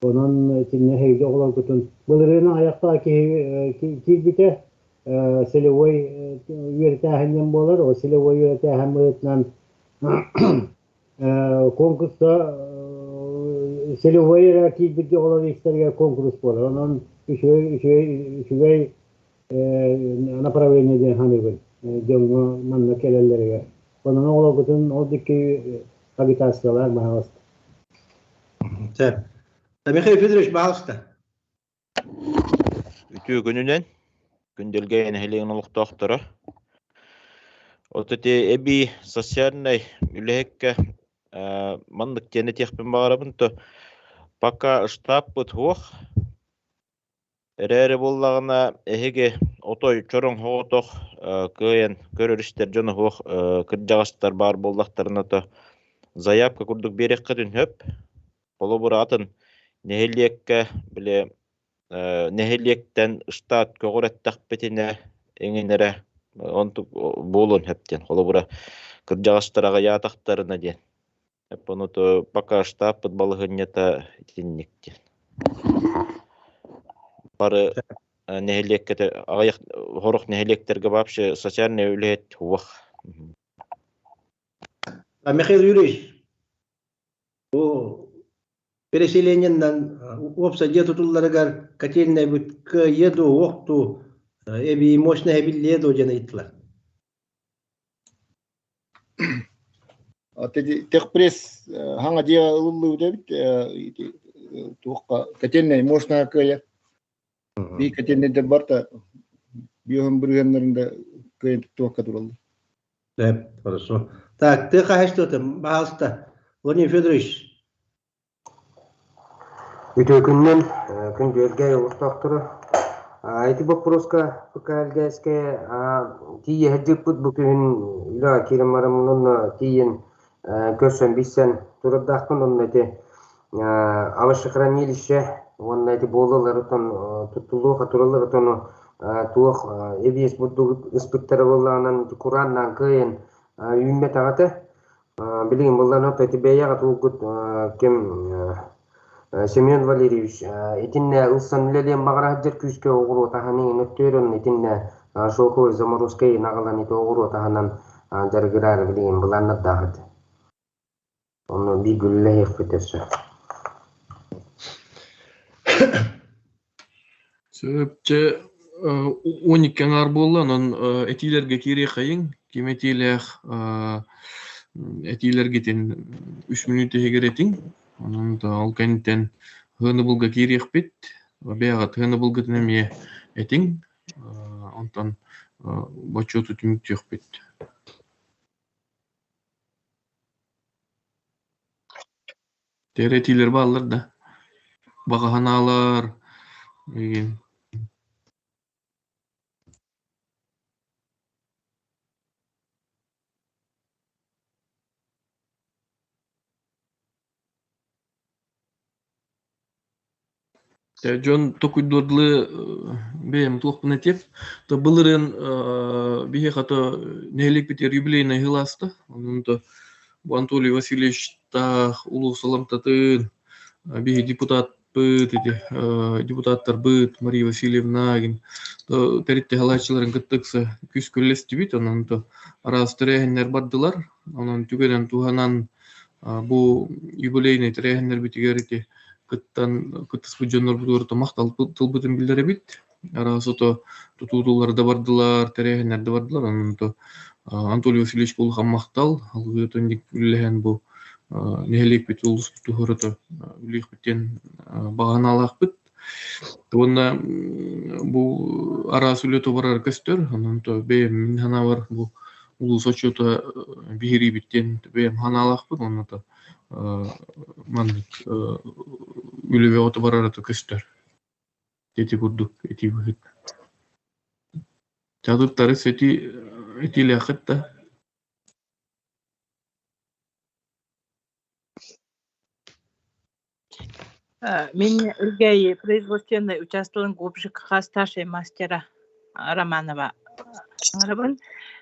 онон итиннэ эһиги оҕолоргутун былырыын аҕыйахтаах киһи киирбитэ целевой үөрэтээһин диэн буолар. Ол целевой үөрэтээһин быһыытынан конкурса целевой эрэ киирбит оҕолор истэригэр конкурс буолар. Онон үчүгэй үчүгэй үчүгэй направление диэн саныыбын дьоҥҥо манна кэлэллэригэр. Онон оҕолоргутун ол диэки агитациялаах баһаалыста.
Сөп. Михаил Федорович, баһаалыста.
Үтүө күнүнэн, Күндэлгэ нэһилиэгин олохтоохторо. От ити эбии социальнай үлэһиккэ маннык диэн этиэхпин баҕарабын то пока штабпыт суох. Эрээри буоллаҕына эһиги отой чороҥ соҕотох кыайан көрөр-истэр дьоно суох кырдьаҕастар баар буоллахтарына то заявка курдук биэриэххитин сөп. Холобур, атын нэһилиэккэ, били нэһилиэктэн штат көҕүрэттэхпитинэ эҥин эрэ онтук буолуон сөп диэн. Холобура, кырдьаҕастар аҕыйаатахтарына диэн. Ону пока штабпыт балаһыанньата итинник диэн. Бары нэһилиэккэ аҕыйах сорох нэһилиэктэргэ вообще социальный үлэһит суох.
Михаил Юрьевич, Бу переселениеннан уопсай дьиэ тутулларыгар котельнайбыт кыайыа дуо, уох дуу, эбии мощность эбиллиэ дуо диэн ыйыттылар.
Техпресс хаҥа дьиэ ылыллыбыт эбит туохха котельнай мощная кыайар. Бии котельнайдар барта биоһун бырыһыаннарын да кыайан туохха тураллар.
Сөп, хорошо. Так, ты хаһаайыстыбатын, баһаалыста, Владимир Федорович.
Үтүө күнүнэн, күндү олохтоохторо. Ити боппуруоска ПКЛГС-ке тиийэ сылдьыппыт бу күһүн үлэҕэ киирэн бараммын онно тиийэн көрсөн билсэн турардаахпын онно ити овощехранилище уонна ити буолалларыттан туттуллуоха туралларыттан туох эбиэс бурдук ыспыттара буоллаҕынан курааннаан кыайан үүммэтэҕэ этэ. Билигин буоллаҕына ото ити бэйэҕэ туолгут ким Семен Валерьевич итиннэ ылсан үлэлиэн баҕара сылдьар күүскэ оҕуруот аһын иҥин өттүөр онно итиннэ шоковой заморозка иһин аҕалан ити оҕуруот аһынан дьарыгыраары билигин былааннардаах этэ. Онно бииргэ үлэлэһиэхпит өссө.
Сөп, чэ, 12 аҥаар буолла, онон этиилэргэ киириэхэйиҥ. Ким этиилээх этиилэргитин үс мүнүүтэ иһигэр этиҥ. Онон ол кэнниттэн Һыаныбылга киириэхпит. Бэйэҕит Һыаныбылгытын эмиэ этиҥ. Онтон бочуоту түмүктүөхпүт. Тэр этиилэр бааллар да. Баҕа санаалар игин. Дьон токуйдуордулы бэйэм туохпун этиэм. То былырыын биһиэхэ то нэһилиэкпитигэр юбилейнай сыл ааста. Онон то бу Анатолий Васильевичтаах улуус саламтатын биһи депутатпыт ити депутаттарбыт Мария Васильевна то тэритте халааччыларын кытта ыкса күс күллэстибит. Онон то араас тэрээһиннэр бардылар. Онон түгэнэн туһанан бу юбилейнай тэрээһиннэрбитигэр ити кыттан кыттыспыт дьоннорбутугар махтал тылбытын биллэрэбит. Араас ото тутуулар да бардылар, тэрээһиннэр да бардылар. Онон то Анатолий Васильевич улахан махтал. Алгыытын үллэһэн бу нэһилиэкпит улууспут туһурата үлүөхпүт диэн баҕанаалаахпыт. Уонна бу араас үлэ барар көстөр. Онон то бэйэм мин санаабар бу улуус отчуота биһириибит диэн бэйэм санаалаахпын. Онно то маннык үлэ бөҕөтө барара көстөр. Ити курдук этии быһыт. Чатыттары сөти этиилээххит да?
Мин Үргээйи производственнай участвован ГУПЖКХ старшай мастера Романова аҥарабын.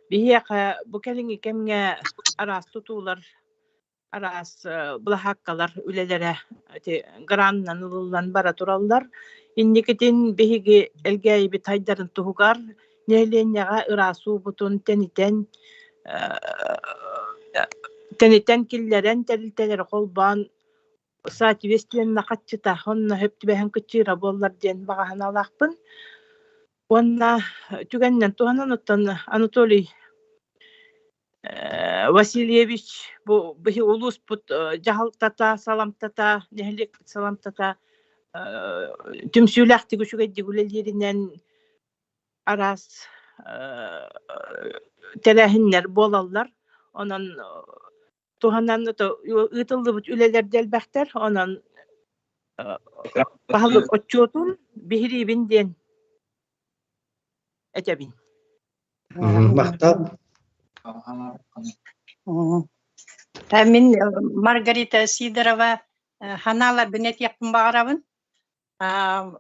Биһиэхэ бу кэлиҥҥи кэмҥэ араас тутуулар араас былаһааккалар үлэлэрэ ити гранынан ылыллан бара тураллар. Инникитин биһиги Элгээйибит хайдарын туһугар нэһилиэнньэҕэ ыраас уубутун тэнитэн тэнитэн киллэрэн тэрилтэлэри холбоон соответственно хаччыта онно сөп түбэһэн кыччыыра буоллар диэн баҕа санаалаахпын. Уонна түгэнинэн туһанан оттон Анатолий Васильевич бу биһи улууспут дьаһалтата, саламтата, нэһилиэкпит саламтата түмсүүлээхтик үчүгэйдик үлэлииринэн араас тэрээһиннэр буолаллар. Онон туһанан ыытыллыбыт үлэлэр да элбэхтэр. Онон баһылык отчуотун биһириибин диэн этэбин.
Махтал.
Мин Маргарита Сидорова ханааларбын этиэхпин баҕарабын.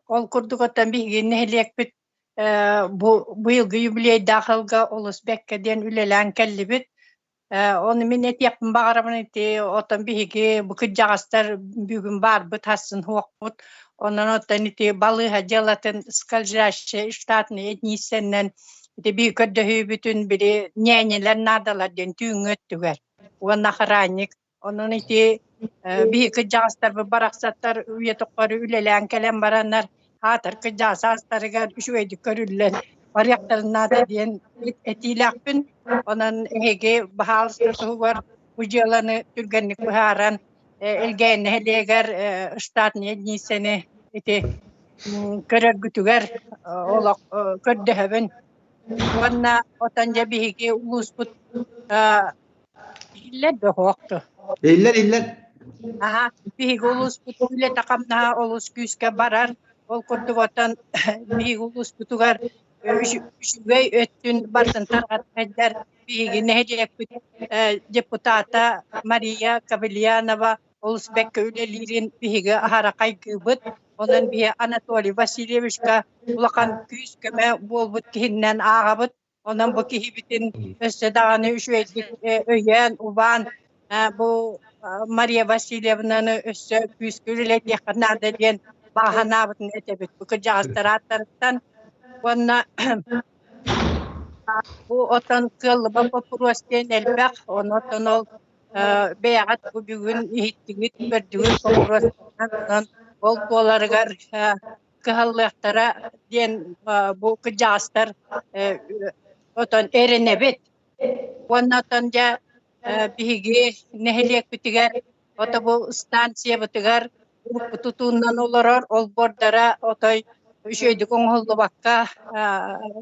Ол курдук оттон биһиги нэһилиэкпит бу быйылгы юбилейдаах сылга олус бэккэ диэн үлэлээн кэллибит. Ону мин этиэхпин баҕарабын ити оттон биһиги бу кырдьаҕастар бүгүн баарбыт хассын суохпут. Онон оттон ити балыыһа дьыалатын скользящая штатный единицэннэн ити биир көрдөһүүбүтүн били ньээньэлэр наадалар диэн түүҥҥү өттүгэр уонна охранник Онон ити биһи кырдьаҕастарбыт барахсаттар үйэ тухары үлэлээн кэлэн бараннар аатар кырдьаҕас саастарыгар үчүгэйдик көрүллэн барыахтарын наада диэн этиилээхпин. Онон эһиги баһаалыста туһугар бу дьыаланы түргэнник быһааран Элгээн нэһилиэгэр штатный единицэни ити көрөргүтүгэр олох көрдөһөбүн. Уонна отон дьэ биһиги улууспут Иһиллэр да суох дуо?
Иһиллэр, иһиллэр.
Аһа, биһиги улууспут үлэтэ-хамнаһа олус күүскэ барар. Ол курдук оттон биһиги улууспутугар үчүгэй өттүн барытын тарҕатар биһиги нэһилиэкпит депутата Мария Кавельянова олус бэккэ үлэлиирин биһиги аһара хайгыыбыт. Онон биһи Анатолий Васильевичка улахан күүс-көмө буолбут киһиннэн ааҕабыт. Онон бу киһибитин өссө даҕаны үчүгэйдик өйөөн, убаан бу Мария Васильевнаны өссө күүскэ үлэлэтиэххэ наада диэн баҕа санаабытын этэбит. Бу кырдьаҕастар ааттарыттан уонна бу отон кыаллыбат боппуруос диэн элбэх, онон ол бэйэҕит бу бүгүн иһиттигит, көрдүгүт боппуруостарынан онон ол буоларыгар кыһаллыахтара диэн бу кырдьаҕастар отон эрэнэбит. Уонна отон дьэ биһиги нэһилиэкпитигэр ото бу станциябытыгар тутуунан олорор олбуордара отой үчүгэйдик оҥоһуллубакка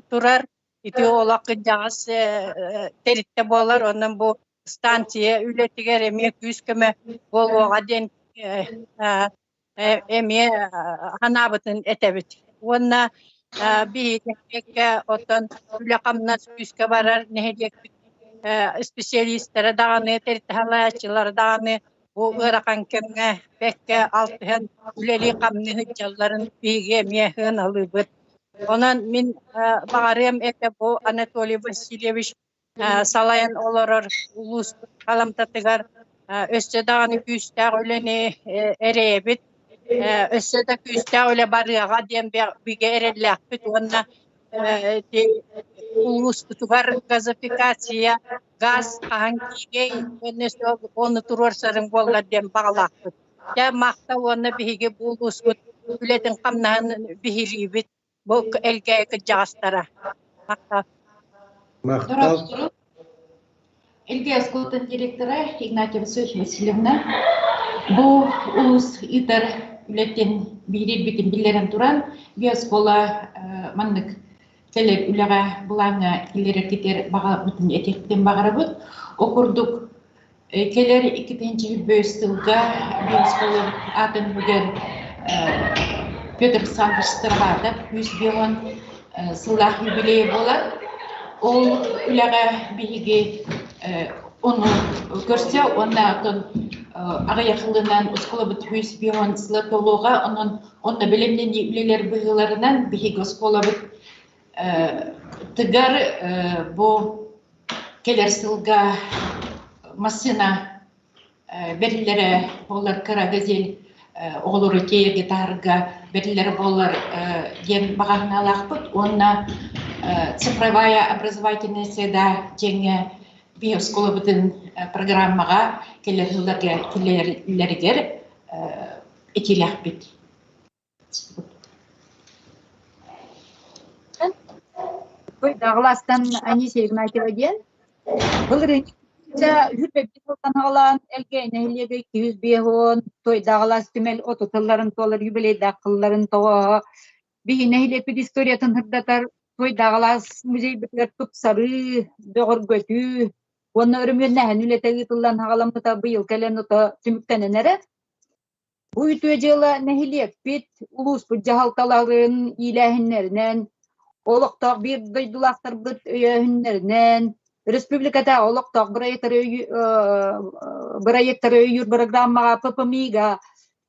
турар. Ити олох кырдьаҕас тэрилтэ буолар. Онон бу станция үлэтигэр эмиэ күүс-көмө буолуоҕа диэн эмиэ санаабытын этэбит. Уонна биһиги нэһилиэккэ оттон үлэ-хамнас күүскэ барар нэһилиэкпит специалистара даҕаны, тэрилтэ салайааччылара даҕаны. Бу ыарахан кэмҥэ бэккэ алтыһан үлэлии-хамныы сылдьалларын биһиги эмиэ сыаналыыбыт. Онон мин баҕарыам этэ бу Анатолий Васильевич салайан олорор улуус халамтатыгар өссө даҕаны күүстээх үлэни эрэйэбит, өссө да күүстээх үлэ барыаҕа диэн бигэ эрэллээхпит уонна улууспутугар газификация, газ хаһан киирэй уонна ону туруорсарыҥ буоллар диэн баҕалаахпыт. Дьэ махтал уонна биһиги бу улууспут үлэтин-хамнаһын биһириибит. Бу Элгээйи кырдьаҕастара. Махтал.
Махтал.
Элгээйи оскуолатын директора Игнатьева Софья Васильевна бу улуус ыытар үлэтин биһириирбитин биллэрэн туран, биоскуола маннык кэлэр үлэҕэ былааҥҥа киллэрэргитигэр баҕабытын этиэхпитин баҕарабыт. Ол курдук Кэлэр 2021 сылга биоскуола аатын үгэр Петр Александрович Староватов 150 сыллаах юбилейа буолар. Ол үлэҕэ биһиги ону көрсө уонна оттон аҕыйах ылынан оскуолабыт 150 сыла туолуоҕа, онон онно бэлэмнэнии үлэлэр быһыыларынан биһиги оскуолабыт тыгар бу кэлэр сылга массыына бэриллэрэ буоллар кыра газель оҕолору тиэйэргэ таһарга бэриллэрэ буоллар диэн баҕа санаалаахпыт уонна цифровая образовательная среда диэҥҥэ биһи оскуолабытын программаҕа кэлэр сылларга киллэрэллэригэр этиилээхпит.
Даҕыластан Анисия Игнатьева диэн. Былырыын үһүрбэбит сылтан аҕалаан Элгээйи нэһилиэгэ 250 той Даҕылас түмэл отуталларын туолар юбилейдаах кылларын тоҕооһо биһи нэһилиэкпит историятын сырдатар той Даҕылас музейбытыгар тупсарыы, бөҕөргөтүү уонна өрөмүөннээһин үлэтэ ыытыллан аҕаламмыта быйыл кэлэн ото түмүктэнэн эрэр. Бу үтүө дьыала нэһилиэкпит, улууспут дьаһалталарын иилээһиннэринэн, олохтоох биир дойдулаахтарбыт өйөөһүннэринэн, республикатааҕы олохтоох бырайыактары өйүүр бырагырааммаҕа ППМИ-га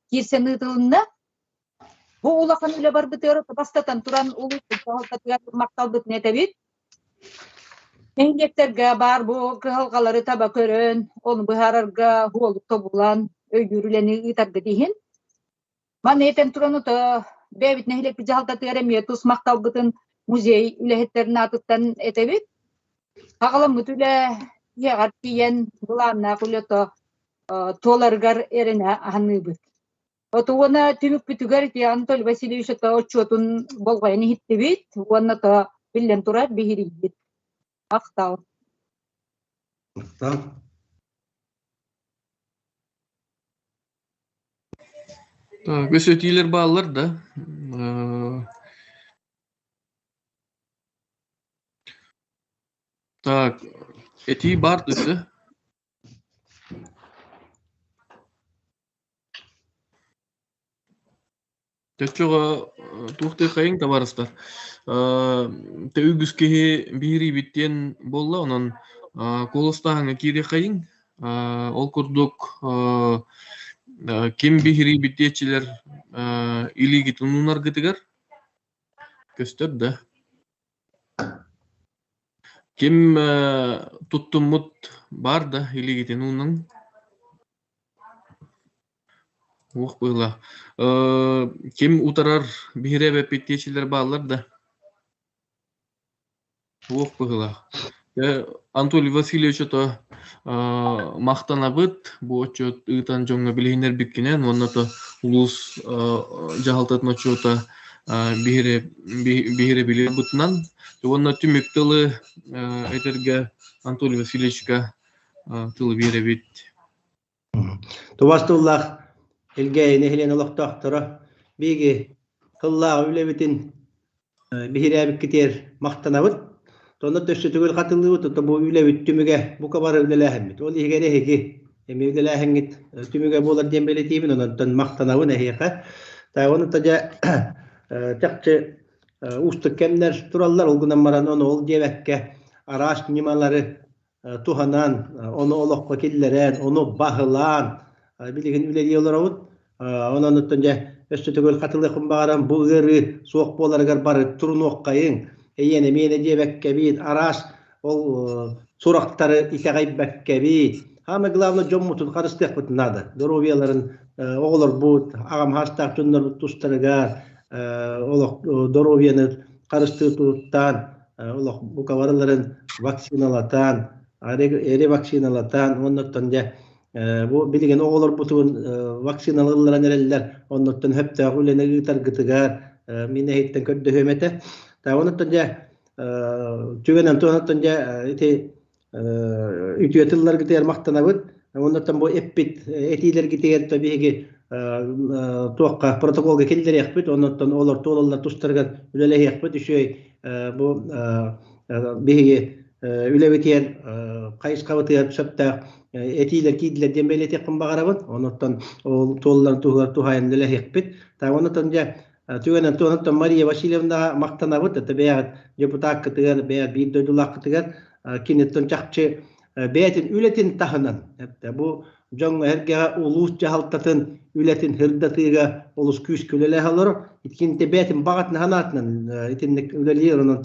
киирсэн ыытылынна. Бу улахан үлэ барбытыгар бастатан туран улууспут дьаһалтатыгар махталбытын этэбит. Нэһилиэктэргэ баар бу кыһалҕалары таба көрөн, ону быһаарарга суолу тобулан, өйдүүр үлэни ыытаргыт иһин. Маны этэн туран ото бэйэбит нэһилиэкпит дьаһалтатыгар эмиэ тус махталбытын музей үлэһиттэрин аатыттан этэбит. Аҕаламмыт үлэ иэҕэр тиийэн былааннаах үлэ ото туоларыгар эрэнэ аһаныыбыт. От уонна түмүкпүтүгэр ити Анатолий Васильевич ото отчуотун болҕойон иһиттибит уонна то биллэн турар биһирийбит. Махтал.
Махтал.
Так, өссө этиилэр бааллар да. Так, этии баар өссө. Төччөҕө туох хайыҥ табаарыстар Тэ үгүс киһи биһириибит диэн буолла, онон куоластааһыҥҥа киириэххэйиҥ. Ол курдук ким биһириибит диэччилэр илиигитин уунаргытыгар көстөр да. Ким туттуммут баар да илиигитин уунан. Уох быһыылаах. Ким утарар биһирээбэппит диэччилэр бааллар да? Уох быһыылаах. Анатолий Васильевич ото махтанабыт бу отчуот ыытан дьоҥҥо билиһиннэрбиккинэн уонна то улуус дьаһалтатын отчуота биһирэбилирбытынан уонна түмүк тылы этэргэ Анатолий Васильевичка тылы биэрэбит.
Тубас тыллаах Элгээйи нэһилиэн олохтоохторо биһиги тыллаах үлэбитин биһирээбиккитигэр махтанабыт. Онно өссө төгүл хатылыыбыт, ото бу үлэбит түмүгэ бука бары үлэлээһиммит. Ол иһигэр эһиги эмиэ үлэлээһиҥҥит түмүгэ буолар диэн бэлиэтиибин, онон махтанабын эһиэхэ. Тайван дьэ чахчы уустук кэмнэр тураллар, ол гынан баран ону ол диэбэккэ араас ньымалары туһанан, ону олоххо киллэрэн, ону баһылаан. билигин үлэлии олоробут. Онон оттон дьэ өссө төгүл хатылыахпын баҕаран бу ыарыы суох буоларыгар бары турунуоххайыҥ, эйиэнэ миэнэ диэбэккэбит, араас ол сурахтары итэҕэйбэккэбит. Самое главное дьоммутун харыстыахпытын наада. Доруобуйаларын оҕолорбут, аҕам хаастаах дьоннорбут тустарыгар олох доруобуйаны харыстыы туттаан, олох бука барыларын вакциналатан, ревакциналатан, оннуттан дьэ бу билигин оҕолорбутун вакциналыылларан эрэллэр, оннуттан сөптөөх үлэни ыытаргытыгар мин эһиттэн көрдөһүөм этэ. Онуттан дьэ түгэнэн туһанаттан дьэ ити үтүө тылларгытыгар махтанабыт. Оннуттан бу эппит этиилэргитигэр то биһиги туохха протоколга киллэриэхпит, оннуттан олор туолаллар тустарыгар үлэлэһиэхпит үчүгэй бу биһиги үлэбитигэр хайысхабытыгар сөптөөх этиилэр киирдилэр диэн бэлиэтиэхпин баҕарабын. Онуттан ол туоллар туһугар туһаайан үлэлэһиэхпит. Онуттан дьэ түгэнэн туһунан Мария Васильевнаҕа махтанабыт. Это бэйэҕит депутаккытыгар, бэйэ биир дойдулааххытыгар киниттэн чахчы бэйэтин үлэтин таһынан бу дьоҥҥо-сэргэҕэ улуус дьаһалтатын үлэтин сырдатыыга олус күүскэ үлэлэһэ олорор. Итинтэ бэйэтин баҕатын санаатынан итинник үлэлиир онон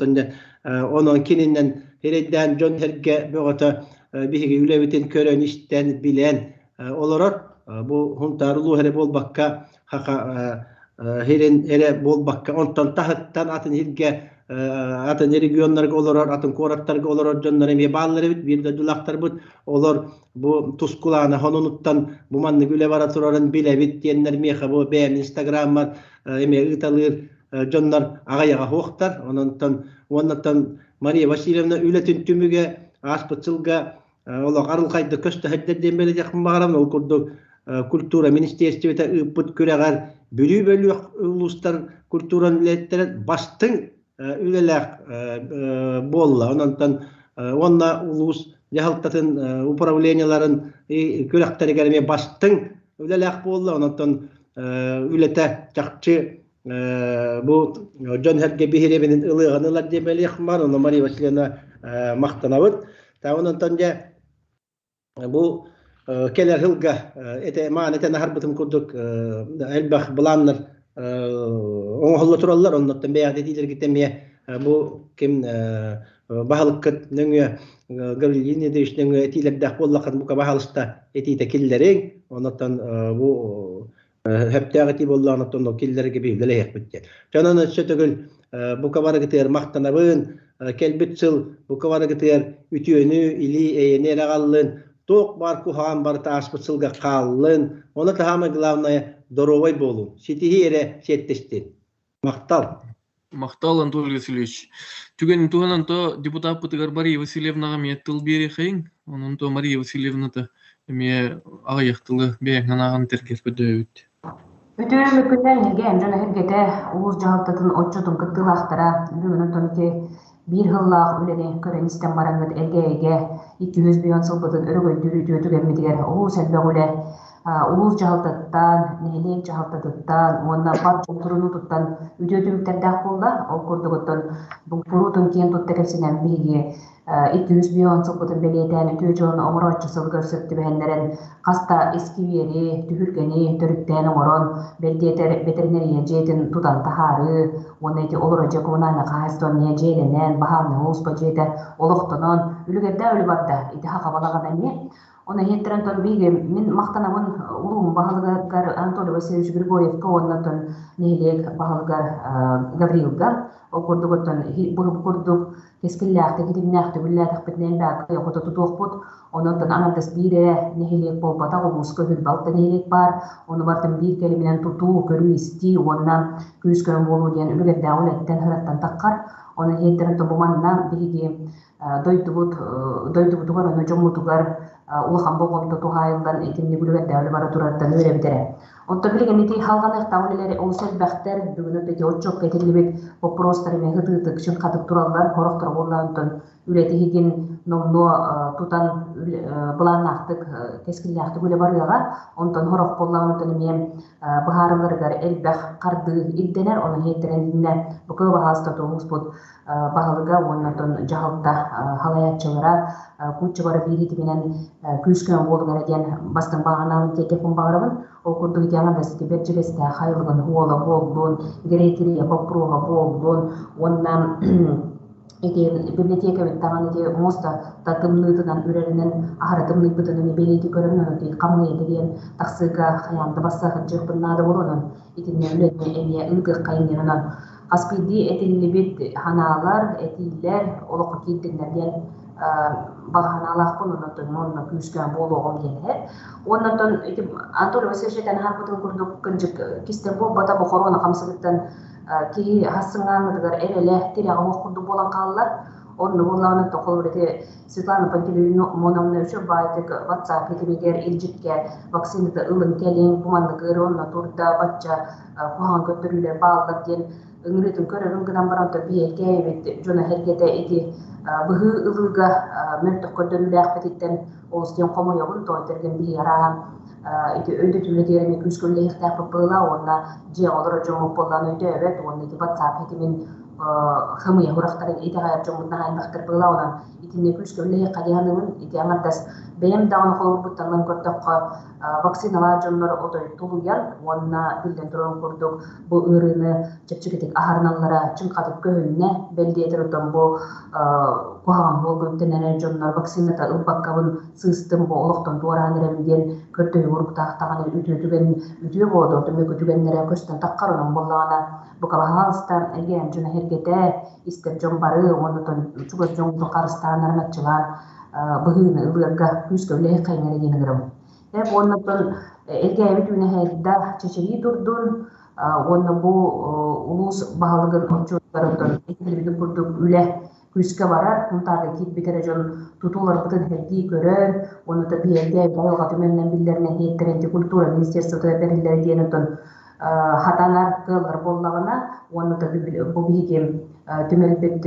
онон кининэн сирэйдээн дьон-сэргэ бөҕөтө биһиги үлэбитин көрөн-истэн, билэн олорор. Бу Хунтаар улууһа эрэ буолбакка, хаха сирин эрэ буолбакка, онтон таһыттан атын сиргэ атын регионнарга олорор, атын куораттарга олорор дьоннор эмиэ бааллар эбит, биир дойдулаахтарбыт. Олор бу тускулаана хонунуттан бу маннык үлэ бара турарын билэбит диэннэр миэхэ бу бэйэм инстаграммар эмиэ ыыталыыр дьоннор аҕыйаҕа суохтар. Ононтон уоннаттан Мария Васильевна үлэтин түмүгэ ааспыт сылга олох арылхайдык көстө сылдьар диэн бэлиэтиэхпин баҕарабын. Ол курдук культура министиэристибэтэ ыыппыт күрэҕэр Бүлүү бөлүөх улуустар культураны үлэһиттэрэ бастыҥ үлэлээх буолла. Ононтон уонна улуус дьаһалтатын управлениеларын күрэхтэригэр эмиэ бастыҥ үлэлээх буолла. Ононтон үлэтэ чахчы бу дьон-сэргэ биһирэбинин ылыаҕын ылар диэн бэлиэх бар. Онно Мария Васильевна махтанабыт. Ононтон дьэ бу кэлэр сылга этэ маан этэн аһарбытым курдук элбэх былааннар оҥоһулла тураллар. Оннуттан бэйэҕит этиилэргит эмиэ бу ким баһылыккыт нөҥүө Гаврил Леонидович нөҥүө этиилэрдээх буоллаххын бука баһалыста этиитэ киллэриҥ. Оннуттан бу Сөптөөх этии буоллаҕына оттон киллэргэ биһиги үлэлэһиэхпит диэн. Дьонон өссө төгүл бука барыгытыгар махтанабын, кэлбит сыл бука барыгытыгар үтүөнү, илии эйэни эрэ аҕаллын, туох баар куһаҕан барыта ааспыт сылга хааллын, ону таһаамай главное доруобай буолуҥ, ситиһии эрэ сиэттистин. Махтал!
Махтал, Анатолий Васильевич. Түгэн туһунан то депутаппытыгар Мария Васильевнаҕа эмиэ тыл биэриэхэйиҥ. Онон то Мария Васильевната эмиэ аҕыйах тылы бэйэҥ санааҕын этэргэр көрдөһөбүт.
Үтүө күннэн эһиги дьон эһиргэтэ улуус дьаһалтатын отчутун кыттыылаахтара бүгүн оттон ити биир сыллаах үлэни көрөн-истэн бараҥҥыт Элгээйигэ 200 сылбытын өрөгөйдүүр үтүө түгэммитигэр олус элбэх үлэ улуус дьаһалтатыттан, нэһилиэк дьаһалтатыттан уонна бар дьон турунуутуттан үтүө түмүктэрдээх буолла. Ол курдук оттон куруутун киэн тутта кэпсэнэн биһиги 200 сылбытын бэлиэтээн үтүө дьону оҥорооччу сылыгар сөп түбэһиннэрэн хас да искибиэри, түһүлгэни төрүттээн оҥорон, бэл диэтэр бэтэринэрийэ дьиэтин тутан таһаарыы уонна ити олорор дьиэ коммунальнай хаһаайыстыба эмиэ дьиэлэнэн, баһаарынай улууспа дьиэтэ олохтонон, үлүгэрдээх үлэ барда. Ити хахабалаҕына эмиэ. Оны иһиттэрэн оттон биһиги мин махтанабын улууһум баһылыгар Анатолий Васильевич Григорьевка уонна оттон нэһилиэк баһылыгар Гаврилга. Ол курдук оттон бу курдук кэскиллээхтик, итиннээхтик үлэлээтэхпитинэ элбэххэ хото тутуохпут. Онон аҥардас биир эрэ нэһилиэк буолбатах, улууска 26 нэһилиэк баар. Ону барытын биир кэлиминэн тутуу, көрүү-истии уонна күүс-көмө буолуу диэн үлүгэрдээх үлэттэн, сыраттан таххар. Ону иһиттэрин тобу манна биһиги дойдубут дойдубутугар уонна дьоммутугар улахан болҕомто туһаайыллан итинник үлүгэрдээх үлэ бара турартан үөрэбит эрэ. Оттон билигин ити халҕаныахтаах үлэлэри олус элбэхтэр. Бүгүн ити отчуокка этиллибит боппуруостар эмиэ ытыытык, чыҥхатык тураллар. Сорохторо буоллаҕына онтон үлэ тиһигин номнуо тутан былааннаахтык, кэскиллээхтик үлэ барыаҕа. Онтон сорох буоллаҕына онтон эмиэ быһаарылларыгар элбэх хардыы ирдэнэр. Ону иһиттэрэн иннэ бу кыабаһааста улууспут баһылыга уонна оттон дьаһалта халайааччылара кучча бары биир итиминэн күүс-көмө буолуҥ диэн бастыҥ баҕанаабын тиэрдиэхпин баҕарабын. Ол курдук ити аҥардас ити Бэрдьигэстээх айылыгын уола буоллун, Грекирия боппуруоһа буоллун уонна ити библиотекабыт даҕаны ити муоста тымныытынан үрэринэн аһара тымныйбытын эмиэ бэлиэтии көрөммүн онон ити хамыйата диэн тахсыыга хайаан да басса сылдьыахпын наада буолуонан итиннэ үлэни эмиэ ыытыахха иннинэ онон хас биирдии этиллибит санаалар, этиилэр олоххо киирдиннэр диэн баҕа санаалаахпын онон онно күүскэ буолуоҕум диэн иһэр. Уонна оттон ити Анатолий Васильевич этэн аһарбытын курдук кырдьык кистэл буолбата бу хоруона хамсыгыттан киһи хассыҥааҥҥытыгар эрэлэ тирэҕэ суох курдук буолан хааллар. Онно буоллаҕына холобур ити Светлана Пантелеймоновна үчүгэй баайтык WhatsApp ситимигэр илдьиккэ вакцината ылын кэлиҥ, бу маннык ыарыы онно турда, бачча куһаҕан көрдөрүүлэр бааллар диэн ыҥырыытын көрөрүн гынан баран биһиэкэ эбит дьоно-сэргэтэ ити быһыы ылыыга мөлтөх көрдөрүүлээхпититтэн олус диэн хомойобун тоҕо этэргин биһиги арааһан ити өйдөтүүлэтигэр эмиэ күүскэ үлэлэһиэхтээхпит быһыылаах уонна дьиэҕэ олорор дьоммут буоллаҕына өйдөөбөт уонна ити WhatsApp ситимин хымыйа сурахтарын итэҕэйэр дьоммут наһаа элбэхтэр быһыылаах онон итиннэ күүскэ үлэлэһиэххэ дии саныыбын ити аҥардас бэйэм даҕаны холобурбуттан ылан көрдөххө вакциналаах дьоннор отой тулуйан уонна биллэн турарын курдук бу ыарыыны чэпчэкитик аһарыналлара чыҥхатык көһүннэ. Бэл диэтэр оттон бу куһаҕан суолга үктэнэр дьоннор вакцината ылбаккабын сыыстым бу олохтон туораан эрэбин диэн көрдөһүү уруктаах даҕаны үтүө түгэн үтүө буолуо түмүк түгэннэрэ көстөн таххар онон буоллаҕына бука баһаалыста эгээн дьоно эһэргэтэ истэр дьон бары уонна чугас дьоҥҥутун харыстаан араҥаччылаан быһыыны ылыарга күүскэ үлэһит-хайыҥар диэн ыҥырабын. Эп уонна оттон Элгээйибит үүнэһэрдэ чэчирии турдун уонна бу улуус баһылыгын отчуоттарыттан этиллибитин курдук үлэ күүскэ барар, Сунтаарга киирбит эрэ дьон тутууларбытын сэргии көрөн, уонна биһиэхэ айылҕа түмэлинэн биллэринэн иһиттэрэн культура министерствота бэриллэрэ диэн оттон хатанар кыаллар буоллаҕына уонна бу биһиги түмэлбит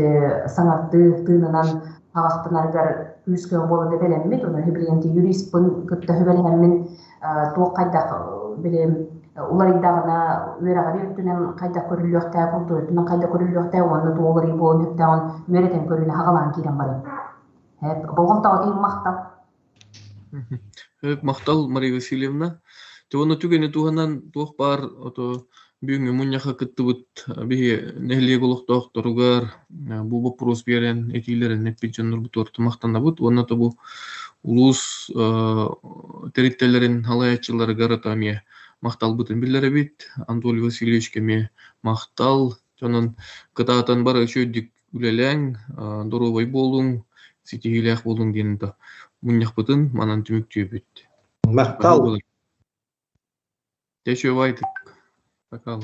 саҥардыы тыынынан хаҕахтанарыгар күүс-көмө буоларга бэлэммит. Онон билигин юристпын кытта сүбэлэһэммин туох хайдах били уларыйдаҕына үөрэҕири өттүнэн хайдах көрүллүөхтээх, култуура өттүнэн хайдах көрүллүөхтээх уонна туох уларыйыы буолуон сөптөөҕүн үөрэтэн көрүүнү хаҕалаан киирэн барыам. Болҕомтоҕо иһин махтал.
Сөп, махтал, Мария Васильевна. Дьэ уонна түгэни туһанан туох баар ото бүгүҥҥү мунньахха кыттыбыт биһи нэһилиэк олохтоохторугар бу боппуруос биэрэн этиилэрин эппит дьоннорбутугар махтанабыт уонна то бу улуус тэрилтэлэрин салайааччыларыгар ото эмиэ махталбытын биллэрэбит. Анатолий Васильевичка эмиэ махтал. Онон кытаатан бары үчүгэйдик үлэлээҥ, доруобай буолуҥ, ситиһиилээх буолуҥ диэн да мунньахпытын манан түмүктүүбүт.
Махтал.
Дьэ, үчүгэй баайдык. Пока,